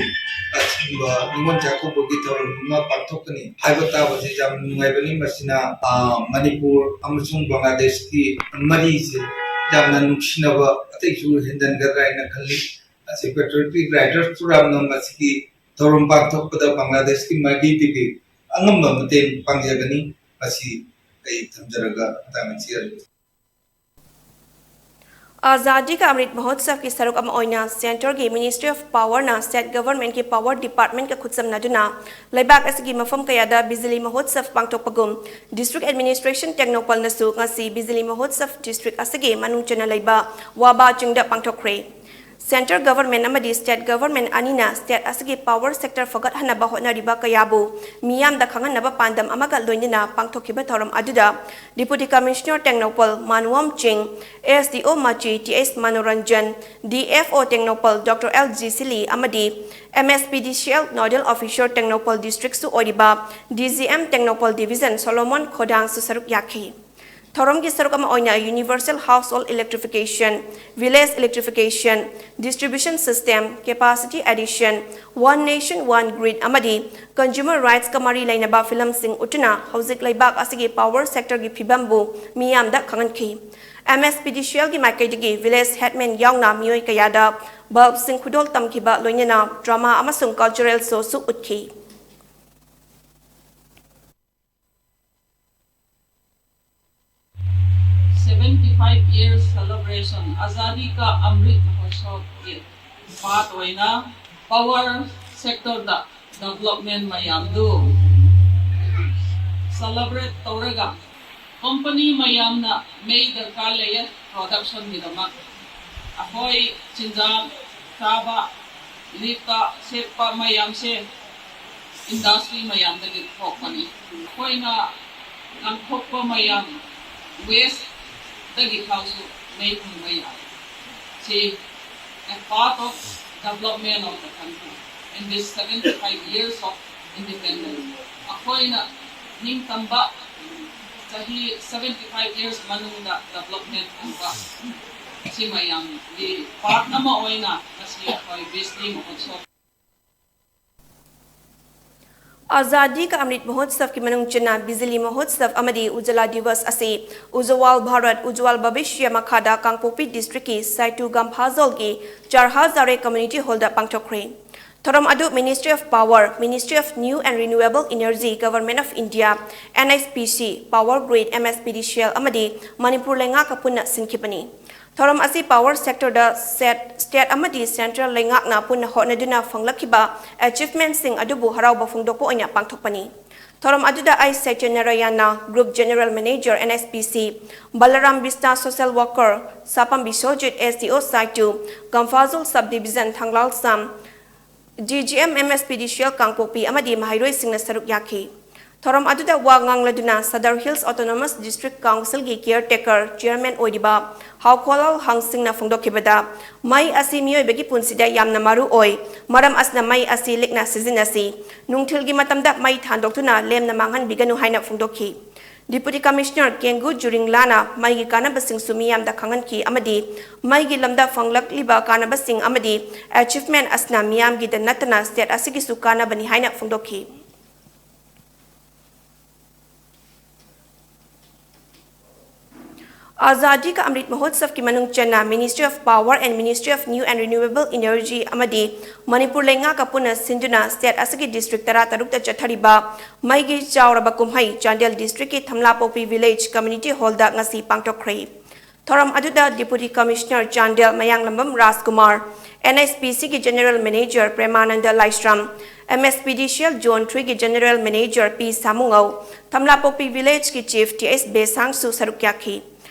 ꯑꯁꯤꯒꯨꯝꯕ ꯅꯤꯉꯣꯜ ꯆꯥꯛꯀꯧꯕꯒꯤ ꯊꯧꯔꯝ ꯑꯃ ꯄꯥꯡꯊꯣꯛꯀꯅꯤ ꯍꯥꯏꯕ ꯇꯥꯕꯁꯤ ꯌꯥꯝ ꯅꯨꯡꯉꯥꯏꯕꯅꯤ꯫ ꯃꯁꯤꯅ, ꯑ, ꯃꯅꯤꯄꯨꯔ ꯑꯃꯁꯨꯡ ꯕꯪꯒ꯭ꯂꯥꯗꯦꯁꯀꯤ ꯃꯔꯤꯁꯦ ꯌꯥꯝꯅ ꯅꯨꯡꯁꯤꯅꯕ ꯑꯇꯩꯁꯨ ꯍꯦꯟꯖꯟꯒꯗ꯭ꯔꯥ ꯍꯥꯏꯅ ꯈꯜꯂꯤ꯫ ꯑꯁꯤ Patriotic Writers Forumꯅ ꯃꯁꯤꯒꯤ ꯊꯧꯔꯝ ꯄꯥꯡꯊꯣꯛꯄꯗ ꯕꯪꯒ꯭ꯂꯥꯗꯦꯁꯀꯤ ꯃꯥꯏꯀꯩꯗꯒꯤ ꯑꯉꯝꯕ ꯃꯇꯦꯡ ꯄꯥꯡꯖꯒꯅꯤ꯫ ꯃꯁꯤ ꯑꯩ ꯊꯝꯖꯔꯒ ꯃꯇꯥꯡ ꯑꯁꯤ ꯌꯥꯖꯔꯤ꯫ ꯑꯖꯥꯗꯤ ꯀꯥ ꯑꯃ꯭ꯔꯤꯠ ꯃꯍꯣꯠꯁꯕꯀꯤ ꯁꯔꯨꯛ ꯑꯃ ꯑꯣꯏꯅ ꯁꯦꯟꯇꯔꯒꯤ Ministry of Powerꯅ state governmentꯀꯤ power departmentꯀ ꯈꯨꯠꯁꯝꯅꯗꯨꯅ ꯂꯩꯕꯥꯛ ꯑꯁꯤꯒꯤ ꯃꯐꯝ ꯀꯌꯥꯗ ꯕꯤꯖꯂꯤ ꯃꯍꯣꯠꯁꯕ ꯄꯥꯡꯊꯣꯛꯄꯒꯨꯝ, district administration ꯇꯦꯡꯅꯧꯄꯜꯅꯁꯨ ꯉꯁꯤ ꯕꯤꯖꯂꯤ ꯃꯍꯣꯠꯁꯕ district ꯑꯁꯤꯒꯤ ꯃꯅꯨꯡ ꯆꯟꯅ ꯂꯩꯕ ꯋꯥꯕꯥ ꯆꯤꯡꯗ ꯄꯥꯡꯊꯣꯛꯈ꯭ꯔꯦ꯫ Centre Government ꯑꯃꯗꯤ State Government ꯑꯅꯤꯅ state ꯑꯁꯤꯒꯤ power sector ꯐꯒꯠꯍꯟꯅꯕ ꯍꯣꯠꯅꯔꯤꯕ ꯀꯌꯥꯕꯨ ꯃꯤꯌꯥꯝꯗ ꯈꯪꯍꯟꯅꯕ ꯄꯥꯟꯗꯝ ꯑꯃꯒ ꯂꯣꯏꯅꯅ ꯄꯥꯡꯊꯣꯛꯈꯤꯕ ꯊꯧꯔꯝ ꯑꯗꯨꯗ Deputy Commissioner ꯇꯦꯡꯅꯧꯄꯜ ꯃꯥꯅꯨꯋꯝ ꯆꯤꯡ, S D O ꯃꯆꯤ T S Manoranjan, D F O Tengnoupal Doctor L G ꯁꯤꯂꯤ ꯑꯃꯗꯤ M S P D C L Nodal Officer Tengnoupal Districtꯁꯨ ꯑꯣꯏꯔꯤꯕ D G M Tengnoupal Division Solomon ꯈꯣꯗꯥꯡꯁꯨ ꯁꯔꯨꯛ ꯌꯥꯈꯤ꯫ ꯊꯧꯔꯝꯒꯤ ꯁꯔꯨꯛ ꯑꯃ ꯑꯣꯏꯅ Universal Household Electrification, Village Electrification, Distribution System, Capacity Addition, One Nation One Grid ꯑꯃꯗꯤ Consumer Rightsꯀ ꯃꯔꯤ ꯂꯩꯅꯕ ꯐꯤꯂꯝꯁꯤꯡ ꯎꯠꯇꯨꯅ ꯍꯧꯖꯤꯛ ꯂꯩꯕꯥꯛ ꯑꯁꯤꯒꯤ power sectorꯒꯤ ꯐꯤꯕꯝꯕꯨ ꯃꯤꯌꯥꯝꯗ ꯈꯪꯍꯟꯈꯤ꯫ M S P D C Lꯒꯤ ꯃꯥꯏꯀꯩꯗꯒꯤ village headman ꯌꯥꯎꯅ ꯃꯤꯑꯣꯏ ꯀꯌꯥꯗ bulbꯁꯤꯡ ꯈꯨꯗꯣꯜ ꯇꯝꯈꯤꯕ ꯂꯣꯏꯅꯅ drama ꯑꯃꯁꯨꯡ cultural showꯁꯨ ꯎꯠꯈꯤ꯫ Seventy five years celebration, Azadi Ka Amrit Mahotsav ꯒꯤ part ꯑꯣꯏꯅ power sectorꯗ development ꯃꯌꯥꯝꯗꯨ celebrate ꯇꯧꯔꯒ company ꯃꯌꯥꯝꯅ ꯃꯩ ꯗꯔꯀꯥꯔ ꯂꯩꯌꯦ productionꯒꯤꯗꯃꯛ꯫ ꯑꯩꯈꯣꯏ ꯆꯤꯟꯖꯥꯛ ꯆꯥꯕ, ꯂꯤꯠꯄ, ꯁꯦꯠꯄ ꯃꯌꯥꯝꯁꯦ industry ꯃꯌꯥꯝꯗꯒꯤ ꯊꯣꯛꯄꯅꯤ꯫ ꯑꯩꯈꯣꯏꯅ ꯂꯪꯊꯣꯛꯄ ꯃꯌꯥꯝ wasteꯗꯒꯤ ꯐꯥꯎꯁꯨ ꯃꯩ ꯐꯪꯕ ꯌꯥꯏ꯫ ꯁꯤ a part of development of the country in this seventy five years of independence. ꯑꯩꯈꯣꯏꯅ ꯅꯤꯡꯇꯝꯕ ꯆꯍꯤ seventy five years ꯃꯅꯨꯡꯗ development ꯐꯪꯕ ꯁꯤ ꯃꯌꯥꯝꯒꯤ part ꯑꯃ ꯑꯣꯏꯅ ꯉꯁꯤ ꯑꯩꯈꯣꯏ Bijli Mahotsav Azadi Ka Amrit Mahotsavꯀꯤ ꯃꯅꯨꯡ ꯆꯟꯅ Bijli Mahotsav ꯑꯃꯗꯤ Ujala Diwas ꯑꯁꯤ Ujjwal Bharat Ujjwal Bhavishya ꯃꯈꯥꯗ ꯀꯥꯡꯄꯣꯛꯄꯤ Districtꯀꯤ ꯁꯥꯏꯇꯨ ꯒꯝꯐꯥꯖꯣꯜꯒꯤ ꯆꯥꯔꯍꯥ ꯖꯥꯔꯦ Community Hallꯗ ꯄꯥꯡꯊꯣꯛꯈ꯭ꯔꯦ꯫ ꯊꯧꯔꯝ ꯑꯗꯨ Ministry of Power, Ministry of New and Renewable Energy, Government of India, N H P C, Power Grid, M S P D C L ꯑꯃꯗꯤ ꯃꯅꯤꯄꯨꯔ ꯂꯩꯉꯥꯛꯀ ꯄꯨꯟꯅ ꯁꯤꯟꯈꯤꯕꯅꯤ꯫ ꯊꯧꯔꯝ ꯑꯁꯤ power sectorꯗ state ꯑꯃꯗꯤ central ꯂꯩꯉꯥꯛꯅ ꯄꯨꯟꯅ ꯍꯣꯠꯅꯗꯨꯅ ꯐꯪꯂꯛꯈꯤꯕ achievementꯁꯤꯡ ꯑꯗꯨꯕꯨ ꯍꯔꯥꯎꯕ ꯐꯣꯡꯗꯣꯛꯄ ꯑꯣꯏꯅ ꯄꯥꯡꯊꯣꯛꯄꯅꯤ꯫ ꯊꯧꯔꯝ ꯑꯗꯨꯗ ꯑꯥꯏ ꯁꯇ꯭ꯌꯅꯥꯔꯥꯌꯥꯅ, group general manager, N S P C, ꯕꯂꯔꯥꯝ ꯕꯤꯁꯇ, social worker, ꯁꯥꯄꯝ Biswajit, S D O site two, ꯒꯝꯐꯥꯖꯨꯜ sub division, ꯊꯥꯡꯂꯥꯜꯁꯥꯝ, D G M, M S P D C L ꯀꯥꯡꯄꯣꯛꯄꯤ ꯑꯃꯗꯤ ꯃꯍꯩꯔꯣꯏꯁꯤꯡꯅ ꯁꯔꯨꯛ ꯌꯥꯈꯤ꯫ ꯊꯧꯔꯝ ꯑꯗꯨꯗ ꯋꯥ ꯉꯥꯡꯂꯗꯨꯅ Sadar Hills Autonomous District Councilꯒꯤ caretaker chairman ꯑꯣꯏꯔꯤꯕ ꯍꯥꯎꯈꯣꯂꯥꯜ ꯍꯥꯡꯁꯤꯡꯅ ꯐꯣꯡꯗꯣꯛꯈꯤꯕꯗ, ꯃꯩ ꯑꯁꯤ ꯃꯤꯑꯣꯏꯕꯒꯤ ꯄꯨꯟꯁꯤꯗ ꯌꯥꯝꯅ ꯃꯔꯨ ꯑꯣꯏ, ꯃꯔꯝ ꯑꯁꯤꯅ ꯃꯩ ꯑꯁꯤ ꯂꯤꯛꯅ ꯁꯤꯖꯤꯟꯅꯁꯤ, ꯅꯨꯡꯊꯤꯜꯒꯤ ꯃꯇꯝꯗ ꯃꯩ ꯊꯥꯟꯗꯣꯛꯇꯨꯅ ꯂꯦꯝꯅ ꯃꯥꯡꯍꯟꯕꯤꯒꯅꯨ ꯍꯥꯏꯅ ꯐꯣꯡꯗꯣꯛꯈꯤ꯫ Deputy Commissioner ꯀꯦꯡꯒꯨ ꯖꯨꯔꯤꯡꯂꯥꯅ ꯃꯩꯒꯤ ꯀꯥꯟꯅꯕꯁꯤꯡꯁꯨ ꯃꯤꯌꯥꯝꯗ ꯈꯪꯍꯟꯈꯤ ꯑꯃꯗꯤ ꯃꯩꯒꯤ ꯂꯝꯗ ꯐꯪꯂꯛꯂꯤꯕ ꯀꯥꯟꯅꯕꯁꯤꯡ ꯑꯃꯗꯤ achievement ꯑꯁꯤꯅ ꯃꯤꯌꯥꯝꯒꯤꯗ ꯅꯠꯇꯅ state ꯑꯁꯤꯒꯤꯁꯨ ꯀꯥꯟꯅꯕꯅꯤ ꯍꯥꯏꯅ ꯐꯣꯡꯗꯣꯛꯈꯤ꯫ ꯑꯖꯥꯗꯤ ꯀꯥ ꯑꯃ꯭ꯔꯤꯠ ꯃꯍꯣꯠꯁꯕꯀꯤ ꯃꯅꯨꯡ ꯆꯟꯅ Ministry of Power and Ministry of New and Renewable Energy ꯑꯃꯗꯤ ꯃꯅꯤꯄꯨꯔ ꯂꯩꯉꯥꯛꯀ ꯄꯨꯟꯅ ꯁꯤꯟꯗꯨꯅ state ꯑꯁꯤꯒꯤ district ꯇꯔꯥꯇꯔꯨꯛꯇ ꯆꯠꯊꯔꯤꯕ ꯃꯩꯒꯤ ꯆꯥꯎꯔꯕ ꯀꯨꯝꯍꯩ ꯆꯥꯟꯗꯦꯜ districtꯀꯤ ꯊꯝꯂꯥꯄꯣꯛꯄꯤ village community hallꯗ ꯉꯁꯤ ꯄꯥꯡꯊꯣꯛꯈ꯭ꯔꯦ꯫ ꯊꯧꯔꯝ ꯑꯗꯨꯗ Deputy Commissioner ꯆꯥꯟꯗꯦꯜ ꯃꯌꯥꯡꯂꯝꯕꯝ ꯔꯥꯖꯀꯨꯃꯥꯔ, N S P Cꯒꯤ General Manager ꯄ꯭ꯔꯦꯃꯥꯅꯟꯗ ꯂꯥꯏꯁ꯭ꯔꯝ, M S P D C L Zone threeꯒꯤ General Manager ꯄꯤ ꯁꯥꯃꯨꯉꯧ, ꯊꯝꯂꯥꯄꯣꯛꯄꯤ villageꯀꯤ Chief T S ꯕꯦꯁꯥꯡꯁꯨ ꯁꯔꯨꯛ ꯌꯥꯈꯤ꯫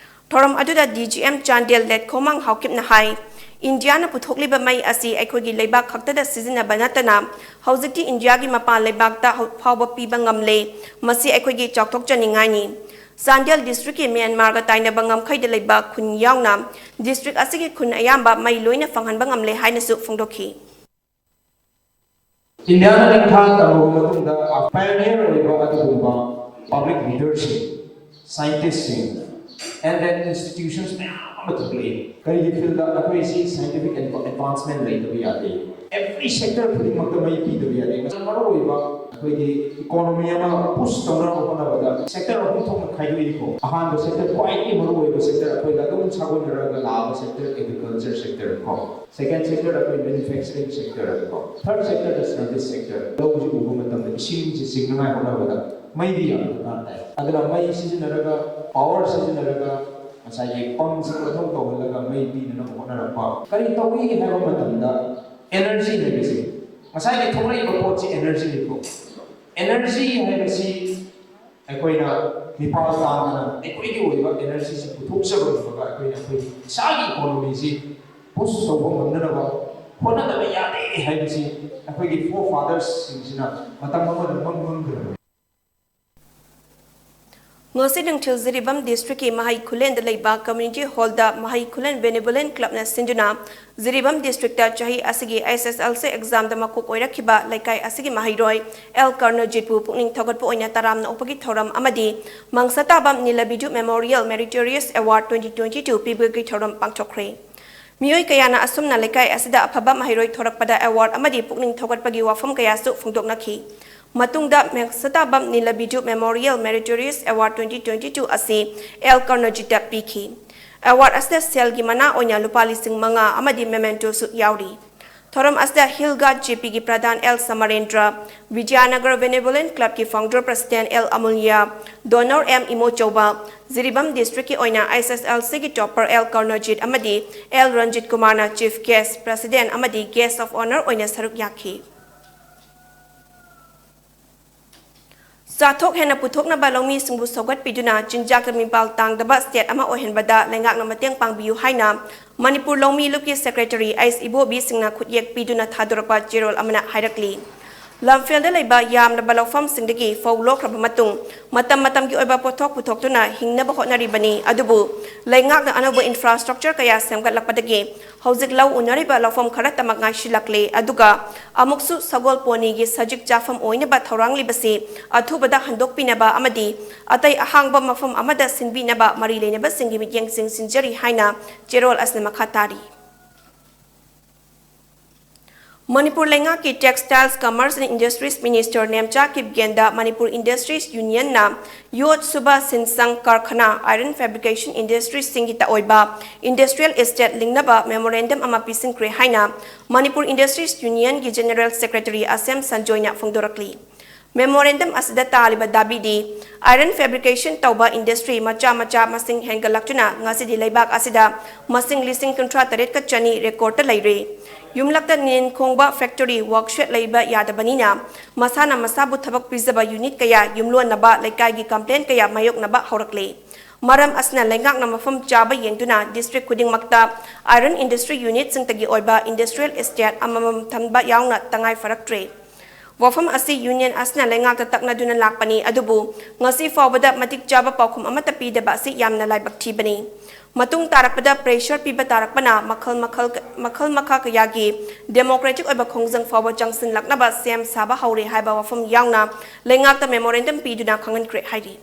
ꯊꯧꯔꯝ ꯑꯗꯨꯗ D G M ꯆꯥꯟꯗꯦꯜ ꯂꯦꯠꯈꯣꯃꯥꯡ ꯍꯥꯎꯀꯤꯞꯅ ꯍꯥꯏ, ꯏꯟꯗꯤꯌꯥꯅ ꯄꯨꯊꯣꯛꯂꯤꯕ ꯃꯩ ꯑꯁꯤ ꯑꯩꯈꯣꯏꯒꯤ ꯂꯩꯕꯥꯛ ꯈꯛꯇꯗ ꯁꯤꯖꯤꯟꯅꯕ ꯅꯠꯇꯅ ꯍꯧꯖꯤꯛꯇꯤ ꯏꯟꯗꯤꯌꯥꯒꯤ ꯃꯄꯥꯟ ꯂꯩꯕꯥꯛꯇ ꯍꯧ-, ꯐꯥꯎꯕ ꯄꯤꯕ ꯉꯝꯂꯦ꯫ ꯃꯁꯤ ꯑꯩꯈꯣꯏꯒꯤ ꯆꯥꯎꯊꯣꯛꯆꯅꯤꯡꯉꯥꯏꯅꯤ꯫ ꯆꯥꯟꯗꯦꯜ districtꯀꯤ ꯃ꯭ꯌꯥꯟꯃꯥꯔꯒ ꯇꯥꯏꯅꯕ ꯉꯝꯈꯩꯗ ꯂꯩꯕ ꯈꯨꯟ ꯌꯥꯎꯅ district ꯑꯁꯤꯒꯤ ꯈꯨꯟ ꯑꯌꯥꯝꯕ ꯃꯩ ꯂꯣꯏꯅ ꯐꯪꯍꯟꯕ ꯉꯝꯂꯦ ꯍꯥꯏꯅꯁꯨ ꯐꯣꯡꯗꯣꯛꯈꯤ꯫ ꯏꯟꯗꯤꯌꯥꯅ ꯅꯤꯡꯊꯥ ꯇꯝꯂꯕ ꯃꯇꯨꯡꯗ pioneer ꯑꯣꯏꯕ ꯑꯗꯨꯒꯨꯝꯕ public leaderꯁꯤꯡ, scientistꯁꯤꯡ, and then institutions ꯃꯌꯥꯝ ꯑꯃ ꯊꯣꯛꯂꯛꯏ꯫ ꯀꯔꯤꯒꯤ fieldꯇ? ꯑꯩꯈꯣꯏꯁꯤ scientific adva-, advancement ꯂꯩꯇꯕ ꯌꯥꯗꯦ꯫ Every sector ꯈꯨꯗꯤꯡꯃꯛꯇ ꯃꯩ ꯄꯤꯗꯕ ꯌꯥꯗꯦ꯫ ꯃꯔꯨ ꯑꯣꯏꯕ ꯑꯩꯈꯣꯏꯒꯤ economy ꯑꯃ push ꯇꯧꯅꯕ ꯍꯣꯠꯅꯕꯗ sector ꯑꯍꯨꯝ ꯊꯣꯛꯅ ꯈꯥꯏꯗꯣꯛꯏꯀꯣ꯫ ꯑꯍꯥꯟꯕ sector, ꯈ꯭ꯋꯥꯏꯗꯒꯤ ꯃꯔꯨ ꯑꯣꯏꯕ sector, ꯑꯩꯈꯣꯏꯒ ꯑꯗꯨꯝ ꯁꯥꯒꯣꯟꯅꯔꯒ ꯂꯥꯛꯑꯕ sector, agriculture sector ꯀꯣ꯫ Second sector ꯑꯩꯈꯣꯏ manufacturing sector ꯀꯣ꯫ Third sectorꯗ service sector꯫ ꯂꯧꯁꯤ ꯎꯕ ꯃꯇꯝꯗ ꯏꯁꯤꯡꯁꯤ ꯆꯤꯡꯅꯉꯥꯏ ꯍꯣꯠꯅꯕꯗ ꯃꯩꯗꯤ ꯌꯥꯝꯅ ꯗꯔꯀꯥꯔ ꯇꯥꯏ꯫ ꯑꯗꯨꯅ ꯃꯩ ꯁꯤꯖꯤꯟꯅꯔꯒ, power ꯁꯤꯖꯤꯟꯅꯔꯒ, ꯉꯁꯥꯏꯒꯤ ꯄꯝꯁꯦ ꯃꯊꯧ ꯇꯧꯍꯜꯂꯒ ꯃꯩ ꯄꯤꯅꯅꯕ ꯍꯣꯠꯅꯔꯛꯄ꯫ ꯀꯔꯤ ꯇꯧꯏ ꯍꯥꯏꯕ ꯃꯇꯝꯗ, energy ꯍꯥꯏꯕꯁꯤ, ꯉꯁꯥꯏꯒꯤ ꯊꯣꯛꯂꯛꯏꯕ ꯄꯣꯠꯁꯤ energyꯅꯤꯀꯣ꯫ Energy ꯍꯥꯏꯕꯁꯤ ꯑꯩꯈꯣꯏꯅ ꯃꯤꯄꯥꯜ ꯇꯥꯡꯗꯅ ꯑꯩꯈꯣꯏꯒꯤ ꯑꯣꯏꯕ energyꯁꯤ ꯄꯨꯊꯣꯛꯆꯕ ꯉꯝꯃꯒ ꯑꯩꯈꯣꯏꯅ ꯑꯩꯈꯣꯏꯒꯤ ꯏꯁꯥꯒꯤ economyꯁꯤ boost ꯇꯧꯕ ꯉꯝꯅꯅꯕ ꯍꯣꯠꯅꯗꯕ ꯌꯥꯗꯦ ꯍꯥꯏꯕꯁꯤ ꯑꯩꯈꯣꯏꯒꯤ forefatherꯁꯤꯡꯁꯤꯅ ꯃꯇꯝ ꯑꯃꯗ ꯃꯪ ꯃꯪꯈ꯭ꯔꯕꯅꯤ꯫ ꯉꯁꯤ ꯅꯨꯡꯊꯤꯜ ꯖꯤꯔꯤꯕꯥꯝ districtꯀꯤ ꯃꯍꯩ ꯈꯨꯂꯦꯟꯗ ꯂꯩꯕ community hallꯗ ꯃꯍꯩ ꯈꯨꯂꯦꯟ Benevolent Clubꯅ ꯁꯤꯟꯗꯨꯅ ꯖꯤꯔꯤꯕꯥꯝ districtꯇ ꯆꯍꯤ ꯑꯁꯤꯒꯤ S S L C examꯗ ꯃꯀꯣꯛ ꯑꯣꯏꯔꯛꯈꯤꯕ ꯂꯩꯀꯥꯏ ꯑꯁꯤꯒꯤ ꯃꯍꯩꯔꯣꯏ ꯑꯦꯜ ꯀꯔꯅꯖꯤꯠꯄꯨ ꯄꯨꯛꯅꯤꯡ ꯊꯧꯒꯠꯄ ꯑꯣꯏꯅ ꯇꯔꯥꯝꯅ ꯑꯣꯛꯄꯒꯤ ꯊꯧꯔꯝ ꯑꯃꯗꯤ ꯃꯪꯁꯇꯥꯕꯝ ꯅꯤꯂꯕꯤꯖꯨ Memorial Meritorious Award twenty twenty-two ꯄꯤꯕꯒꯤ ꯊꯧꯔꯝ ꯄꯥꯡꯊꯣꯛꯈ꯭ꯔꯦ꯫ ꯃꯤꯑꯣꯏ ꯀꯌꯥꯅ ꯑꯁꯨꯝꯅ ꯂꯩꯀꯥꯏ ꯑꯁꯤꯗ ꯑꯐꯕ ꯃꯍꯩꯔꯣꯏ ꯊꯣꯔꯛꯄꯗ award ꯑꯃꯗꯤ ꯄꯨꯛꯅꯤꯡ ꯊꯧꯒꯠꯄꯒꯤ ꯋꯥꯐꯝ ꯀꯌꯥꯁꯨ ꯐꯣꯡꯗꯣꯛꯅꯈꯤ꯫ ꯃꯇꯨꯡꯗ ꯃꯦꯡꯁꯇꯥꯕꯝ ꯅꯤꯂꯕꯤꯖꯨ Memorial Meritorious Award twenty twenty-two ꯑꯁꯤ ꯑꯦꯜ ꯀꯔꯅꯖꯤꯠꯇ ꯄꯤꯈꯤ꯫ Award ꯑꯁꯤꯗ ꯁꯦꯜꯒꯤ ꯃꯅꯥ ꯑꯣꯏꯅ ꯂꯨꯄꯥ ꯂꯤꯁꯤꯡ ꯃꯉꯥ ꯑꯃꯗꯤ mementoꯁꯨ ꯌꯥꯎꯔꯤ꯫ ꯊꯧꯔꯝ ꯑꯁꯤꯗ Hill Guard J Pꯒꯤ ꯄ꯭ꯔꯙꯥꯟ ꯑꯦꯜ ꯁꯃꯔꯦꯟꯗ꯭ꯔ, ꯕꯤꯖꯌꯥꯅꯒꯔ Benevolent Clubꯀꯤ founder president L Amulya, donor M Imochouba, Jiribam districtꯀꯤ ꯑꯣꯏꯅ S S L Cꯒꯤ topper ꯑꯦꯜ ꯀꯔꯅꯖꯤꯠ ꯑꯃꯗꯤ ꯑꯦꯜ ꯔꯟꯖꯤꯠ ꯀꯨꯃꯥꯔꯅ chief guest, president ꯑꯃꯗꯤ guest of honour ꯑꯣꯏꯅ ꯁꯔꯨꯛ ꯌꯥꯈꯤ꯫ ꯆꯥꯊꯣꯛ ꯍꯦꯟꯅ ꯄꯨꯊꯣꯛꯅꯕ ꯂꯧꯃꯤꯁꯤꯡꯕꯨ ꯁꯧꯒꯠꯄꯤꯗꯨꯅ ꯆꯤꯟꯖꯥꯛꯇ ꯃꯤꯄꯥꯜ ꯇꯥꯡꯗꯕ state ꯑꯃ ꯑꯣꯏꯍꯟꯕꯗ ꯂꯩꯉꯥꯛꯅ ꯃꯇꯦꯡ ꯄꯥꯡꯕꯤꯌꯨ ꯍꯥꯏꯅ ꯃꯅꯤꯄꯨꯔ ꯂꯧꯃꯤ ꯂꯨꯞꯀꯤ secretary ꯑꯩꯁ ꯏꯕꯣꯕꯤ ꯁꯤꯡꯅ ꯈꯨꯠꯌꯦꯛ ꯄꯤꯗꯨꯅ ꯊꯥꯗꯣꯔꯛꯄ ꯆꯦꯔꯣꯜ ꯑꯃꯅ ꯍꯥꯏꯔꯛꯂꯤ꯫ ꯂꯝꯐꯦꯜꯗ ꯂꯩꯕ ꯌꯥꯝꯂꯕ ꯂꯧꯐꯝꯁꯤꯡꯗꯒꯤ ꯐꯧ ꯂꯣꯛꯈ꯭ꯔꯕ ꯃꯇꯨꯡ ꯃꯇꯝ ꯃꯇꯝꯒꯤ ꯑꯣꯏꯕ ꯄꯣꯠꯊꯣꯛ ꯄꯨꯊꯣꯛꯇꯨꯅ ꯍꯤꯡꯅꯕ ꯍꯣꯠꯅꯔꯤꯕꯅꯤ꯫ ꯑꯗꯨꯕꯨ ꯂꯩꯉꯥꯛꯅ ꯑꯅꯧꯕ infrastructure ꯀꯌꯥ ꯁꯦꯝꯒꯠꯂꯛꯄꯗꯒꯤ ꯍꯧꯖꯤꯛ ꯂꯧ ꯎꯅꯔꯤꯕ ꯂꯧꯐꯝ ꯈꯔꯇꯃꯛ ꯉꯥꯏꯁꯤꯜꯂꯛꯂꯦ꯫ ꯑꯗꯨꯒ ꯑꯃꯨꯛꯁꯨ ꯁꯒꯣꯜ ꯄꯣꯅꯤꯒꯤ ꯁꯖꯤꯛ ꯆꯥꯐꯝ ꯑꯣꯏꯅꯕ ꯊꯧꯔꯥꯡꯂꯤꯕꯁꯤ ꯑꯊꯨꯕꯗ ꯍꯟꯗꯣꯛꯄꯤꯅꯕ ꯑꯃꯗꯤ ꯑꯇꯩ ꯑꯍꯥꯡꯕ ꯃꯐꯝ ꯑꯃꯗ ꯁꯤꯟꯕꯤꯅꯕ ꯃꯔꯤ ꯂꯩꯅꯕꯁꯤꯡꯒꯤ ꯃꯤꯠꯌꯦꯡꯁꯤꯡ ꯁꯤꯟꯖꯔꯤ ꯍꯥꯏꯅ ꯆꯦꯔꯣꯜ ꯑꯁꯤꯅ ꯃꯈꯥ ꯇꯥꯔꯤ꯫ ꯃꯅꯤꯄꯨꯔ ꯂꯩꯉꯥꯛꯀꯤ Textiles, Commerce and Industries Minister Nemcha ꯀꯤꯞꯒꯦꯟꯗ Manipur Industries Unionꯅ ꯌꯣꯠ ꯁꯨꯕ ꯁꯤꯟꯁꯪ ꯀꯔꯈꯅꯥ, iron fabrication industriesꯁꯤꯡꯒꯤꯇ ꯑꯣꯏꯕ industrial estate ꯂꯤꯡꯅꯕ memorandum ꯑꯃ ꯄꯤꯁꯤꯟꯈ꯭ꯔꯦ ꯍꯥꯏꯅ Manipur Industries Unionꯒꯤ General Secretary ꯑꯁꯦꯝ ꯁꯟꯖꯣꯏꯅ ꯐꯣꯡꯗꯣꯔꯛꯂꯤ꯫ Memorandum ꯑꯁꯤꯗ ꯇꯥꯔꯤꯕ ꯗꯥꯕꯤꯗꯤ, iron fabrication ꯇꯧꯕ industry ꯃꯆꯥ ꯃꯆꯥ ꯃꯁꯤꯡ ꯍꯦꯟꯒꯠꯂꯛꯇꯨꯅ ꯉꯁꯤꯗꯤ ꯂꯩꯕꯥꯛ ꯑꯁꯤꯗ ꯃꯁꯤꯡ ꯂꯤꯁꯤꯡ ꯀꯨꯟꯊ꯭ꯔꯥ ꯇꯔꯦꯠꯀ ꯆꯅꯤ record ꯇ ꯂꯩꯔꯦ꯫ ꯌꯨꯝꯂꯛꯇ ꯅꯤꯟ ꯈꯣꯡꯕ factory, workshop ꯂꯩꯕ ꯌꯥꯗꯕꯅꯤꯅ ꯃꯁꯥꯅ ꯃꯁꯥꯕꯨ ꯊꯕꯛ ꯄꯤꯖꯕ unit ꯀꯌꯥ ꯌꯨꯝꯂꯣꯟꯅꯕ ꯂꯩꯀꯥꯏꯒꯤ complaint ꯀꯌꯥ ꯃꯥꯌꯣꯛꯅꯕ ꯍꯧꯔꯛꯂꯦ꯫ ꯃꯔꯝ ꯑꯁꯤꯅ ꯂꯩꯉꯥꯛꯅ ꯃꯐꯝ ꯆꯥꯕ ꯌꯦꯡꯗꯨꯅ district ꯈꯨꯗꯤꯡꯃꯛꯇ iron industry unit ꯁꯤꯡꯇꯒꯤ ꯑꯣꯏꯕ industrial estate ꯑꯃꯃꯝ ꯊꯝꯕ ꯌꯥꯎꯅ ꯇꯉꯥꯏ ꯐꯔꯛꯇ꯭ꯔꯦ꯫ ꯋꯥꯐꯝ ꯑꯁꯤ union ꯑꯁꯤꯅ ꯂꯩꯉꯥꯛꯇ ꯇꯛꯅꯗꯨꯅ ꯂꯥꯛꯄꯅꯤ, ꯑꯗꯨꯕꯨ ꯉꯁꯤ ꯐꯥꯎꯕꯗ ꯃꯇꯤꯛ ꯆꯥꯕ ꯄꯥꯎꯈꯨꯝ ꯑꯃꯠꯇ ꯄꯤꯗꯕ ꯑꯁꯤ ꯌꯥꯝꯅ ꯂꯥꯏꯕꯛ ꯊꯤꯕꯅꯤ꯫ ꯃꯇꯨꯡ ꯇꯥꯔꯛꯄꯗ pressure ꯄꯤꯕ ꯇꯥꯔꯛꯄꯅ ꯃꯈꯜ ꯃꯈꯜ, ꯃꯈꯜ ꯃꯈꯥ ꯀꯌꯥꯒꯤ democratic ꯑꯣꯏꯕ ꯈꯣꯡꯖꯪ ꯐꯥꯎꯕ ꯆꯪꯁꯤꯜꯂꯛꯅꯕ ꯁꯦꯝ ꯁꯥꯕ ꯍꯧꯔꯦ ꯍꯥꯏꯕ ꯋꯥꯐꯝ ꯌꯥꯎꯅ ꯂꯩꯉꯥꯛꯇ memorandum ꯄꯤꯗꯨꯅ ꯈꯪꯍꯟꯈ꯭ꯔꯦ ꯍꯥꯏꯔꯤ꯫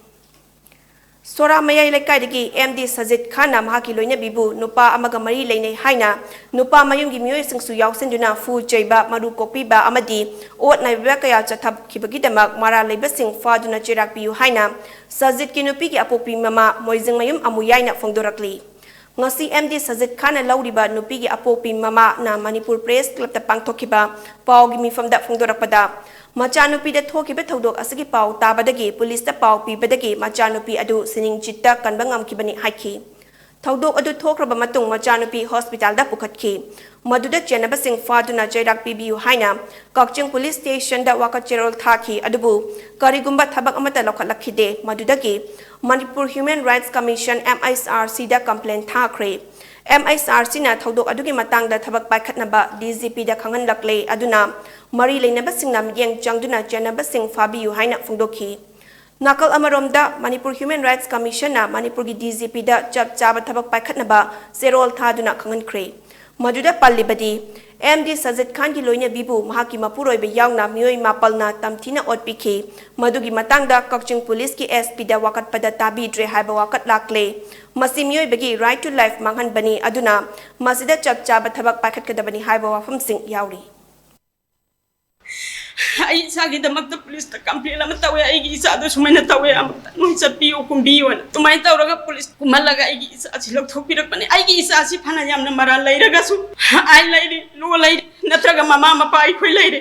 ꯁꯣꯔꯥ ꯃꯌꯥꯏ ꯂꯩꯀꯥꯏꯗꯒꯤ ꯑꯦꯝ ꯗꯤ ꯁꯖꯤꯠ ꯈꯥꯟꯅ ꯃꯍꯥꯛꯀꯤ ꯂꯣꯏꯅꯕꯤꯕꯨ ꯅꯨꯄꯥ ꯑꯃꯒ ꯃꯔꯤ ꯂꯩꯅꯩ ꯍꯥꯏꯅ ꯅꯨꯄꯥ ꯃꯌꯨꯝꯒꯤ ꯃꯤꯑꯣꯏꯁꯤꯡꯁꯨ ꯌꯥꯎꯁꯤꯟꯗꯨꯅ ꯐꯨ ꯆꯩꯕ, ꯃꯔꯨ ꯀꯣꯛꯄꯤꯕ ꯑꯃꯗꯤ ꯑꯣꯠ ꯅꯩꯕ ꯀꯌꯥ ꯆꯠꯊꯈꯤꯕꯒꯤꯗꯃꯛ ꯃꯔꯥꯜ ꯂꯩꯕꯁꯤꯡ ꯐꯥꯗꯨꯅ ꯆꯩꯔꯥꯛ ꯄꯤꯌꯨ ꯍꯥꯏꯅ ꯁꯖꯤꯠꯀꯤ ꯅꯨꯄꯤꯒꯤ ꯑꯄꯣꯛꯄꯤ ꯃꯃꯥ ꯃꯣꯏꯖꯤꯡꯃꯌꯨꯝ ꯑꯃꯨꯌꯥꯏꯅ ꯐꯣꯡꯗꯣꯔꯛꯂꯤ꯫ ꯉꯁꯤ ꯑꯦꯝ ꯗꯤ ꯁꯖꯤꯠ ꯈꯥꯟꯅ ꯂꯧꯔꯤꯕ ꯅꯨꯄꯤꯒꯤ ꯑꯄꯣꯛꯄꯤ ꯃꯃꯥꯅ ꯃꯅꯤꯄꯨꯔ Press Club ꯇ ꯄꯥꯡꯊꯣꯛꯈꯤꯕ ꯄꯥꯎꯒꯤ ꯃꯤꯐꯝꯗ ꯐꯣꯡꯗꯣꯔꯛꯄꯗ, ꯃꯆꯥꯅꯨꯄꯤꯗ ꯊꯣꯛꯈꯤꯕ ꯊꯧꯗꯣꯛ ꯑꯁꯤꯒꯤ ꯄꯥꯎ ꯇꯥꯕꯗꯒꯤ ꯄꯨꯂꯤꯁꯇ ꯄꯥꯎ ꯄꯤꯕꯗꯒꯤ ꯃꯆꯥꯅꯨꯄꯤ ꯑꯗꯨ ꯁꯤꯅꯤꯡ ꯆꯤꯠꯇ ꯀꯟꯕ ꯉꯝꯈꯤꯕꯅꯤ ꯍꯥꯏꯈꯤ꯫ ꯊꯧꯗꯣꯛ ꯑꯗꯨ ꯊꯣꯛꯈ꯭ꯔꯕ ꯃꯇꯨꯡ ꯃꯆꯥꯅꯨꯄꯤ hospital ꯗ ꯄꯨꯈꯠꯈꯤ꯫ ꯃꯗꯨꯗ ꯆꯦꯟꯅꯕꯁꯤꯡ ꯐꯥꯗꯨꯅ ꯆꯩꯔꯥꯛ ꯄꯤꯕꯤꯌꯨ ꯍꯥꯏꯅ ꯀꯛꯆꯤꯡ Police Station ꯗ ꯋꯥꯀꯠ ꯆꯦꯔꯣꯜ ꯊꯥꯈꯤ, ꯑꯗꯨꯕꯨ ꯀꯔꯤꯒꯨꯝꯕ ꯊꯕꯛ ꯑꯃꯠꯇ ꯂꯧꯈꯠꯂꯛꯈꯤꯗꯦ꯫ ꯃꯗꯨꯗꯒꯤ Manipur Human Rights Commission, M H R C ꯗ complaint ꯊꯥꯈ꯭ꯔꯦ꯫ M H R C ꯅ ꯊꯧꯗꯣꯛ ꯑꯗꯨꯒꯤ ꯃꯇꯥꯡꯗ ꯊꯕꯛ ꯄꯥꯏꯈꯠꯅꯕ D G P ꯗ ꯈꯪꯍꯜꯂꯛꯂꯦ, ꯑꯗꯨꯅ ꯃꯔꯤ ꯂꯩꯅꯕꯁꯤꯡꯅ ꯃꯤꯠꯌꯦꯡ ꯆꯪꯗꯨꯅ ꯆꯦꯟꯅꯕꯁꯤꯡ ꯐꯥꯕꯤꯌꯨ ꯍꯥꯏꯅ ꯐꯣꯡꯗꯣꯛꯈꯤ꯫ ꯅꯥꯀꯜ ꯑꯃꯔꯣꯝꯗ, ꯃꯅꯤꯄꯨꯔ Human Rights Commission ꯅ ꯃꯅꯤꯄꯨꯔꯒꯤ D G P ꯗ ꯆꯞ ꯆꯥꯕ ꯊꯕꯛ ꯄꯥꯏꯈꯠꯅꯕ ꯆꯦꯔꯣꯜ ꯊꯥꯗꯨꯅ ꯈꯪꯍꯟꯈ꯭ꯔꯦ꯫ ꯃꯗꯨꯗ ꯄꯜꯂꯤꯕꯗꯤ, ꯑꯦꯝ ꯗꯤ ꯁꯖꯤꯠ ꯈꯥꯟꯒꯤ ꯂꯣꯏꯅꯕꯤꯕꯨ ꯃꯍꯥꯛꯀꯤ ꯃꯄꯨꯔꯣꯏꯕ ꯌꯥꯎꯅ ꯃꯤꯑꯣꯏ ꯃꯥꯄꯜꯅ ꯇꯝꯊꯤꯅ ꯑꯣꯠꯄꯤꯈꯤ꯫ ꯃꯗꯨꯒꯤ ꯃꯇꯥꯡꯗ ꯀꯛꯆꯤꯡ ꯄꯨꯂꯤꯁꯀꯤ S P ꯗ ꯋꯥꯀꯠꯄꯗ ꯇꯥꯕꯤꯗ꯭ꯔꯦ ꯍꯥꯏꯕ ꯋꯥꯀꯠ ꯂꯥꯛꯂꯦ꯫ ꯃꯁꯤ ꯃꯤꯑꯣꯏꯕꯒꯤ right to life ꯃꯥꯡꯍꯟꯕꯅꯤ, ꯑꯗꯨꯅ ꯃꯁꯤꯗ ꯆꯞ ꯆꯥꯕ ꯊꯕꯛ ꯄꯥꯏꯈꯠꯀꯗꯕꯅꯤ ꯍꯥꯏꯕ ꯋꯥꯐꯝꯁꯤꯡ ꯌꯥꯎꯔꯤ꯫ ꯑꯩ ꯏꯁꯥꯒꯤꯗꯃꯛꯇ ꯄꯨꯂꯤꯁꯇ complaint ꯑꯃ ꯇꯧꯋꯦ, "ꯑꯩꯒꯤ ꯏꯆꯥꯗꯣ ꯁꯨꯃꯥꯏꯅ ꯇꯧꯋꯦ, ꯑꯃꯨꯛꯇꯪ ꯅꯣꯏ ꯆꯠꯄꯤꯌꯨ, ꯀꯨꯝꯕꯤꯌꯨꯅ"꯫ ꯑꯗꯨꯃꯥꯏꯅ ꯇꯧꯔꯒ ꯄꯨꯂꯤꯁ ꯀꯨꯝꯍꯜꯂꯒ ꯑꯩꯒꯤ ꯏꯆꯥꯁꯤ ꯂꯧꯊꯣꯛꯄꯤꯔꯛꯄꯅꯦ꯫ ꯑꯩꯒꯤ ꯏꯆꯥꯁꯤ ꯐꯅ ꯌꯥꯝꯅ ꯃꯔꯥꯜ ꯂꯩꯔꯒꯁꯨ, ꯑꯥꯏꯟ ꯂꯩꯔꯤ, law ꯂꯩꯔꯤ, ꯅꯠꯇ꯭ꯔꯒ ꯃꯃꯥ ꯃꯄꯥ ꯑꯩꯈꯣꯏ ꯂꯩꯔꯤ,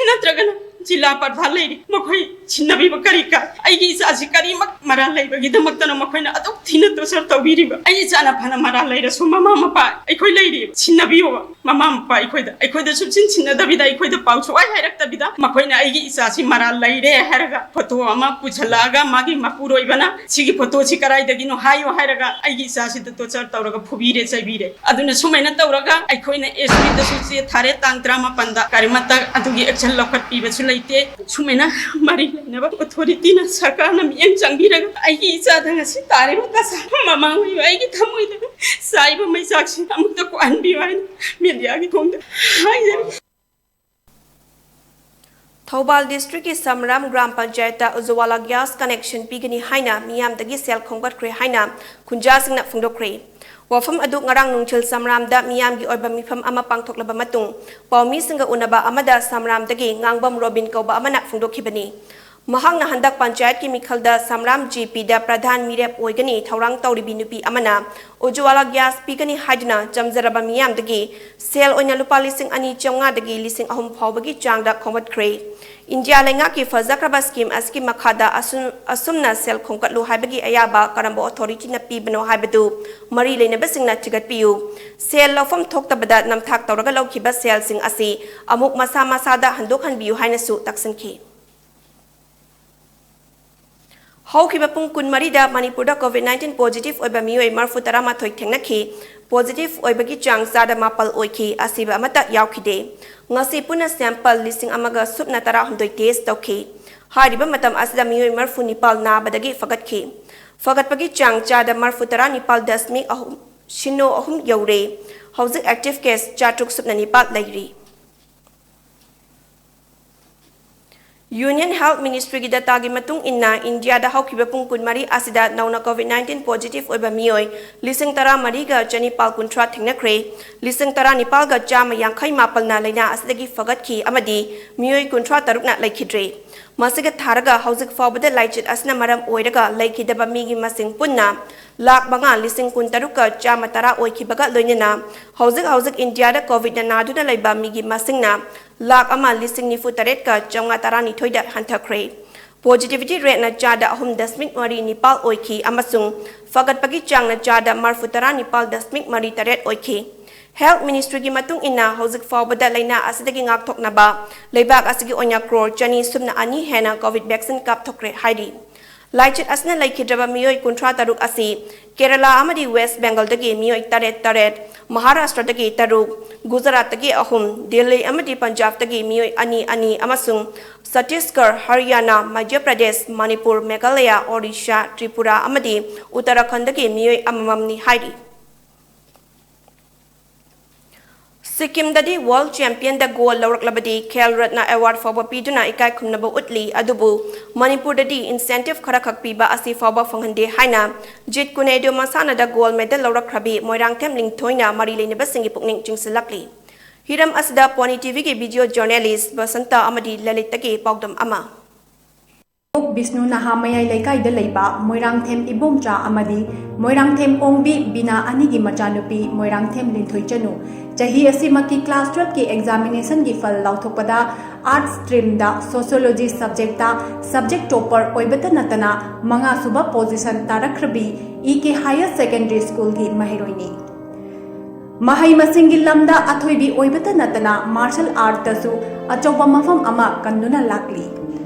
ꯅꯠꯇ꯭ꯔꯒꯅ ꯆꯤꯂꯥ ꯄꯔꯊꯥ ꯂꯩꯔꯤ, ꯃꯈꯣꯏ ꯁꯤꯟꯅꯕꯤꯕ ꯀꯔꯤ ꯀꯥꯏ? ꯑꯩꯒꯤ ꯏꯆꯥꯁꯤ ꯀꯔꯤꯃꯛ ꯃꯔꯥꯜ ꯂꯩꯕꯒꯤꯗꯃꯛꯇꯅꯣ ꯃꯈꯣꯏꯅ ꯑꯗꯨꯛ ꯊꯤꯅ torture ꯇꯧꯕꯤꯔꯤꯕ? ꯑꯩ ꯏꯆꯥꯅ ꯐꯅ ꯃꯔꯥꯜ ꯂꯩꯔꯁꯨ, ꯃꯃꯥ ꯃꯄꯥ ꯑꯩꯈꯣꯏ ꯂꯩꯔꯤꯕ, ꯁꯤꯟꯅꯕꯤꯌꯣꯕ꯫ ꯃꯃꯥ ꯃꯄꯥ ꯑꯩꯈꯣꯏꯗ, ꯑꯩꯈꯣꯏꯗ ꯁꯨꯞꯆꯤꯟ ꯁꯤꯟꯅꯗꯕꯤꯗ, ꯑꯩꯈꯣꯏꯗ ꯄꯥꯎ ꯁꯨꯛꯍꯥꯏ ꯍꯥꯏꯔꯛꯇꯕꯤꯗ, ꯃꯈꯣꯏꯅ ꯑꯩꯒꯤ ꯏꯆꯥꯁꯤ ꯃꯔꯥꯜ ꯂꯩꯔꯦ ꯍꯥꯏꯔꯒ ꯐꯣꯇꯣ ꯑꯃ ꯄꯨꯁꯜꯂꯛꯑꯒ, ꯃꯥꯒꯤ ꯃꯄꯨꯔꯣꯏꯕꯅ ꯁꯤꯒꯤ ꯐꯣꯇꯣꯁꯤ ꯀꯗꯥꯏꯗꯒꯤꯅꯣ ꯍꯥꯏꯌꯣ ꯍꯥꯏꯔꯒ, ꯑꯩꯒꯤ ꯏꯆꯥꯁꯤꯗ torture ꯇꯧꯔꯒ ꯐꯨꯕꯤꯔꯦ, ꯆꯩꯕꯤꯔꯦ꯫ ꯑꯗꯨꯅ ꯁꯨꯃꯥꯏꯅ ꯇꯧꯔꯒ ꯑꯩꯈꯣꯏꯅ S P ꯗꯁꯨ ꯆꯦ ꯊꯥꯔꯦ, ꯇꯥꯡ ꯇꯔꯥꯃꯥꯄꯟꯗ꯫ ꯀꯔꯤꯃꯠꯇ ꯑꯗꯨꯒꯤ action ꯂꯧꯈꯠꯄꯤꯕꯁꯨ ꯂꯩꯇꯦ꯫ ꯁꯨꯃꯥꯏꯅ ꯃꯔꯤ ꯂꯩꯅꯕ authority ꯅ, ꯁꯔꯀꯥꯔꯅ ꯃꯤꯠꯌꯦꯡ ꯆꯪꯕꯤꯔꯒ ꯑꯩꯒꯤ ꯏꯆꯥꯗ ꯉꯁꯤ ꯇꯥꯔꯤꯕ ꯗꯁꯥ, ꯃꯃꯥ ꯑꯣꯏꯕ ꯑꯩꯒꯤ ꯊꯃꯣꯏꯗ ꯆꯥꯏꯕ ꯃꯩꯆꯥꯛꯁꯤ ꯑꯃꯨꯛꯇ ꯀꯣꯛꯍꯟꯕꯤꯌꯨ ꯍꯥꯏꯅ media ꯒꯤ ꯊꯣꯡꯗ ꯍꯥꯏꯖꯔꯤ꯫ ꯊꯧꯕꯥꯜ district ꯀꯤ ꯁꯝꯔꯥꯝ ꯒ꯭ꯔꯥꯝ ꯄꯟꯆꯥꯌꯠꯇ ꯎꯖꯋꯥꯂꯥ gas connection ꯄꯤꯒꯅꯤ ꯍꯥꯏꯅ ꯃꯤꯌꯥꯝꯗꯒꯤ ꯁꯦꯜ ꯈꯣꯝꯒꯠꯈ꯭ꯔꯦ ꯍꯥꯏꯅ ꯈꯨꯟꯖꯥꯁꯤꯡꯅ ꯐꯣꯡꯗꯣꯛꯈ꯭ꯔꯦ꯫ ꯋꯥꯐꯝ ꯑꯗꯨ ꯉꯔꯥꯡ ꯅꯨꯡꯊꯤꯜ ꯁꯝꯔꯥꯝꯗ ꯃꯤꯌꯥꯝꯒꯤ ꯑꯣꯏꯕ ꯃꯤꯐꯝ ꯑꯃ ꯄꯥꯡꯊꯣꯛꯂꯕ ꯃꯇꯨꯡ ꯄꯥꯎꯃꯤꯁꯤꯡꯒ ꯎꯅꯕ ꯑꯃꯗ ꯁꯝꯔꯥꯝꯗꯒꯤ ꯉꯥꯡꯕꯝ ꯔꯣꯕꯤꯟ ꯀꯧꯕ ꯑꯃꯅ ꯐꯣꯡꯗꯣꯛꯈꯤꯕꯅꯤ꯫ ꯃꯍꯥꯛꯅ ꯍꯟꯗꯛ ꯄꯟꯆꯥꯌꯠꯀꯤ ꯃꯤꯈꯜꯗ ꯁꯝꯔꯥꯝ G P ꯗ ꯄ꯭ꯔꯙꯥꯟ ꯃꯤꯔꯦꯞ ꯑꯣꯏꯒꯅꯤ ꯊꯧꯔꯥꯡ ꯇꯧꯔꯤꯕꯤ ꯅꯨꯄꯤ ꯑꯃꯅ ꯎꯖꯋꯥꯂꯥ gas ꯄꯤꯒꯅꯤ ꯍꯥꯏꯗꯨꯅ ꯆꯝꯖꯔꯕ ꯃꯤꯌꯥꯝꯗꯒꯤ ꯁꯦꯜ ꯑꯣꯏꯅ ꯂꯨꯄꯥ ꯂꯤꯁꯤꯡ ꯑꯅꯤ ꯆꯥꯝꯃꯉꯥꯗꯒꯤ ꯂꯤꯁꯤꯡ ꯑꯍꯨꯝ ꯐꯥꯎꯕꯒꯤ ꯆꯥꯡꯗ ꯈꯣꯝꯒꯠꯈ꯭ꯔꯦ꯫ ꯏꯟꯗꯤꯌꯥ ꯂꯩꯉꯥꯛꯀꯤ ꯐꯖꯈ꯭ꯔꯕ scheme ꯑꯁꯤꯒꯤ ꯃꯈꯥꯗ ꯑꯁꯨꯝ, ꯑꯁꯨꯝꯅ ꯁꯦꯜ ꯈꯣꯝꯒꯠꯂꯨ ꯍꯥꯏꯕꯒꯤ ꯑꯌꯥꯕ ꯀꯔꯝꯕ authority ꯅ ꯄꯤꯕꯅꯣ ꯍꯥꯏꯕꯗꯨ ꯃꯔꯤ ꯂꯩꯅꯕꯁꯤꯡꯅ ꯊꯤꯒꯠꯄꯤꯌꯨ꯫ ꯁꯦꯜ ꯂꯧꯐꯝ ꯊꯣꯛꯇꯕꯗ ꯅꯝꯊꯥꯛ ꯇꯧꯔꯒ ꯂꯧꯈꯤꯕ ꯁꯦꯜꯁꯤꯡ ꯑꯁꯤ ꯑꯃꯨꯛ ꯃꯁꯥ ꯃꯁꯥꯗ ꯍꯟꯗꯣꯛꯍꯟꯕꯤꯌꯨ ꯍꯥꯏꯅꯁꯨ ꯇꯛꯁꯤꯟꯈꯤ꯫ ꯍꯧꯈꯤꯕ ꯄꯨꯡ ꯀꯨꯟꯃꯔꯤꯗ ꯃꯅꯤꯄꯨꯔꯗ COVID nineteen positive ꯑꯣꯏꯕ ꯃꯤꯑꯣꯏ ꯃꯔꯤꯐꯨ ꯇꯔꯥꯃꯥꯊꯣꯏ ꯊꯦꯡꯅꯈꯤ꯫ Positive ꯑꯣꯏꯕꯒꯤ ꯆꯥꯡ ꯆꯥꯗ ꯃꯥꯄꯜ ꯑꯣꯏꯈꯤ꯫ ꯑꯁꯤꯕ ꯑꯃꯠꯇ ꯌꯥꯎꯈꯤꯗꯦ꯫ ꯉꯁꯤ ꯄꯨꯟꯅ sample ꯂꯤꯁꯤꯡ ꯑꯃꯒ ꯁꯨꯞꯅ ꯇꯔꯥꯍꯨꯝꯗꯣꯏ test ꯇꯧꯈꯤ꯫ ꯍꯥꯏꯔꯤꯕ ꯃꯇꯝ ꯑꯁꯤꯗ ꯃꯤꯑꯣꯏ ꯃꯔꯤꯐꯨ ꯅꯤꯄꯥꯜ ꯅꯥꯕꯗꯒꯤ ꯐꯒꯠꯈꯤ꯫ ꯐꯒꯠꯄꯒꯤ ꯆꯥꯡ ꯆꯥꯗ ꯃꯔꯤꯐꯨ ꯇꯔꯥ ꯅꯤꯄꯥꯜ ꯗꯁꯃꯤꯛ ꯑꯍꯨꯝ ꯁꯤꯅꯣ ꯑꯍꯨꯝ ꯌꯧꯔꯦ꯫ ꯍꯧꯖꯤꯛ active case ꯆꯥꯇ꯭ꯔꯨꯛ ꯁꯨꯞꯅ ꯅꯤꯄꯥꯜ ꯂꯩꯔꯤ꯫ Union Health Ministry ꯒꯤ data ꯒꯤ ꯃꯇꯨꯡ ꯏꯟꯅ, ꯏꯟꯗꯤꯌꯥꯗ ꯍꯧꯈꯤꯕ ꯄꯨꯡ ꯀꯨꯟꯃꯔꯤ ꯑꯁꯤꯗ ꯅꯧꯅ COVID nineteen positive ꯑꯣꯏꯕ ꯃꯤꯑꯣꯏ ꯂꯤꯁꯤꯡ ꯇꯔꯥꯃꯔꯤꯒ ꯆꯅꯤꯄꯥꯜ ꯀꯨꯟꯊ꯭ꯔꯥ ꯊꯦꯡꯅꯈ꯭ꯔꯦ꯫ ꯂꯤꯁꯤꯡ ꯇꯔꯥꯅꯤꯄꯥꯜꯒ ꯆꯥꯝꯃ ꯌꯥꯡꯈꯩ ꯃꯥꯄꯜꯅ ꯂꯥꯏꯅꯥ ꯑꯁꯤꯗꯒꯤ ꯐꯒꯠꯈꯤ ꯑꯃꯗꯤ ꯃꯤꯑꯣꯏ ꯀꯨꯟꯊ꯭ꯔꯥ ꯇꯔꯨꯛꯅ ꯂꯩꯈꯤꯗ꯭ꯔꯦ꯫ ꯃꯁꯤꯒ ꯊꯥꯔꯒ ꯍꯧꯖꯤꯛ ꯐꯥꯎꯕꯗ ꯂꯥꯏꯆꯠ ꯑꯁꯤꯅ ꯃꯔꯝ ꯑꯣꯏꯔꯒ ꯂꯩꯈꯤꯗꯕ ꯃꯤꯒꯤ ꯃꯁꯤꯡ ꯄꯨꯟꯅ ꯂꯥꯈ ꯃꯉꯥ ꯂꯤꯁꯤꯡ ꯀꯨꯟ ꯇꯔꯨꯛꯀ ꯆꯥꯝꯃ ꯇꯔꯥ ꯑꯣꯏꯈꯤꯕꯒ ꯂꯣꯏꯅꯅ ꯍꯧꯖꯤꯛ ꯍꯧꯖꯤꯛ ꯏꯟꯗꯤꯌꯥꯗ ꯀꯣꯚꯤꯗꯅ ꯅꯥꯗꯨꯅ ꯂꯩꯕ ꯃꯤꯒꯤ ꯃꯁꯤꯡꯅ ꯂꯥꯈ ꯑꯃ ꯂꯤꯁꯤꯡ ꯅꯤꯐꯨ ꯇꯔꯦꯠꯀ ꯆꯥꯝꯃꯉꯥ ꯇꯔꯥꯅꯤꯊꯣꯏꯗ ꯍꯟꯊꯈ꯭ꯔꯦ꯫ ꯄꯣꯖꯤꯇꯤꯚꯤꯇꯤ ꯔꯦꯠꯅ ꯆꯥꯗ ꯑꯍꯨꯝ ꯗꯁꯃꯤꯛ ꯃꯔꯤ ꯅꯤꯄꯥꯜ ꯑꯣꯏꯈꯤ ꯑꯃꯁꯨꯡ ꯐꯒꯠꯄꯒꯤ ꯆꯥꯡꯅ ꯆꯥꯗ ꯃꯔꯐꯨ ꯇꯔꯥ ꯅꯤꯄꯥꯜ ꯗꯁꯃꯤꯛ ꯃꯔꯤ ꯇꯔꯦꯠ ꯑꯣꯏꯈꯤ꯫ ꯍꯦꯜꯊ ꯃꯤꯅꯤꯁꯇ꯭ꯔꯤꯒꯤ ꯃꯇꯨꯡ ꯏꯟꯅ ꯍꯧꯖꯤꯛ ꯐꯥꯎꯕꯗ ꯂꯥꯏꯅꯥ ꯑꯁꯤꯗꯒꯤ ꯉꯥꯛꯊꯣꯛꯅꯕ ꯂꯩꯕꯥꯛ ꯑꯁꯤꯒꯤ ꯑꯣꯏꯅ ꯀ꯭ꯔꯣꯔ ꯆꯅꯤ ꯁꯨꯞꯅ ꯑꯅꯤ ꯍꯦꯟꯅ ꯀꯣꯚꯤꯗ ꯚꯦꯛꯁꯤꯟ ꯀꯥꯞꯊꯣꯛꯈ꯭ꯔꯦ ꯍꯥꯏꯔꯤ꯫ ꯂꯥꯏꯆꯠ ꯑꯁꯤꯅ ꯂꯩꯈꯤꯗ꯭ꯔꯕ ꯃꯤꯑꯣꯏ ꯀꯨꯟꯊ꯭ꯔꯥ ꯇꯔꯨꯛ ꯑꯁꯤ ꯀꯦꯔꯂꯥ ꯑꯃꯗꯤ ꯋꯦꯁ꯭ꯠ ꯕꯦꯡꯒꯜꯗꯒꯤ ꯃꯤꯑꯣꯏ ꯇꯔꯦꯠ ꯇꯔꯦꯠ, ꯃꯍꯥꯔꯥꯁ꯭ꯇ꯭ꯔꯗꯒꯤ ꯇꯔꯨꯛ, ꯒꯨꯖꯔꯥꯠꯇꯒꯤ ꯑꯍꯨꯝ, ꯗꯤꯜꯂꯤ ꯑꯃꯗꯤ ꯄꯟꯖꯥꯕꯇꯒꯤ ꯃꯤꯑꯣꯏ ꯑꯅꯤ ꯑꯅꯤ ꯑꯃꯁꯨꯡ ꯆꯇꯤꯁꯒꯔ, ꯍꯔꯤꯌꯥꯅꯥ, ꯃꯙ꯭ꯌ ꯄ꯭ꯔꯗꯦꯁ, ꯃꯅꯤꯄꯨꯔ, ꯃꯦꯘꯥꯂꯌꯥ, ꯑꯣꯔꯤꯁꯥ, ꯇ꯭ꯔꯤꯄꯨꯔꯥ ꯑꯃꯗꯤ ꯎꯠꯇꯔꯥꯈꯟꯗꯒꯤ ꯃꯤꯑꯣꯏ ꯑꯃꯃꯝꯅꯤ ꯍꯥꯏꯔꯤ꯫ ꯁꯤꯛꯀꯤꯝꯗꯗꯤ ꯋꯥꯔꯜꯗ ꯆꯦꯝꯄꯤꯌꯟꯗ ꯒꯣꯜ ꯂꯧꯔꯛꯂꯕꯗꯤ ꯈꯦꯜ ꯔꯠꯅ ꯑꯦꯋꯥꯔꯗ ꯐꯥꯎꯕ ꯄꯤꯗꯨꯅ ꯏꯀꯥꯏ ꯈꯨꯝꯅꯕ ꯎꯠꯂꯤ, ꯑꯗꯨꯕꯨ ꯃꯅꯤꯄꯨꯔꯗꯗꯤ ꯏꯟꯁꯦꯟꯇꯤꯚ ꯈꯔꯈꯛ ꯄꯤꯕ ꯑꯁꯤ ꯐꯥꯎꯕ ꯐꯪꯍꯟꯗꯦ ꯍꯥꯏꯅ ꯖꯤꯠ ꯀꯨꯅꯦꯗꯣ ꯃꯁꯥꯟꯅꯗ ꯒꯣꯜ ꯃꯦꯗꯜ ꯂꯧꯔꯛꯈ꯭ꯔꯕꯤ ꯃꯣꯏꯔꯥꯡꯊꯦꯝ ꯂꯤꯡꯊꯣꯏꯅ ꯃꯔꯤ ꯂꯩꯅꯕꯁꯤꯡꯒꯤ ꯄꯨꯛꯅꯤꯡ ꯆꯤꯡꯁꯤꯜꯂꯛꯂꯤ꯫ ꯍꯤꯔꯝ ꯑꯁꯤꯗ ꯄꯣꯅꯤ ꯇꯤꯚꯤꯒꯤ ꯚꯤꯗꯤꯑꯣ ꯖꯔꯅꯦꯂꯤꯁ꯭ꯠ ꯕꯁꯟꯇ ꯑꯃꯗꯤ ꯂꯂꯤꯠꯇꯒꯤ ꯄꯥꯎꯗꯝ ꯑꯃ꯫ ꯕꯤꯁꯅꯨ ꯅꯍꯥ ꯃꯌꯥꯏ ꯂꯩꯀꯥꯏꯗ ꯂꯩꯕ ꯃꯣꯏꯔꯥꯡꯊꯦꯝ ꯏꯕꯣꯝꯆꯥ ꯑꯃꯗꯤ ꯃꯣꯏꯔꯥꯡꯊꯦꯝ ꯑꯣꯡꯕꯤ ꯕꯤꯅꯥ ꯑꯅꯤꯒꯤ ꯃꯆꯥꯅꯨꯄꯤ ꯃꯣꯏꯔꯥꯡꯊꯦꯝ ꯂꯤꯟꯊꯣꯏꯆꯅꯨ ꯆꯍꯤ ꯑꯁꯤꯃꯛꯀꯤ class twelve ꯀꯤ examination ꯒꯤ ꯐꯜ ꯂꯥꯎꯊꯣꯛꯄꯗ arts stream ꯗ sociology subject ꯇ subject topper ꯑꯣꯏꯕꯇ ꯅꯠꯇꯅ ꯃꯉꯥꯁꯨꯕ position ꯇꯥꯔꯛꯈ꯭ꯔꯕꯤ ꯏ ꯀꯦ Higher Secondary School ꯒꯤ ꯃꯍꯩꯔꯣꯏꯅꯤ꯫ ꯃꯍꯩ ꯃꯁꯤꯡꯒꯤ ꯂꯝꯗ ꯑꯊꯣꯏꯕꯤ ꯑꯣꯏꯕꯇ ꯅꯠꯇꯅ martial art ꯇꯁꯨ ꯑꯆꯧꯕ ꯃꯐꯝ ꯑꯃ ꯀꯟꯗꯨꯅ ꯂꯥꯛꯂꯤ꯫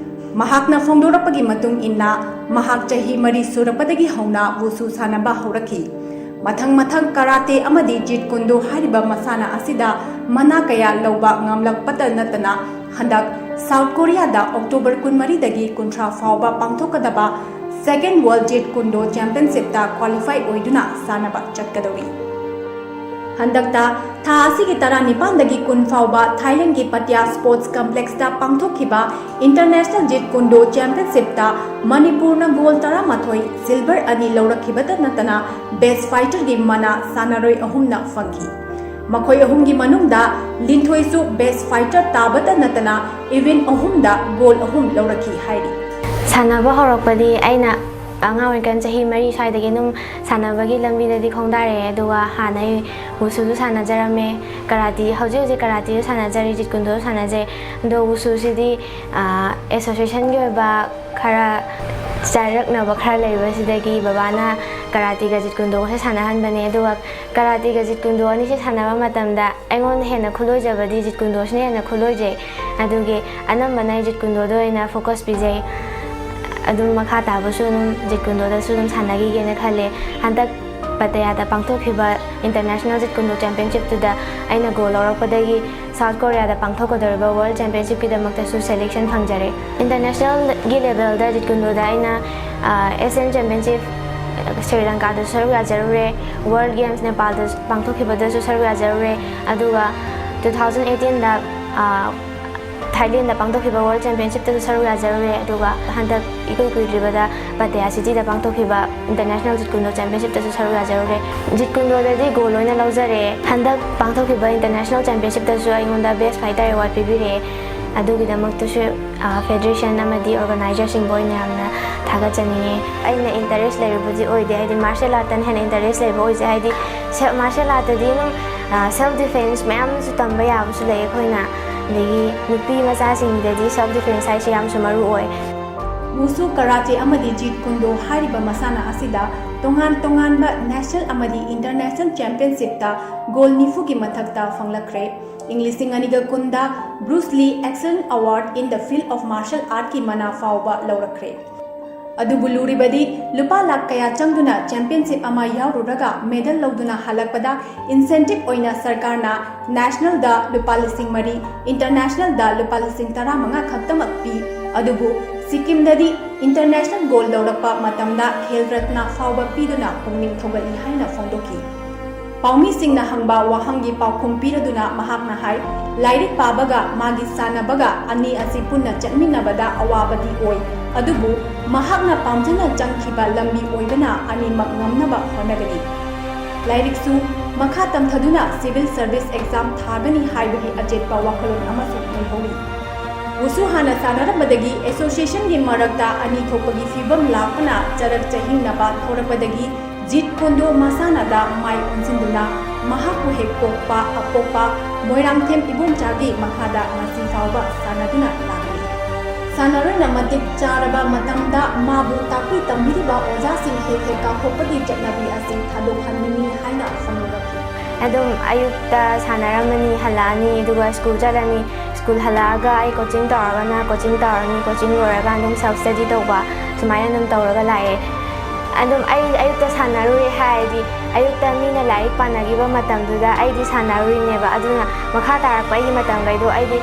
ꯃꯍꯥꯛꯅ ꯐꯣꯡꯗꯣꯔꯛꯄꯒꯤ ꯃꯇꯨꯡ ꯏꯟꯅ, ꯃꯍꯥꯛ ꯆꯍꯤ ꯃꯔꯤ ꯁꯨꯔꯛꯄꯗꯒꯤ ꯍꯧꯅ ꯋꯨꯁꯨ ꯁꯥꯟꯅꯕ ꯍꯧꯔꯛꯈꯤ꯫ ꯃꯊꯪ ꯃꯊꯪ ꯀꯔꯥꯇꯦ ꯑꯃꯗꯤ ꯖꯤꯠ ꯀꯨꯟꯗꯣ ꯍꯥꯏꯔꯤꯕ ꯃꯁꯥꯟꯅ ꯑꯁꯤꯗ ꯃꯅꯥ ꯀꯌꯥ ꯂꯧꯕ ꯉꯝꯂꯛꯄꯇ ꯅꯠꯇꯅ, ꯍꯟꯗꯛ ꯁꯥꯎꯠ ꯀꯣꯔꯤꯌꯥꯗ ꯑꯣꯛꯇꯣꯕꯔ ꯀꯨꯟꯃꯔꯤꯗꯒꯤ ꯀꯨꯟꯊ꯭ꯔꯥ ꯐꯥꯎꯕ ꯄꯥꯡꯊꯣꯛꯀꯗꯕ Second World Jeet Kune Do Championship ꯇ qualify ꯑꯣꯏꯗꯨꯅ ꯁꯥꯟꯅꯕ ꯆꯠꯀꯗꯧꯔꯤ꯫ ꯍꯟꯗꯛꯇ ꯊꯥ ꯑꯁꯤꯒꯤ ꯇꯔꯥꯅꯤꯄꯥꯟꯗꯒꯤ ꯀꯨꯟ ꯐꯥꯎꯕ ꯊꯥꯏꯂꯦꯟꯗꯒꯤ ꯄꯇꯤꯌꯥ Sports Complex ꯇ ꯄꯥꯡꯊꯣꯛꯈꯤꯕ International Jeet Kune Do Championship ꯇ ꯃꯅꯤꯄꯨꯔꯅ ꯒꯣꯜ ꯇꯔꯥꯃꯥꯊꯣꯏ, silver ꯑꯅꯤ ꯂꯧꯔꯛꯈꯤꯕꯇ ꯅꯠꯇꯅ best fighter ꯒꯤ ꯃꯅꯥ ꯁꯥꯟꯅꯔꯣꯏ ꯑꯍꯨꯝꯅ ꯐꯪꯈꯤ꯫ ꯃꯈꯣꯏ ꯑꯍꯨꯝꯒꯤ ꯃꯅꯨꯡꯗ ꯂꯤꯟꯊꯣꯏꯁꯨ best fighter ꯇꯥꯕꯇ ꯅꯠꯇꯅ event ꯑꯍꯨꯝꯗ ꯒꯣꯜ ꯑꯍꯨꯝ ꯂꯧꯔꯛꯈꯤ ꯍꯥꯏꯔꯤ꯫ ꯁꯥꯟꯅꯕ ꯍꯧꯔꯛꯄꯗꯤ ꯑꯩꯅ ꯑꯉꯥꯡ ꯑꯣꯏꯔꯤꯀꯥꯟ ꯆꯍꯤ ꯃꯔꯤ ꯁ꯭ꯋꯥꯏꯗꯒꯤ ꯑꯗꯨꯝ ꯁꯥꯟꯅꯕꯒꯤ ꯂꯝꯕꯤꯗꯗꯤ ꯈꯣꯡꯗꯥꯔꯛꯑꯦ꯫ ꯑꯗꯨꯒ ꯍꯥꯟꯅ ꯑꯩ ꯋꯨꯁꯨꯁꯨ ꯁꯥꯟꯅꯖꯔꯝꯃꯦ, ꯀꯔꯥꯇꯤ, ꯍꯧꯖꯤꯛ ꯍꯧꯖꯤꯛ ꯀꯔꯥꯇꯤꯁꯨ ꯁꯥꯟꯅꯖꯔꯤ, ꯖꯤꯠ ꯀꯨꯟꯗꯣꯁꯨ ꯁꯥꯟꯅꯖꯩ꯫ ꯑꯗꯣ ꯋꯨꯁꯨꯁꯤꯗꯤ ꯑꯦꯁꯣꯁꯤꯌꯦꯁꯟꯒꯤ ꯑꯣꯏꯕ ꯈꯔ ꯆꯥꯏꯔꯛꯅꯕ ꯈꯔ ꯂꯩꯕꯁꯤꯗꯒꯤ ꯕꯕꯥꯅ ꯀꯔꯥꯇꯤꯒ ꯖꯤꯠ ꯀꯨꯟꯗꯣꯒꯁꯦ ꯁꯥꯟꯅꯍꯟꯕꯅꯦ꯫ ꯑꯗꯨꯒ ꯀꯔꯥꯇꯤꯒ ꯖꯤꯠ ꯀꯨꯟꯗꯣ ꯑꯅꯤꯁꯦ ꯁꯥꯟꯅꯕ ꯃꯇꯝꯗ ꯑꯩꯉꯣꯟꯗ ꯍꯦꯟꯅ ꯈꯨꯂꯣꯏꯖꯕꯗꯤ ꯖꯤꯠ ꯀꯨꯟꯗꯣꯁꯤꯅ ꯍꯦꯟꯅ ꯈꯨꯂꯣꯏꯖꯩ꯫ ꯑꯗꯨꯒꯤ ꯑꯅꯝꯕꯅ ꯑꯩ ꯖꯤꯠ ꯀꯨꯟꯗꯣꯗ ꯑꯣꯏꯅ ꯐꯣꯀꯁ ꯄꯤꯖꯩ꯫ ꯑꯗꯨꯝ ꯃꯈꯥ ꯇꯥꯕꯁꯨ ꯑꯗꯨꯝ ꯖꯤꯠ ꯀꯨꯟꯗꯣꯗꯁꯨ ꯑꯗꯨꯝ ꯁꯥꯟꯅꯈꯤꯒꯦꯅ ꯈꯜꯂꯦ꯫ ꯍꯟꯗꯛ ꯄꯇꯌꯥꯗ ꯄꯥꯡꯊꯣꯛꯈꯤꯕ ꯏꯟꯇꯔꯅꯦꯁꯅꯦꯜ ꯖꯤꯠ ꯀꯨꯟꯗꯣ ꯆꯦꯝꯄꯤꯌꯟꯁꯤꯞꯇꯨꯗ ꯑꯩꯅ ꯒꯣꯜ ꯂꯧꯔꯛꯄꯗꯒꯤ ꯁꯥꯎꯠ ꯀꯣꯔꯤꯌꯥꯗ ꯄꯥꯡꯊꯣꯛꯀꯗꯧꯔꯤꯕ ꯋꯥꯔꯜ ꯆꯦꯝꯄꯤꯌꯟꯁꯤꯞꯀꯤꯗꯃꯛꯇꯁꯨ ꯁꯦꯂꯦꯛꯁꯟ ꯐꯪꯖꯔꯦ꯫ ꯏꯟꯇꯔꯅꯦꯁꯅꯦꯜꯒꯤ ꯂꯦꯚꯦꯜꯗ ꯖꯤꯠ ꯀꯨꯟꯗꯣꯗ ꯑꯩꯅ ꯑꯦꯁꯤꯌꯥꯟ ꯆꯦꯝꯄꯤꯌꯟꯁꯤꯞ ꯁ꯭ꯔꯤ ꯂꯪꯀꯥꯗꯁꯨ ꯁꯔꯨꯛ ꯌꯥꯖꯔꯨꯔꯦ, ꯋꯥꯔꯜ ꯒꯦꯝꯁ ꯅꯦꯄꯥꯜꯗ ꯄꯥꯡꯊꯣꯛꯈꯤꯕꯗꯁꯨ ꯁꯔꯨꯛ ꯌꯥꯖꯔꯨꯔꯦ꯫ ꯑꯗꯨꯒ ꯇꯨ ꯊꯥꯎꯖꯟ ꯑꯩꯠꯇꯤꯟꯗ ꯊꯥꯏꯂꯦꯟꯗ ꯄꯥꯡꯊꯣꯛꯈꯤꯕ ꯋꯥꯔꯜ ꯆꯦꯝꯄꯤꯌꯟꯁꯤꯞꯇꯁꯨ ꯁꯔꯨꯛ ꯌꯥꯖꯔꯨꯔꯦ꯫ ꯑꯗꯨꯒ ꯍꯟꯗꯛ ꯏꯀꯨꯏ ꯀꯨꯏꯗ꯭ꯔꯤꯕꯗ ꯄꯇꯌꯥ ꯁꯤꯇꯤꯗ ꯄꯥꯡꯊꯣꯛꯈꯤꯕ ꯏꯟꯇꯔꯅꯦꯁꯅꯦꯜ ꯖꯤꯠ ꯀꯨꯟꯗꯣ ꯆꯦꯝꯄꯤꯌꯟꯁꯤꯞꯇꯁꯨ ꯁꯔꯨꯛ ꯌꯥꯖꯔꯨꯔꯦ꯫ ꯖꯤꯠ ꯀꯨꯟꯗꯣꯗꯗꯤ ꯒꯣꯜ ꯂꯣꯏꯅ ꯂꯧꯖꯔꯦ꯫ ꯍꯟꯗꯛ ꯄꯥꯡꯊꯣꯛꯈꯤꯕ ꯏꯟꯇꯔꯅꯦꯁꯅꯦꯜ ꯆꯦꯝꯄꯤꯌꯟꯁꯤꯞꯇꯁꯨ ꯑꯩꯉꯣꯟꯗ ꯕꯦꯁ ꯐꯥꯏꯇꯔ ꯑꯦꯋꯥꯔꯗ ꯄꯤꯕꯤꯔꯛꯑꯦ꯫ ꯑꯗꯨꯒꯤꯗꯃꯛꯇꯁꯨ ꯐꯦꯗꯔꯦꯁꯟ ꯑꯃꯗꯤ ꯑꯣꯔꯒꯅꯥꯏꯖꯔꯁꯤꯡꯕꯨ ꯑꯩꯅ ꯌꯥꯝꯅ ꯊꯥꯒꯠꯆꯅꯤꯡꯉꯤ꯫ ꯑꯩꯅ ꯏꯟꯇꯔꯦꯁ ꯂꯩꯔꯨꯕꯗꯤ ꯑꯣꯏꯗꯦ, ꯍꯥꯏꯗꯤ ꯃꯥꯔꯁꯦꯜ ꯑꯥꯔꯠꯇꯅ ꯍꯦꯟꯅ ꯏꯟꯇꯔꯦꯁ ꯂꯩꯕ ꯑꯣꯏꯖꯩ꯫ ꯍꯥꯏꯗꯤ ꯃꯥꯔꯁꯦꯜ ꯑꯥꯔꯠꯇꯗꯤ ꯑꯗꯨꯝ ꯁꯦꯜꯐ ꯗꯤꯐꯦꯟꯁ ꯃꯌꯥꯝ ꯑꯃꯁꯨ ꯇꯝꯕ ꯌꯥꯕꯁꯨ ꯂꯩ ꯑꯩꯈꯣꯏꯅ꯫ ꯑꯗꯒꯤ ꯅꯨꯄꯤ ꯃꯆꯥꯁꯤꯡꯗꯗꯤ ꯁꯦꯜꯐ ꯗꯤꯐꯦꯟꯁ ꯍꯥꯏꯁꯦ ꯌꯥꯝꯁꯨ ꯃꯔꯨ ꯑꯣꯏ꯫ ꯋꯨꯁꯨ, ꯀꯔꯥꯇꯦ ꯑꯃꯗꯤ ꯖꯤꯠ ꯀꯨꯟꯗꯣ ꯍꯥꯏꯔꯤꯕ ꯃꯁꯥꯟꯅ ꯑꯁꯤꯗ ꯇꯣꯉꯥꯟ ꯇꯣꯉꯥꯟꯕ ꯅꯦꯁꯅꯦꯜ ꯑꯃꯗꯤ ꯏꯟꯇꯔꯅꯦꯁꯅꯦꯜ ꯆꯦꯝꯄꯤꯌꯟꯁꯤꯞꯇ ꯒꯣꯜ ꯅꯤꯐꯨꯒꯤ ꯃꯊꯛꯇ ꯐꯪꯂꯛꯈ꯭ꯔꯦ꯫ ꯏꯪ ꯂꯤꯁꯤꯡ ꯑꯅꯤꯒ ꯀꯨꯟꯗ ꯕ꯭ꯔꯨꯁ ꯂꯤ Excellence Award in the Field of Martial Artꯀꯤ ꯃꯅꯥ ꯐꯥꯎꯕ ꯂꯧꯔꯛꯈ꯭ꯔꯦ꯫ ꯑꯗꯨꯕꯨ ꯂꯨꯔꯤꯕꯗꯤ ꯂꯨꯄꯥ ꯂꯥꯈ ꯀꯌꯥ ꯆꯪꯗꯨꯅ ꯆꯦꯝꯄꯤꯌꯟꯁꯤꯞ ꯑꯃ ꯌꯥꯎꯔꯨꯔꯒ ꯃꯦꯗꯜ ꯂꯧꯗꯨꯅ ꯍꯜꯂꯛꯄꯗ ꯏꯟꯁꯦꯟꯇꯤꯞ ꯑꯣꯏꯅ ꯁꯔꯀꯥꯔꯅ ꯅꯦꯁꯅꯦꯜꯗ ꯂꯨꯄꯥ ꯂꯤꯁꯤꯡ ꯃꯔꯤ, ꯏꯟꯇꯔꯅꯦꯁꯅꯦꯜꯗ ꯂꯨꯄꯥ ꯂꯤꯁꯤꯡ ꯇꯔꯥꯃꯉꯥ ꯈꯛꯇꯃꯛ ꯄꯤ꯫ ꯑꯗꯨꯕꯨ ꯁꯤꯛꯀꯤꯝꯗꯗꯤ ꯏꯟꯇꯔꯅꯦꯁꯅꯦꯜ ꯒꯣꯜ ꯂꯧꯔꯛꯄ ꯃꯇꯝꯗ ꯈꯦꯜ ꯔꯠꯅ ꯐꯥꯎꯕ ꯄꯤꯗꯨꯅ ꯄꯨꯛꯅꯤꯡ ꯊꯧꯒꯠꯂꯤ ꯍꯥꯏꯅ ꯐꯣꯡꯗꯣꯛꯈꯤ꯫ ꯄꯥꯎꯃꯤꯁꯤꯡꯅ ꯍꯪꯕ ꯋꯥꯍꯪꯒꯤ ꯄꯥꯎꯈꯨꯝ ꯄꯤꯔꯗꯨꯅ ꯃꯍꯥꯛꯅ ꯍꯥꯏ, ꯂꯥꯏꯔꯤꯛ ꯄꯥꯕꯒ ꯃꯥꯒꯤ ꯁꯥꯟꯅꯕꯒ ꯑꯅꯤ ꯑꯁꯤ ꯄꯨꯟꯅ ꯆꯠꯃꯤꯟꯅꯕꯗ ꯑꯋꯥꯕꯗꯤ ꯑꯣꯏ, ꯑꯗꯨꯕꯨ ꯃꯍꯥꯛꯅ ꯄꯥꯝꯖꯅ ꯆꯪꯈꯤꯕ ꯂꯝꯕꯤ ꯑꯣꯏꯕꯅ ꯑꯅꯤꯃꯛ ꯉꯝꯅꯕ ꯍꯣꯠꯅꯒꯅꯤ꯫ ꯂꯥꯏꯔꯤꯛꯁꯨ ꯃꯈꯥ ꯇꯝꯊꯗꯨꯅ ꯁꯤꯚꯤꯜ ꯁꯔꯚꯤꯁ ꯑꯦꯛꯖꯥꯝ ꯊꯥꯒꯅꯤ ꯍꯥꯏꯕꯒꯤ ꯑꯆꯦꯠꯄ ꯋꯥꯈꯜꯂꯣꯟ ꯑꯃꯁꯨ ꯂꯩꯍꯧꯔꯤ꯫ ꯋꯨꯁꯨ ꯍꯥꯟꯅ ꯁꯥꯟꯅꯔꯝꯕꯗꯒꯤ ꯑꯦꯁꯣꯁꯤꯌꯦꯁꯟꯒꯤ ꯃꯔꯛꯇ ꯑꯅꯤ ꯊꯣꯛꯄꯒꯤ ꯐꯤꯕꯝ ꯂꯥꯛꯄꯅ ꯆꯔꯛ ꯆꯍꯤꯡꯅꯕ ꯊꯣꯔꯛꯄꯗꯒꯤ ꯖꯤꯠ ꯀꯨꯟꯗꯣ ꯃꯁꯥꯟꯅꯗ ꯃꯥꯏ ꯑꯣꯟꯁꯤꯟꯗꯨꯅ ꯃꯍꯥꯛꯄꯨ ꯍꯦꯛ ꯄꯣꯛꯄ ꯑꯄꯣꯛꯄ ꯃꯣꯏꯔꯥꯡꯊꯦꯝ ꯏꯕꯣꯝꯆꯥꯒꯤ ꯃꯈꯥꯗ ꯉꯁꯤ ꯐꯥꯎꯕ ꯁꯥꯟꯅꯗꯨꯅ ꯂꯥꯛꯂꯤ꯫ ꯁꯥꯟꯅꯔꯣꯏꯅ ꯃꯇꯤꯛ ꯆꯥꯔꯕ ꯃꯇꯝꯗ ꯃꯥꯕꯨ ꯇꯥꯛꯄꯤ ꯇꯝꯕꯤꯔꯤꯕ ꯑꯣꯖꯥꯁꯤꯡ ꯍꯦꯛ ꯍꯦꯛ ꯀꯥꯎꯊꯣꯛꯄꯒꯤ ꯆꯠꯅꯕꯤ ꯑꯁꯤ ꯊꯥꯗꯣꯛꯍꯟꯅꯤꯡꯏ ꯍꯥꯏꯅ ꯐꯣꯡꯗꯣꯔꯛꯈꯤ꯫ ꯑꯗꯨꯝ ꯑꯌꯨꯛꯇ ꯁꯥꯟꯅꯔꯝꯃꯅꯤ, ꯍꯜꯂꯛꯑꯅꯤ, ꯑꯗꯨꯒ ꯁ꯭ꯀꯨꯜ ꯆꯠꯂꯅꯤ꯫ ꯁ꯭ꯀꯨꯜ ꯍꯜꯂꯛꯑꯒ ꯑꯩ ꯀꯣꯆꯤꯡ ꯇꯧꯔꯒꯅ ꯀꯣꯆꯤꯡ ꯇꯧꯔꯅꯤ, ꯀꯣꯆꯤꯡ ꯂꯣꯏꯔꯀꯥꯟꯗ ꯑꯗꯨꯝ ꯁꯦꯜꯐ ꯁ꯭ꯇꯗꯤ ꯇꯧꯕ, ꯁꯨꯃꯥꯏꯅ ꯑꯗꯨꯝ ꯇꯧꯔꯒ ꯂꯥꯛꯑꯦ꯫ ꯑꯗꯨꯝ ꯑꯩ ꯑꯌꯨꯛꯇ ꯁꯥꯟꯅꯔꯨꯔꯦ ꯍꯥꯏꯔꯗꯤ, ꯑꯌꯨꯛꯇ ꯃꯤꯅ ꯂꯥꯏꯔꯤꯛ ꯄꯥꯅꯈꯤꯕ ꯃꯇꯝꯗꯨꯗ ꯑꯩꯗꯤ ꯁꯥꯟꯅꯔꯨꯔꯤꯅꯦꯕ꯫ ꯑꯗꯨꯅ ꯃꯈꯥ ꯇꯥꯔꯛꯄ ꯑꯩꯒꯤ ꯃꯇꯝꯈꯩꯗꯣ ꯑꯩꯗꯤ,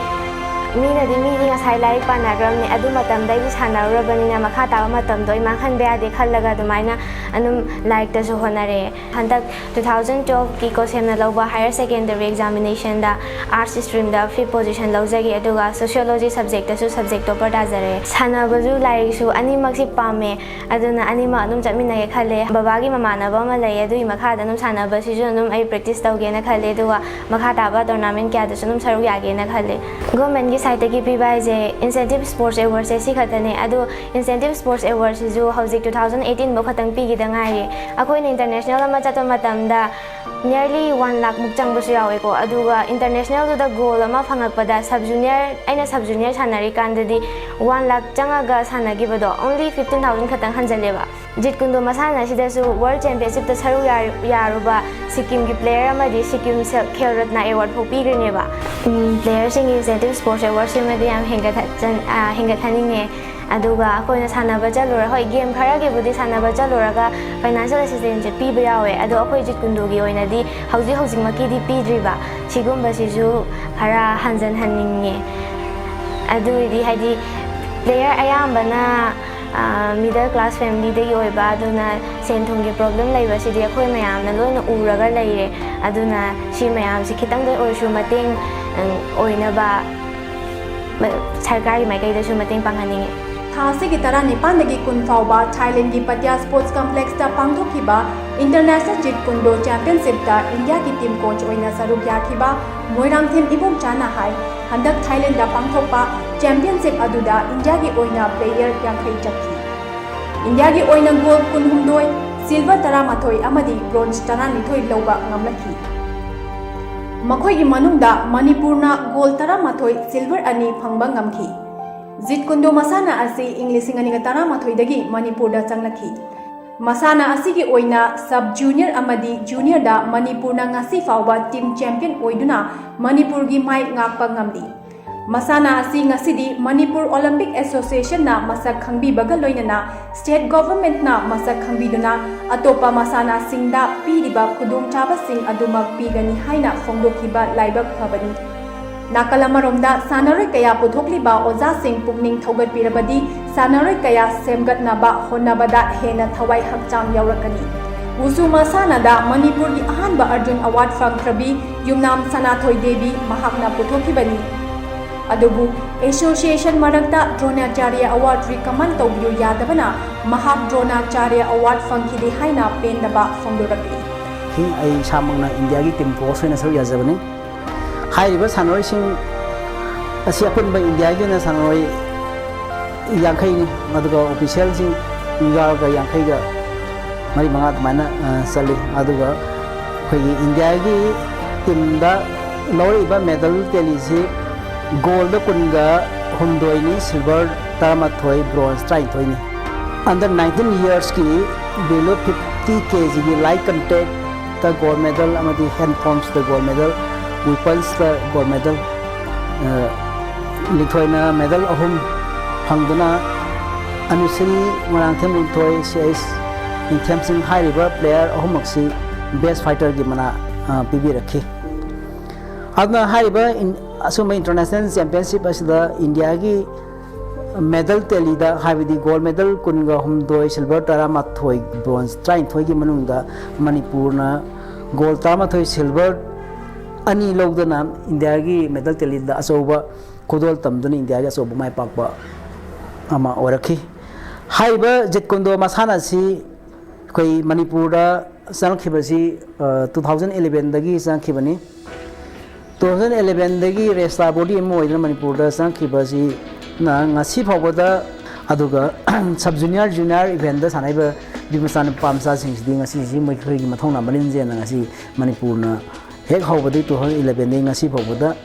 ꯃꯤꯅꯗꯤ, "ꯃꯤꯗꯤ ꯉꯁꯥꯏ ꯂꯥꯏꯔꯤꯛ ꯄꯥꯅꯈ꯭ꯔꯕꯅꯤ, ꯑꯗꯨ ꯃꯇꯝꯗ ꯑꯩꯗꯤ ꯁꯥꯟꯅꯔꯨꯔꯕꯅꯤꯅ ꯃꯈꯥ ꯇꯥꯕ ꯃꯇꯝꯗꯣ ꯑꯩ ꯃꯥꯡꯍꯟꯕ ꯌꯥꯗꯦ" ꯈꯜꯂꯒ ꯑꯗꯨꯃꯥꯏꯅ ꯑꯗꯨꯝ ꯂꯥꯏꯔꯤꯛꯇꯁꯨ ꯍꯣꯠꯅꯔꯛꯑꯦ꯫ ꯍꯟꯗꯛ two thousand twelve ꯀꯤ ꯀꯣꯁꯦꯝꯅ ꯂꯧꯕ higher secondary examination ꯗ arts stream ꯗ fifth position ꯂꯧꯖꯈꯤ, ꯑꯗꯨꯒ sociology subject ꯇꯁꯨ subject topper ꯇꯥꯖꯔꯦ꯫ ꯁꯥꯟꯅꯕꯁꯨ ꯂꯥꯏꯔꯤꯛꯁꯨ ꯑꯅꯤꯃꯛꯁꯤ ꯄꯥꯝꯃꯦ, ꯑꯗꯨꯅ ꯑꯅꯤꯃꯛ ꯑꯗꯨꯝ ꯆꯠꯃꯤꯟꯅꯒꯦ ꯈꯜꯂꯦ꯫ ꯕꯕꯥꯒꯤ ꯃꯃꯥꯟꯅꯕ ꯑꯃ ꯂꯩ, ꯑꯗꯨꯒꯤ ꯃꯈꯥꯗ ꯑꯗꯨꯝ ꯁꯥꯟꯅꯕꯁꯤꯁꯨ ꯑꯗꯨꯝ ꯑꯩ practice ꯇꯧꯒꯦꯅ ꯈꯜꯂꯦ, ꯑꯗꯨꯒ ꯃꯈꯥ ꯇꯥꯕ tournament ꯀꯌꯥꯗꯁꯨ ꯑꯗꯨꯝ ꯁꯔꯨꯛ ꯌꯥꯒꯦꯅ ꯈꯜꯂꯦ꯫ Government ꯀꯤ side ꯇꯒꯤ ꯄꯤꯕ ꯍꯥꯏꯁꯦ incentive sports award ꯁꯦ ꯁꯤ ꯈꯛꯇꯅꯦ, ꯑꯗꯨ incentive sports award ꯁꯤꯁꯨ ꯍꯧꯖꯤꯛ two thousand eighteen ꯐꯥꯎ ꯈꯛꯇꯪ ꯄꯤꯈꯤꯗ ꯉꯥꯏꯔꯤ꯫ ꯑꯩꯈꯣꯏꯅ international ꯑꯃ ꯆꯠꯄ ꯃꯇꯝꯗ nearly one lakh ꯃꯨꯛ ꯆꯪꯕꯁꯨ ꯌꯥꯎꯋꯦꯀꯣ꯫ ꯑꯗꯨꯒ international ꯗꯨꯗ gold ꯑꯃ ꯐꯪꯉꯛꯄꯗ, sub junior, ꯑꯩꯅ sub junior ꯁꯥꯟꯅꯔꯤꯀꯥꯟꯗꯗꯤ one lakh ꯆꯪꯉꯒ ꯁꯥꯟꯅꯈꯤꯕꯗꯣ only fifteen thousand ꯈꯛꯇꯪ ꯍꯟꯖꯜꯂꯦꯕ꯫ ꯖꯤꯠ ꯀꯨꯟꯗꯣ ꯃꯁꯥꯟꯅ ꯑꯁꯤꯗꯁꯨ World Championship ꯇ ꯁꯔꯨꯛ ꯌꯥ-, ꯌꯥꯔꯨꯕ ꯁꯤꯛꯀꯤꯝꯒꯤ player ꯑꯃꯗꯤ ꯁꯤꯛꯀꯤꯝ ꯁꯦꯜ-, ꯈꯦꯜ ꯔꯠꯅ award ꯐꯥꯎ ꯄꯤꯈ꯭ꯔꯤꯅꯦꯕ꯫ ꯎꯝ, player ꯁꯤꯡꯒꯤ incentive sports award ꯁꯤꯃꯗꯤ ꯌꯥꯝ ꯍꯦꯟꯒꯠꯍꯠꯆꯟ-, ꯑ, ꯍꯦꯟꯒꯠꯍꯟꯅꯤꯡꯉꯦ꯫ ꯑꯗꯨꯒ ꯑꯩꯈꯣꯏꯅ ꯁꯥꯟꯅꯕ ꯆꯠꯂꯨꯔ-, ꯍꯣꯏ, game ꯈꯔꯒꯤꯕꯨꯗꯤ ꯁꯥꯟꯅꯕ ꯆꯠꯂꯨꯔꯒ financial assistance ꯁꯦ ꯄꯤꯕ ꯌꯥꯎꯋꯦ, ꯑꯗꯣ ꯑꯩꯈꯣꯏ ꯖꯤꯠ ꯀꯨꯟꯗꯣꯒꯤ ꯑꯣꯏꯅꯗꯤ ꯍꯧꯖꯤꯛ ꯍꯧꯖꯤꯛꯃꯛꯀꯤꯗꯤ ꯄꯤꯗ꯭ꯔꯤꯕ꯫ ꯁꯤꯒꯨꯝꯕꯁꯤꯁꯨ ꯈꯔ ꯍꯟꯖꯟꯍꯟꯅꯤꯡꯉꯦ꯫ ꯑꯗꯨ ꯑꯣꯏꯔꯗꯤ, ꯍꯥꯏꯗꯤ, player ꯑꯌꯥꯝꯕꯅ, ꯑ, middle class family ꯗꯒꯤ ꯑꯣꯏꯕ, ꯑꯗꯨꯅ ꯁꯦꯟ ꯊꯨꯝꯒꯤ problem ꯂꯩꯕꯁꯤꯗꯤ ꯑꯩꯈꯣꯏ ꯃꯌꯥꯝꯅ ꯂꯣꯏꯅ ꯎꯔꯒ ꯂꯩꯔꯦ꯫ ꯑꯗꯨꯅ ꯁꯤ ꯃꯌꯥꯝꯁꯤ ꯈꯤꯇꯪꯗ ꯑꯣꯏꯔꯁꯨ ꯃꯇꯦꯡ, ꯎꯝ, ꯑꯣꯏꯅꯕ ꯃ-, ꯁꯔꯀꯥꯔꯒꯤ ꯃꯥꯏꯀꯩꯗꯁꯨ ꯃꯇꯦꯡ ꯄꯥꯡꯍꯟꯅꯤꯡꯉꯤ꯫ ꯊꯥ ꯑꯁꯤꯒꯤ ꯇꯔꯥꯅꯤꯄꯥꯟꯗꯒꯤ ꯀꯨꯟ ꯐꯥꯎꯕ ꯊꯥꯏꯂꯦꯟꯒꯤ ꯄꯇꯤꯌꯥ Sports Complex ꯇ ꯄꯥꯡꯊꯣꯛꯈꯤꯕ International ꯖꯤꯠ ꯀꯨꯟꯗꯣ Championship ꯇ ꯏꯟꯗꯤꯌꯥꯒꯤ team coach ꯑꯣꯏꯅ ꯁꯔꯨꯛ ꯌꯥꯈꯤꯕ ꯃꯣꯏꯔꯥꯡꯊꯦꯝ ꯏꯕꯣꯝꯆꯥꯅ ꯍꯥꯏ, ꯍꯟꯗꯛ ꯊꯥꯏꯂꯦꯟꯗ ꯄꯥꯡꯊꯣꯛꯄ ꯆꯦꯝꯄꯤꯌꯟꯁꯤꯞ ꯑꯗꯨꯗ ꯏꯟꯗꯤꯌꯥꯒꯤ ꯑꯣꯏꯅ ꯄ꯭ꯂꯦꯌꯔ ꯌꯥꯡꯈꯩ ꯆꯠꯈꯤ꯫ ꯏꯟꯗꯤꯌꯥꯒꯤ ꯑꯣꯏꯅ ꯒꯣꯜ ꯀꯨꯟꯍꯨꯝꯗꯣꯏ, ꯁꯤꯜꯚꯔ ꯇꯔꯥꯃꯥꯊꯣꯏ ꯑꯃꯗꯤ ꯕ꯭ꯔꯣꯟꯖ ꯇꯔꯥꯅꯤꯊꯣꯏ ꯂꯧꯕ ꯉꯝꯂꯛꯈꯤ꯫ ꯃꯈꯣꯏꯒꯤ ꯃꯅꯨꯡꯗ ꯃꯅꯤꯄꯨꯔꯅ ꯒꯣꯜ ꯇꯔꯥꯃꯥꯊꯣꯏ, ꯁꯤꯜꯚꯔ ꯑꯅꯤ ꯐꯪꯕ ꯉꯝꯈꯤ꯫ ꯖꯤꯠ ꯀꯨꯟꯗꯣ ꯃꯁꯥꯟꯅ ꯑꯁꯤ ꯏꯪ ꯂꯤꯁꯤꯡ ꯑꯅꯤꯒ ꯇꯔꯥꯃꯥꯊꯣꯏꯗꯒꯤ ꯃꯅꯤꯄꯨꯔꯗ ꯆꯪꯂꯛꯈꯤ꯫ ꯃꯁꯥꯟꯅ ꯑꯁꯤꯒꯤ ꯑꯣꯏꯅ ꯁꯕ ꯖꯨꯅꯤꯌꯔ ꯑꯃꯗꯤ ꯖꯨꯅꯤꯌꯔꯗ ꯃꯅꯤꯄꯨꯔꯅ ꯉꯁꯤ ꯐꯥꯎꯕ ꯇꯤꯝ ꯆꯦꯝꯄꯤꯌꯟ ꯑꯣꯏꯗꯨꯅ ꯃꯅꯤꯄꯨꯔꯒꯤ ꯃꯥꯏ ꯉꯥꯛꯄ ꯉꯝꯂꯤ꯫ ꯃꯁꯥꯟꯅ ꯑꯁꯤ ꯉꯁꯤꯗꯤ ꯃꯅꯤꯄꯨꯔ ꯑꯣꯂꯤꯝꯄꯤꯛ ꯑꯦꯁꯣꯁꯤꯌꯦꯁꯟꯅ ꯃꯁꯛ ꯈꯪꯕꯤꯕꯒ ꯂꯣꯏꯅꯅ ꯁ꯭ꯇꯦꯠ ꯒꯣꯚꯔꯟꯃꯦꯟꯠꯅ ꯃꯁꯛ ꯈꯪꯕꯤꯗꯨꯅ ꯑꯇꯣꯞꯄ ꯃꯁꯥꯟꯅꯁꯤꯡꯗ ꯄꯤꯔꯤꯕ ꯈꯨꯗꯣꯡꯆꯥꯕꯁꯤꯡ ꯑꯗꯨꯃꯛ ꯄꯤꯒꯅꯤ ꯍꯥꯏꯅ ꯐꯣꯡꯗꯣꯛꯈꯤꯕ ꯂꯥꯏꯕꯛ ꯐꯕꯅꯤ꯫ ꯅꯥꯀꯜ ꯑꯃꯔꯣꯝꯗ ꯁꯥꯟꯅꯔꯣꯏ ꯀꯌꯥ ꯄꯨꯊꯣꯛꯂꯤꯕ ꯑꯣꯖꯥꯁꯤꯡ ꯄꯨꯛꯅꯤꯡ ꯊꯧꯒꯠꯄꯤꯔꯕꯗꯤ ꯁꯥꯟꯅꯔꯣꯏ ꯀꯌꯥ ꯁꯦꯝꯒꯠꯅꯕ ꯍꯣꯠꯅꯕꯗ ꯍꯦꯟꯅ ꯊꯋꯥꯏ ꯍꯛꯆꯥꯡ ꯌꯥꯎꯔꯛꯀꯅꯤ꯫ ꯋꯨꯁꯨ ꯃꯁꯥꯟꯅꯗ ꯃꯅꯤꯄꯨꯔꯒꯤ ꯑꯍꯥꯟꯕ ꯑꯔꯖꯨꯟ ꯑꯦꯋꯥꯔꯗ ꯐꯪꯈ꯭ꯔꯕꯤ ꯌꯨꯝꯅꯥꯝ ꯁꯅꯥꯊꯣꯏ ꯗꯦꯕꯤ ꯃꯍꯥꯛꯅ ꯄꯨꯊꯣꯛꯈꯤꯕꯅꯤ꯫ ꯑꯗꯨꯕꯨ ꯑꯦꯁꯣꯁꯤꯌꯦꯁꯟ ꯃꯔꯛꯇ ꯗ꯭ꯔꯣꯅꯥꯆꯥꯔ꯭ꯌ ꯑꯦꯋꯥꯔꯗ ꯔꯤꯀꯃꯦꯟ ꯇꯧꯕꯤꯌꯨ ꯌꯥꯗꯕꯅ ꯃꯍꯥꯛ ꯗ꯭ꯔꯣꯅꯥꯆꯥꯔ꯭ꯌ ꯑꯦꯋꯥꯔꯗ ꯐꯪꯈꯤꯗꯦ ꯍꯥꯏꯅ ꯄꯦꯟꯗꯕ ꯐꯣꯡꯗꯣꯔꯛꯂꯤ꯫ ꯑꯩ ꯏꯁꯥꯃꯛꯅ ꯏꯟꯗꯤꯌꯥꯒꯤ ꯇꯤꯝ ꯀꯣꯆ ꯑꯣꯏꯅ ꯁꯔꯨꯛ ꯌꯥꯖꯕꯅꯤ꯫ ꯍꯥꯏꯔꯤꯕ ꯁꯥꯟꯅꯔꯣꯏꯁꯤꯡ ꯑꯁꯤ ꯑꯄꯨꯟꯕ ꯏꯟꯗꯤꯌꯥꯒꯤ ꯑꯣꯏꯅ ꯁꯥꯟꯅꯔꯣꯏ ꯌꯥꯡꯈꯩꯅꯤ, ꯑꯗꯨꯒ ꯑꯣꯐꯤꯁꯤꯌꯦꯜꯁꯤꯡ ꯌꯥꯎꯔꯒ ꯌꯥꯡꯈꯩꯒ ꯃꯔꯤ ꯃꯉꯥ ꯑꯗꯨꯃꯥꯏꯅ, ꯑ, ꯆꯠꯂꯤ꯫ ꯑꯗꯨꯒ ꯑꯩꯈꯣꯏꯒꯤ ꯏꯟꯗꯤꯌꯥꯒꯤ ꯇꯤꯝꯗ ꯂꯧꯔꯛꯏꯕ ꯃꯦꯗꯜ ꯇꯦꯂꯤꯁꯤ ꯒꯣꯜꯗ ꯀꯨꯟꯒ ꯍꯨꯝꯗꯣꯏꯅꯤ, ꯁꯤꯜꯚꯔ ꯇꯔꯥꯃꯥꯊꯣꯏ, ꯕ꯭ꯔꯣꯟꯖ ꯇꯔꯥꯅꯤꯊꯣꯏꯅꯤ꯫ Under nineteen yearsꯀꯤ below fifty kgꯒꯤ light contactꯇ gold medal ꯑꯃꯗꯤ hand formsꯇ gold medal, weaponsꯇ gold medal, ꯑ, ꯂꯤꯟꯊꯣꯏꯅ medal ꯑꯍꯨꯝ ꯐꯪꯗꯨꯅ ꯑꯅꯨꯁ꯭ꯔꯤ ꯃꯣꯏꯔꯥꯡꯊꯦꯝ ꯂꯤꯟꯊꯣꯏ, ꯁꯤ ꯑꯩꯆ ꯅꯤꯡꯊꯦꯝꯁꯤꯡ ꯍꯥꯏꯔꯤꯕ player ꯑꯍꯨꯝꯃꯛꯁꯤ best fighterꯒꯤ ꯃꯅꯥ, ꯑ, ꯄꯤꯕꯤꯔꯛꯈꯤ꯫ ꯑꯗꯨꯅ ꯍꯥꯏꯔꯤꯕ ꯏꯟ-, ꯑꯁꯨꯝꯕ international championship ꯑꯁꯤꯗ ꯏꯟꯗꯤꯌꯥꯒꯤ medal tallyꯗ, ꯍꯥꯏꯕꯗꯤ gold medal ꯀꯨꯟꯒ ꯍꯨꯝꯗꯣꯏ, silver ꯇꯔꯥꯃꯥꯊꯣꯏ, bronze ꯇꯔꯥꯅꯤꯊꯣꯏꯒꯤ ꯃꯅꯨꯡꯗ ꯃꯅꯤꯄꯨꯔꯅ gold ꯇꯔꯥꯃꯥꯊꯣꯏ, silver ꯑꯅꯤ ꯂꯧꯗꯨꯅ ꯏꯟꯗꯤꯌꯥꯒꯤ medal tallyꯗ ꯑꯆꯧꯕ ꯈꯨꯗꯣꯜ ꯇꯝꯗꯨꯅ ꯏꯟꯗꯤꯌꯥꯒꯤ ꯑꯆꯧꯕ ꯃꯥꯏ ꯄꯥꯛꯄ ꯑꯃ ꯑꯣꯏꯔꯛꯈꯤ꯫ ꯍꯥꯏꯔꯤꯕ ꯖꯤꯠ ꯀꯨꯟꯗꯣ ꯃꯁꯥꯟꯅ ꯑꯁꯤ ꯑꯩꯈꯣꯏ ꯃꯅꯤꯄꯨꯔꯗ ꯆꯪꯂꯛꯈꯤꯕꯁꯤ, ꯑ, two thousand elevenꯗꯒꯤ ꯆꯪꯂꯛꯈꯤꯕꯅꯤ꯫ ꯇꯨ ꯊꯥꯎꯖꯟ ꯑꯦꯂꯦꯚꯦꯟꯗꯒꯤ ꯔꯦꯁꯂꯔ ꯕꯣꯗꯤ ꯑꯃ ꯑꯣꯏꯗꯨꯅ ꯃꯅꯤꯄꯨꯔꯗ ꯆꯪꯉꯛꯈꯤꯕ ꯑꯁꯤꯅ ꯉꯁꯤ ꯐꯥꯎꯕꯗ, ꯑꯗꯨꯒ ꯁꯕ ꯖꯨꯅꯤꯌꯔ, ꯖꯨꯅꯤꯌꯔ ꯏꯚꯦꯟꯗ ꯁꯥꯟꯅꯔꯤꯕ ꯅꯨꯄꯤ ꯃꯆꯥ ꯅꯨꯄꯥ ꯃꯆꯥꯁꯤꯡꯁꯤꯗꯤ ꯉꯁꯤꯁꯤ ꯃꯈꯣꯏꯒꯤ ꯃꯊꯧꯅꯥ ꯃꯅꯤꯟꯁꯦꯅ ꯉꯁꯤ ꯃꯅꯤꯄꯨꯔꯅ ꯍꯦꯛ ꯍꯧꯕꯗꯒꯤ ꯇꯨ ꯊꯥꯎꯖꯟ ꯏꯂꯚꯦꯟꯗꯒꯤ ꯉꯁꯤ ꯐꯥꯎꯕꯗ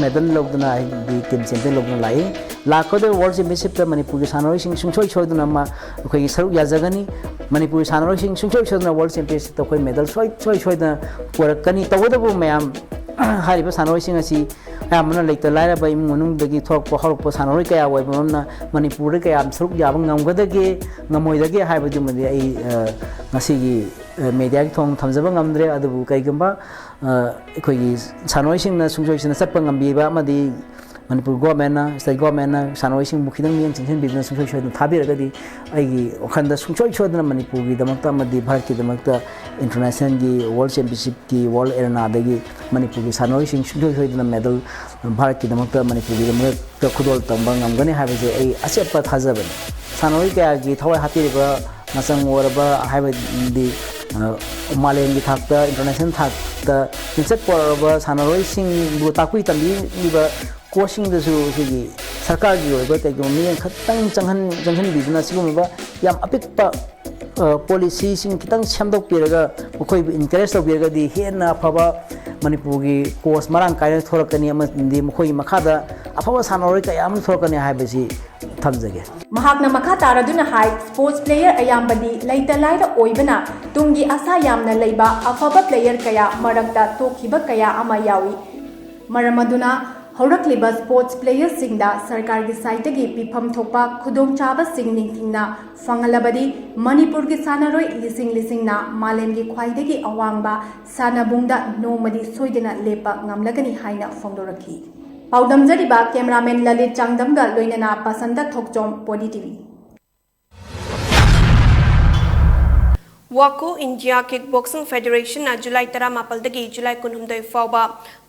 ꯃꯦꯗꯜ ꯂꯧꯗꯨꯅ, ꯍꯥꯏꯗꯤ ꯇꯤꯝ ꯆꯦꯝꯄꯤꯌꯟ ꯂꯧꯗꯨꯅ ꯂꯥꯛꯏ꯫ ꯂꯥꯛꯀꯗꯧꯔꯤꯕ ꯋꯥꯔꯜ ꯆꯦꯝꯄꯤꯌꯟꯁꯤꯞꯇ ꯃꯅꯤꯄꯨꯔꯒꯤ ꯁꯥꯟꯅꯔꯣꯏꯁꯤꯡ ꯁꯨꯡꯁꯣꯏ ꯁꯣꯏꯗꯅ ꯃ-, ꯑꯩꯈꯣꯏꯒꯤ ꯁꯔꯨꯛ ꯌꯥꯖꯒꯅꯤ꯫ ꯃꯅꯤꯄꯨꯔꯒꯤ ꯁꯥꯟꯅꯔꯣꯏꯁꯤꯡ ꯁꯨꯡꯁꯣꯏ ꯁꯣꯏꯗꯅ ꯋꯥꯔꯜ ꯆꯦꯝꯄꯤꯌꯟꯁꯤꯞꯇ ꯑꯩꯈꯣꯏ ꯃꯦꯗꯜ ꯁꯣꯏ-, ꯁꯣꯏ ꯁꯣꯏꯗꯅ ꯄꯨꯔꯛꯀꯅꯤ꯫ ꯇꯧꯕꯇꯕꯨ ꯃꯌꯥꯝ, ꯍꯥꯏꯔꯤꯕ ꯁꯥꯟꯅꯔꯣꯏꯁꯤꯡ ꯑꯁꯤ ꯑꯌꯥꯝꯕꯅ ꯂꯩꯇ ꯂꯥꯏꯔꯕ ꯏꯃꯨꯡ ꯃꯅꯨꯡꯗꯒꯤ ꯊꯣꯛꯂꯛꯄ ꯍꯧꯔꯛꯄ ꯁꯥꯟꯅꯔꯣꯏ ꯀꯌꯥ ꯑꯣꯏꯕ ꯃꯔꯝꯅ ꯃꯅꯤꯄꯨꯔꯗ ꯀꯌꯥꯝ ꯁꯔꯨꯛ ꯌꯥꯕ ꯉꯝꯒꯗꯒꯦ, ꯉꯝꯃꯣꯏꯗꯒꯦ ꯍꯥꯏꯕꯗꯨꯃꯗꯤ ꯑꯩ, ꯑ, ꯉꯁꯤꯒꯤ, ꯑ, ꯃꯦꯗꯤꯌꯥꯒꯤ ꯊꯣꯡ ꯊꯝꯖꯕ ꯉꯝꯗ꯭ꯔꯦ꯫ ꯑꯗꯨꯕꯨ ꯀꯩꯒꯨꯝꯕ, ꯑ, ꯑꯩꯈꯣꯏꯒꯤ ꯁꯥꯟꯅꯔꯣꯏꯁꯤꯡꯅ ꯁꯨꯡꯁꯣꯏ ꯁꯣꯏꯗꯅ ꯆꯠꯄ ꯉꯝꯕꯤꯕ ꯑꯃꯗꯤ ꯃꯅꯤꯄꯨꯔ ꯒꯣꯔꯃꯦꯟꯅ, ꯁ꯭ꯇꯦꯠ ꯒꯣꯔꯃꯦꯟꯅ ꯁꯥꯟꯅꯔꯣꯏꯁꯤꯡꯕꯨ ꯈꯤꯇꯪ ꯃꯤꯠꯌꯦꯡ ꯆꯪꯁꯤꯟꯕꯤꯗꯨꯅ ꯁꯨꯡꯁꯣꯏ ꯁꯣꯏꯗꯅ ꯊꯥꯕꯤꯔꯒꯗꯤ ꯑꯩꯒꯤ ꯋꯥꯈꯜꯗ ꯁꯨꯡꯁꯣꯏ ꯁꯣꯏꯗꯅ ꯃꯅꯤꯄꯨꯔꯒꯤꯗꯃꯛꯇ ꯑꯃꯗꯤ ꯚꯥꯔꯠꯀꯤꯗꯃꯛꯇ ꯏꯟꯇꯔꯅꯦꯁꯅꯦꯜꯒꯤ ꯋꯥꯔꯜ ꯆꯦꯝꯄꯤꯌꯟꯁꯤꯞꯀꯤ ꯋꯥꯔꯜ ꯑꯦꯔꯦꯅꯥꯗꯒꯤ ꯃꯅꯤꯄꯨꯔꯒꯤ ꯁꯥꯟꯅꯔꯣꯏꯁꯤꯡ ꯁꯨꯡꯁꯣꯏ ꯁꯣꯏꯗꯅ ꯃꯦꯗꯜ ꯚꯥꯔꯠꯀꯤꯗꯃꯛꯇ, ꯃꯅꯤꯄꯨꯔꯒꯤꯗꯃꯛꯇ ꯈꯨꯗꯣꯜ ꯇꯝꯕ ꯉꯝꯒꯅꯤ ꯍꯥꯏꯕꯁꯦ ꯑꯩ ꯑꯆꯦꯠꯄ ꯊꯥꯖꯕꯅꯤ꯫ ꯁꯥꯟꯅꯔꯣꯏ ꯀꯌꯥꯒꯤ ꯊꯋꯥꯏ ꯍꯥꯞꯄꯤꯔꯤꯕ ꯃꯆꯪ ꯑꯣꯏꯔꯕ ꯍꯥꯏꯕꯗꯤ, ꯑ, ꯃꯥꯂꯦꯝꯒꯤ ꯊꯥꯛꯇ, ꯏꯟꯇꯔꯅꯦꯁꯅꯦꯜ ꯊꯥꯛꯇ ꯃꯤꯡꯆꯠ ꯄꯨꯔꯛꯂꯕ ꯁꯥꯟꯅꯔꯣꯏꯁꯤꯡꯕꯨ ꯇꯥꯛꯄꯤ ꯇꯝꯕꯤꯔꯤꯕ ꯀꯣꯆꯁꯤꯡꯗꯁꯨ ꯑꯩꯈꯣꯏꯒꯤ ꯁꯔꯀꯥꯔꯒꯤ ꯑꯣꯏꯕ ꯀꯩꯒꯨꯝꯕ ꯃꯤꯠꯌꯦꯡ ꯈꯛꯇꯪ ꯆꯪꯍꯟ-, ꯆꯪꯍꯟꯕꯤꯗꯨꯅ ꯁꯤꯒꯨꯝꯂꯕ ꯌꯥꯝ ꯑꯄꯤꯛꯄ, ꯑ, ꯄꯣꯂꯤꯁꯤꯁꯤꯡ ꯈꯤꯇꯪ ꯁꯦꯝꯗꯣꯛꯄꯤꯔꯒ ꯃꯈꯣꯏꯕꯨ ꯏꯟꯀꯔꯦꯖ ꯇꯧꯕꯤꯔꯒꯗꯤ ꯍꯦꯟꯅ ꯑꯐꯕ ꯃꯅꯤꯄꯨꯔꯒꯤ ꯀꯣꯆ ꯃꯔꯥꯡ ꯀꯥꯏꯅ ꯊꯣꯔꯛꯀꯅꯤ ꯑꯃꯗꯤ ꯃꯈꯣꯏꯒꯤ ꯃꯈꯥꯗ ꯑꯐꯕ ꯁꯥꯟꯅꯔꯣꯏ ꯀꯌꯥ ꯑꯃ ꯊꯣꯔꯛꯀꯅꯤ ꯍꯥꯏꯕꯁꯤ ꯊꯝꯖꯒꯦ꯫ ꯃꯍꯥꯛꯅ ꯃꯈꯥ ꯇꯥꯔꯗꯨꯅ ꯍꯥꯏ, ꯁ꯭ꯄꯣꯔꯠꯁ ꯄ꯭ꯂꯦꯌꯔ ꯑꯌꯥꯝꯕꯗꯤ ꯂꯩꯇ ꯂꯥꯏꯔ ꯑꯣꯏꯕꯅ ꯇꯨꯡꯒꯤ ꯑꯁꯥ ꯌꯥꯝꯅ ꯂꯩꯕ ꯑꯐꯕ ꯄ꯭ꯂꯦꯌꯔ ꯀꯌꯥ ꯃꯔꯛꯇ ꯇꯣꯛꯈꯤꯕ ꯀꯌꯥ ꯑꯃ ꯌꯥꯎꯏ꯫ ꯃꯔꯝ ꯑꯗꯨꯅ ꯍꯧꯔꯛꯂꯤꯕ ꯁ꯭ꯄꯣꯔꯠꯁ ꯄ꯭ꯂꯦꯌꯔꯁꯤꯡꯗ ꯁꯔꯀꯥꯔꯒꯤ ꯁꯥꯏꯠꯇꯒꯤ ꯄꯤꯐꯝ ꯊꯣꯛꯄ ꯈꯨꯗꯣꯡꯆꯥꯕꯁꯤꯡ ꯅꯤꯡꯊꯤꯅ ꯐꯪꯍꯜꯂꯕꯗꯤ ꯃꯅꯤꯄꯨꯔꯒꯤ ꯁꯥꯟꯅꯔꯣꯏ ꯂꯤꯁꯤꯡ ꯂꯤꯁꯤꯡꯅ ꯃꯥꯂꯦꯝꯒꯤ ꯈ꯭ꯋꯥꯏꯗꯒꯤ ꯑꯋꯥꯡꯕ ꯁꯥꯟꯅꯕꯨꯡꯗ ꯅꯣꯡꯃꯗꯤ ꯁꯣꯏꯗꯅ ꯂꯦꯞꯄ ꯉꯝꯂꯒꯅꯤ ꯍꯥꯏꯅ ꯐꯣꯡꯗꯣꯔꯛꯈꯤ꯫ ꯄꯥꯎꯗꯝꯖꯔꯤꯕ ꯀꯦꯃꯦꯔꯥꯃꯦꯟ ꯂꯂꯤꯠ ꯆꯥꯡꯗꯝꯒ ꯂꯣꯏꯅꯅ ꯄꯁꯟꯗ ꯊꯣꯛꯆꯣꯝ, ꯄꯣꯂꯤ ꯇꯤꯚꯤ꯫ ꯋꯥꯀꯣ ꯏꯟꯗꯤꯌꯥ ꯀꯤꯛ ꯕꯣꯛꯁꯤꯡ ꯐꯦꯗꯦꯔꯦꯁꯟꯅ ꯖꯨꯂꯥꯏ ꯇꯔꯥꯃꯥꯄꯜꯗꯒꯤ ꯖꯨꯂꯥꯏ ꯀꯨꯟꯍꯨꯝꯗꯣꯏ ꯐꯥꯎꯕ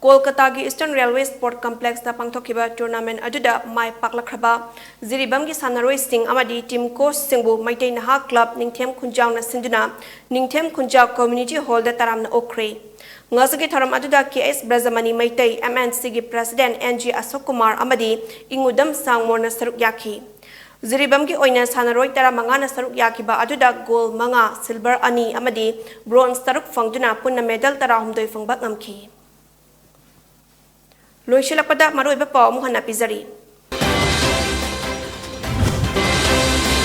ꯀꯣꯜꯀꯇꯥꯒꯤ ꯏꯁꯇꯔꯟ ꯔꯦꯜꯋꯦ ꯁ꯭ꯄꯣꯔꯠ ꯀꯝꯄ꯭ꯂꯦꯛꯁꯇ ꯄꯥꯡꯊꯣꯛꯈꯤꯕ ꯇꯣꯔꯅꯥꯃꯦꯟꯠ ꯑꯗꯨꯗ ꯃꯥꯏ ꯄꯥꯛꯂꯛꯈ꯭ꯔꯕ ꯖꯤꯔꯤꯕꯥꯝꯒꯤ ꯁꯥꯟꯅꯔꯣꯏꯁꯤꯡ ꯑꯃꯗꯤ ꯇꯤꯝ ꯀꯣꯆꯁꯤꯡꯕꯨ ꯃꯩꯇꯩ ꯅꯍꯥ ꯀ꯭ꯂꯕ ꯅꯤꯡꯊꯦꯝ ꯈꯨꯟꯖꯥꯎꯅ ꯁꯤꯟꯗꯨꯅ ꯅꯤꯡꯊꯦꯝ ꯈꯨꯟꯖꯥꯎ ꯀꯝꯃ꯭ꯌꯨꯅꯤꯇꯤ ꯍꯣꯜꯗ ꯇꯔꯥꯝꯅ ꯑꯣꯛꯈ꯭ꯔꯦ꯫ ꯉꯁꯤꯒꯤ ꯊꯧꯔꯝ ꯑꯗꯨꯗ ꯀꯦ ꯑꯦꯁ ꯕ꯭ꯔꯖꯃꯅꯤ ꯃꯩꯇꯩ, ꯑꯦꯝ ꯑꯦꯟ ꯁꯤꯒꯤ ꯄ꯭ꯔꯦꯁꯤꯗꯦꯟꯠ ꯑꯦꯟ ꯖꯤ ꯑꯁꯣꯛ ꯀꯨꯃꯥꯔ ꯑꯃꯗꯤ ꯏꯉꯨꯗꯝ ꯁꯥꯡꯃꯣꯔꯅ ꯁꯔꯨꯛ ꯌꯥꯈꯤ꯫ ꯖꯤꯔꯤꯕꯥꯝꯒꯤ ꯑꯣꯏꯅ ꯁꯥꯟꯅꯔꯣꯏ ꯇꯔꯥꯃꯉꯥꯅ ꯁꯔꯨꯛ ꯌꯥꯈꯤꯕ ꯑꯗꯨꯗ ꯒꯣꯜ ꯃꯉꯥ, ꯁꯤꯜꯚꯔ ꯑꯅꯤ ꯑꯃꯗꯤ ꯕ꯭ꯔꯣꯟꯖ ꯇꯔꯨꯛ ꯐꯪꯗꯨꯅ ꯄꯨꯟꯅ ꯃꯦꯗꯜ ꯇꯔꯥꯍꯨꯝꯗꯣꯏ ꯐꯪꯕ ꯉꯝꯈꯤ꯫ ꯂꯣꯏꯁꯤꯜꯂꯛꯄꯗ ꯃꯔꯨꯑꯣꯏꯕ ꯄꯥꯎ ꯑꯃꯨꯛ ꯍꯟꯅ ꯄꯤꯖꯔꯤ꯫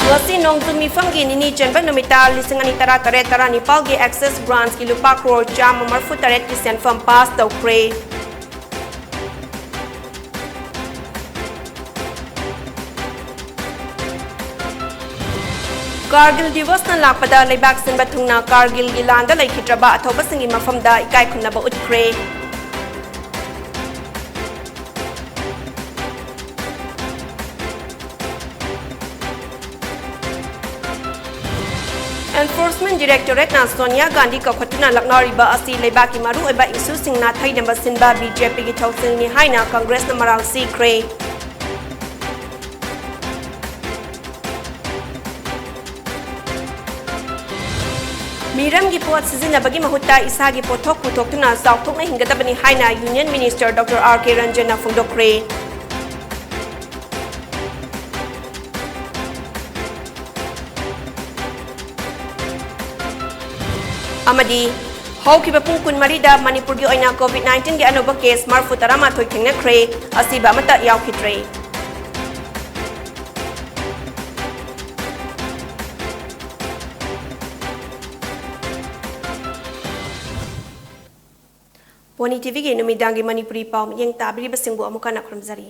ꯉꯁꯤ ꯅꯣꯡꯖꯨ ꯃꯤꯐꯝꯒꯤ ꯅꯤꯅꯤ ꯆꯟꯕ ꯅꯨꯃꯤꯠꯇ ꯂꯤꯁꯤꯡ ꯑꯅꯤ ꯇꯔꯥꯇꯔꯦꯠ ꯇꯔꯥꯅꯤꯄꯥꯜꯒꯤ ꯑꯦꯛꯁꯦꯁ ꯒ꯭ꯔꯥꯟꯠꯀꯤ ꯂꯨꯄꯥ ꯀ꯭ꯔꯣꯔ ꯆꯥꯝꯃ ꯃꯔꯤꯐꯨ ꯇꯔꯦꯠꯀꯤ ꯁꯦꯟꯐꯝ ꯄꯥꯁ ꯇꯧꯈ꯭ꯔꯦ꯫ ꯀꯥꯔꯒꯤꯜ ꯗꯤꯋꯁꯅ ꯂꯥꯛꯄꯗ ꯂꯩꯕꯥꯛ ꯁꯤꯟꯕ ꯊꯨꯡꯅ ꯀꯥꯔꯒꯤꯜꯒꯤ ꯂꯥꯟꯗ ꯂꯩꯈꯤꯗ꯭ꯔꯕ ꯑꯊꯧꯕꯁꯤꯡꯒꯤ ꯃꯐꯝꯗ ꯏꯀꯥꯏ ꯈꯨꯝꯅꯕ ꯎꯠꯈ꯭ꯔꯦ꯫ ꯑꯦꯟꯐꯣꯔꯁꯃꯦꯟꯠ ꯗꯤꯔꯦꯛꯇꯣꯔꯦꯠꯅ ꯁꯣꯅꯤꯌꯥ ꯒꯥꯟꯙꯤ ꯀꯧꯈꯠꯇꯨꯅ ꯂꯛꯅꯔꯤꯕ ꯑꯁꯤ ꯂꯩꯕꯥꯛꯀꯤ ꯃꯔꯨꯑꯣꯏꯕ ꯏꯁꯨꯁꯤꯡ ꯅꯥꯊꯩꯅꯕ ꯁꯤꯟꯕ ꯕꯤ ꯖꯦ ꯄꯤꯒꯤ ꯊꯧꯁꯤꯜꯅꯤ ꯍꯥꯏꯅ ꯀꯪꯒ꯭ꯔꯦꯁꯅ ꯃꯔꯥꯜ ꯁꯤꯈ꯭ꯔꯦ꯫ ꯃꯤꯔꯝꯒꯤ ꯄꯣꯠ ꯁꯤꯖꯤꯟꯅꯕꯒꯤ ꯃꯍꯨꯠꯇ ꯏꯁꯥꯒꯤ ꯄꯣꯠꯊꯣꯛ ꯄꯨꯊꯣꯛꯇꯨꯅ ꯆꯥꯎꯊꯣꯛꯅ ꯍꯤꯡꯒꯗꯕꯅꯤ ꯍꯥꯏꯅ ꯌꯨꯅꯤꯌꯟ ꯃꯤꯅꯤꯁꯇꯔ ꯗꯣꯛꯇꯔ ꯑꯥꯔ ꯀꯦ ꯔꯟꯖꯟꯅ ꯐꯣꯡꯗꯣꯛꯈ꯭ꯔꯦ꯫ ꯑꯃꯗꯤ ꯍꯧꯈꯤꯕ ꯄꯨꯡ ꯀꯨꯟꯃꯔꯤꯗ ꯃꯅꯤꯄꯨꯔꯒꯤ ꯑꯣꯏꯅ ꯀꯣꯚꯤꯗ ꯅꯥꯏꯟꯇꯤꯟꯒꯤ ꯑꯅꯧꯕ ꯀꯦꯁ ꯃꯔꯤꯐꯨ ꯇꯔꯥꯃꯥꯊꯣꯏ ꯊꯦꯡꯅꯈ꯭ꯔꯦ, ꯑꯁꯤꯕ ꯑꯃꯠꯇ ꯌꯥꯎꯈꯤꯗ꯭ꯔꯦ꯫ ꯄꯣꯅꯤ ꯇꯤꯚꯤꯒꯤ ꯅꯨꯃꯤꯗꯥꯡꯒꯤ ꯃꯅꯤꯄꯨꯔꯤ ꯄꯥꯎ ꯃꯤꯠꯌꯦꯡ ꯇꯥꯕꯤꯔꯤꯕꯁꯤꯡꯕꯨ ꯑꯃꯨꯛ ꯍꯟꯅ ꯈꯨꯔꯨꯝꯖꯔꯤ꯫